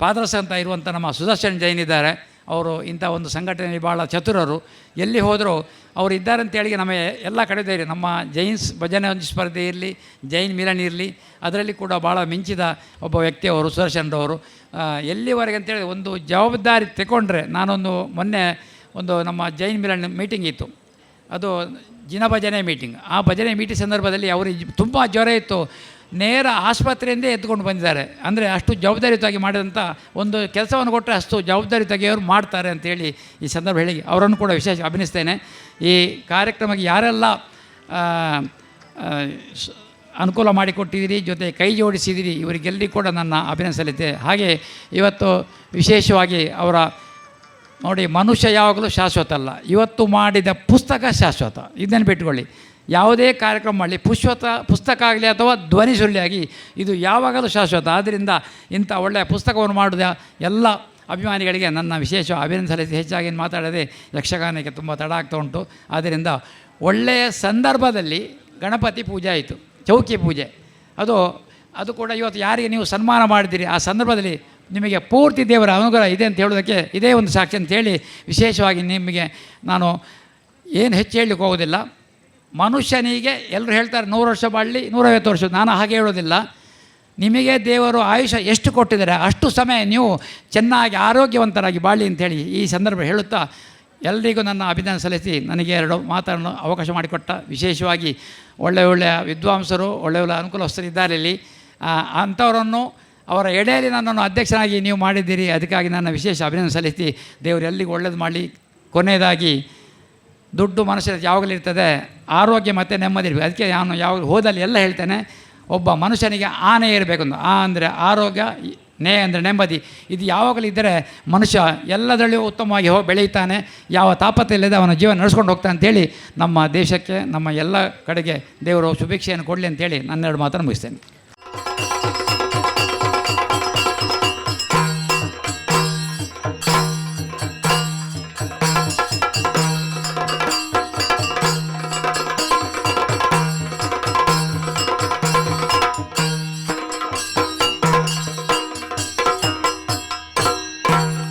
ಪಾದರಸ ಅಂತ ಇರುವಂಥ ನಮ್ಮ ಸುದರ್ಶನ್ ಜೈನ್ ಇದ್ದಾರೆ. ಅವರು ಇಂಥ ಒಂದು ಸಂಘಟನೆಯಲ್ಲಿ ಭಾಳ ಚತುರರು. ಎಲ್ಲಿ ಹೋದರೂ ಅವರು ಇದ್ದಾರೆ ಅಂತೇಳಿ ನಮ್ಮ ಎಲ್ಲ ಕಡೆ ಧೈರ್ಯ. ನಮ್ಮ ಜೈನ್ಸ್ ಭಜನೆ ಒಂದು ಸ್ಪರ್ಧೆ ಇರಲಿ, ಜೈನ್ ಮಿಲನ್ ಇರಲಿ, ಅದರಲ್ಲಿ ಕೂಡ ಭಾಳ ಮಿಂಚಿದ ಒಬ್ಬ ವ್ಯಕ್ತಿಯವರು ಸುದರ್ಶನ್ರವರು. ಎಲ್ಲಿವರೆಗೆ ಅಂತೇಳಿ ಒಂದು ಜವಾಬ್ದಾರಿ ತಗೊಂಡ್ರೆ, ನಾನೊಂದು ಮೊನ್ನೆ ಒಂದು ನಮ್ಮ ಜೈನ್ ಮಿಲನ್ ಮೀಟಿಂಗ್ ಇತ್ತು, ಅದು ಜಿನ ಭಜನೆ ಮೀಟಿಂಗ್. ಆ ಭಜನೆ ಮೀಟಿಂಗ್ ಸಂದರ್ಭದಲ್ಲಿ ಅವರಿಗೆ ತುಂಬ ಜ್ವರ ಇತ್ತು. ನೇರ ಆಸ್ಪತ್ರೆಯಿಂದ ಎತ್ಕೊಂಡು ಬಂದಿದ್ದಾರೆ. ಅಂದರೆ ಅಷ್ಟು ಜವಾಬ್ದಾರಿಯುತವಾಗಿ ಮಾಡಿದಂಥ ಒಂದು ಕೆಲಸವನ್ನು ಕೊಟ್ಟರೆ ಅಷ್ಟು ಜವಾಬ್ದಾರಿಯುತವಾಗಿ ಅವರು ಮಾಡ್ತಾರೆ ಅಂತೇಳಿ ಈ ಸಂದರ್ಭ ಹೇಳಿ ಅವರನ್ನು ಕೂಡ ವಿಶೇಷ ಅಭಿನಯಿಸ್ತೇನೆ. ಈ ಕಾರ್ಯಕ್ರಮಕ್ಕೆ ಯಾರೆಲ್ಲ ಅನುಕೂಲ ಮಾಡಿಕೊಟ್ಟಿದ್ದೀರಿ, ಜೊತೆ ಕೈ ಜೋಡಿಸಿದ್ದೀರಿ, ಇವರಿಗೆಲ್ಲರಿಗೂ ಕೂಡ ನನ್ನ ಅಭಿನಂದನೆ ಸಲ್ಲಿತೆ. ಹಾಗೆ ಇವತ್ತು ವಿಶೇಷವಾಗಿ ಅವರ ನೋಡಿ, ಮನುಷ್ಯ ಯಾವಾಗಲೂ ಶಾಶ್ವತ ಅಲ್ಲ. ಇವತ್ತು ಮಾಡಿದ ಪುಸ್ತಕ ಶಾಶ್ವತ, ಇದನ್ನು ಬಿಟ್ಕೊಳ್ಳಿ. ಯಾವುದೇ ಕಾರ್ಯಕ್ರಮ ಮಾಡಲಿ, ಪುಸ್ತಕ ಆಗಲಿ ಅಥವಾ ಧ್ವನಿ ಸುರುಳಿಯಾಗಿ, ಇದು ಯಾವಾಗಲೂ ಶಾಶ್ವತ. ಆದ್ದರಿಂದ ಇಂಥ ಒಳ್ಳೆಯ ಪುಸ್ತಕವನ್ನು ಮಾಡಿದ ಎಲ್ಲ ಅಭಿಮಾನಿಗಳಿಗೆ ನನ್ನ ವಿಶೇಷ ಅಭಿನಂದನೆ ಸಲ್ಲಿಸಿ, ಹೆಚ್ಚಾಗಿ ಏನು ಮಾತಾಡದೆ ಯಕ್ಷಗಾನಕ್ಕೆ ತುಂಬ ತಡ ಆಗ್ತಾ ಉಂಟು. ಆದ್ದರಿಂದ ಒಳ್ಳೆಯ ಸಂದರ್ಭದಲ್ಲಿ ಗಣಪತಿ ಪೂಜೆ ಆಯಿತು, ಚೌಕಿ ಪೂಜೆ, ಅದು ಅದು ಕೂಡ ಇವತ್ತು ಯಾರಿಗೆ ನೀವು ಸನ್ಮಾನ ಮಾಡಿದ್ದೀರಿ ಆ ಸಂದರ್ಭದಲ್ಲಿ ನಿಮಗೆ ಪೂರ್ತಿ ದೇವರ ಅನುಗ್ರಹ ಇದೆ ಅಂತ ಹೇಳೋದಕ್ಕೆ ಇದೇ ಒಂದು ಸಾಕ್ಷಿ ಅಂತೇಳಿ ವಿಶೇಷವಾಗಿ ನಿಮಗೆ ನಾನು ಏನು ಹೆಚ್ಚು ಹೇಳಲಿಕ್ಕೆ ಹೋಗೋದಿಲ್ಲ. ಮನುಷ್ಯನಿಗೆ ಎಲ್ಲರೂ ಹೇಳ್ತಾರೆ 100 ವರ್ಷ ಬಾಳಲಿ, 150 ವರ್ಷ, ನಾನು ಹಾಗೆ ಹೇಳೋದಿಲ್ಲ. ನಿಮಗೆ ದೇವರು ಆಯುಷ್ಯ ಎಷ್ಟು ಕೊಟ್ಟಿದ್ದಾರೆ ಅಷ್ಟು ಸಮಯ ನೀವು ಚೆನ್ನಾಗಿ ಆರೋಗ್ಯವಂತರಾಗಿ ಬಾಳಿ ಅಂಥೇಳಿ ಈ ಸಂದರ್ಭ ಹೇಳುತ್ತಾ ಎಲ್ಲರಿಗೂ ನನ್ನ ಅಭಿನಂದನೆ ಸಲ್ಲಿಸಿ ನನಗೆ ಎರಡು ಮಾತನ್ನು ಅವಕಾಶ ಮಾಡಿಕೊಟ್ಟ ವಿಶೇಷವಾಗಿ ಒಳ್ಳೆಯ ಒಳ್ಳೆಯ ವಿದ್ವಾಂಸರು, ಒಳ್ಳೆಯ ಒಳ್ಳೆಯ ಅನುಕೂಲಸ್ಥರು ಇದ್ದಾರೆ ಇಲ್ಲಿ. ಅಂಥವರನ್ನು ಅವರ ಎಡೆಯಲ್ಲಿ ನನ್ನನ್ನು ಅಧ್ಯಕ್ಷನಾಗಿ ನೀವು ಮಾಡಿದ್ದೀರಿ, ಅದಕ್ಕಾಗಿ ನನ್ನ ವಿಶೇಷ ಅಭಿನಂದನೆ ಸಲ್ಲಿಸಿ ದೇವರು ಎಲ್ಲಿಗೂ ಒಳ್ಳೇದು ಮಾಡಲಿ. ಕೊನೆಯದಾಗಿ, ದುಡ್ಡು ಮನುಷ್ಯನ ಯಾವಾಗಲೂ ಇರ್ತದೆ, ಆರೋಗ್ಯ ಮತ್ತು ನೆಮ್ಮದಿ ಇರಬೇಕು. ಅದಕ್ಕೆ ನಾನು ಯಾವಾಗ ಹೋದಲ್ಲಿ ಎಲ್ಲ ಹೇಳ್ತೇನೆ, ಒಬ್ಬ ಮನುಷ್ಯನಿಗೆ ಆನೆ ಇರಬೇಕು ಅಂತ. ಆ ಅಂದರೆ ಆರೋಗ್ಯ, ನೇ ಅಂದರೆ ನೆಮ್ಮದಿ. ಇದು ಯಾವಾಗಲೂ ಇದ್ದರೆ ಮನುಷ್ಯ ಎಲ್ಲದರಲ್ಲಿಯೂ ಉತ್ತಮವಾಗಿ ಹೋಗಿ ಬೆಳೆಯುತ್ತಾನೆ, ಯಾವ ತಾಪತ್ರ ಇಲ್ಲದೆ ಅವನ ಜೀವನ ನಡೆಸ್ಕೊಂಡು ಹೋಗ್ತಾನೆ ಅಂತೇಳಿ ನಮ್ಮ ದೇಶಕ್ಕೆ, ನಮ್ಮ ಎಲ್ಲ ಕಡೆಗೆ ದೇವರು ಶುಭೇಚ್ಛೆಯನ್ನು ಕೊಡಲಿ ಅಂತೇಳಿ ನನ್ನೆರಡು ಮಾತನ್ನು ಮುಗಿಸ್ತೇನೆ.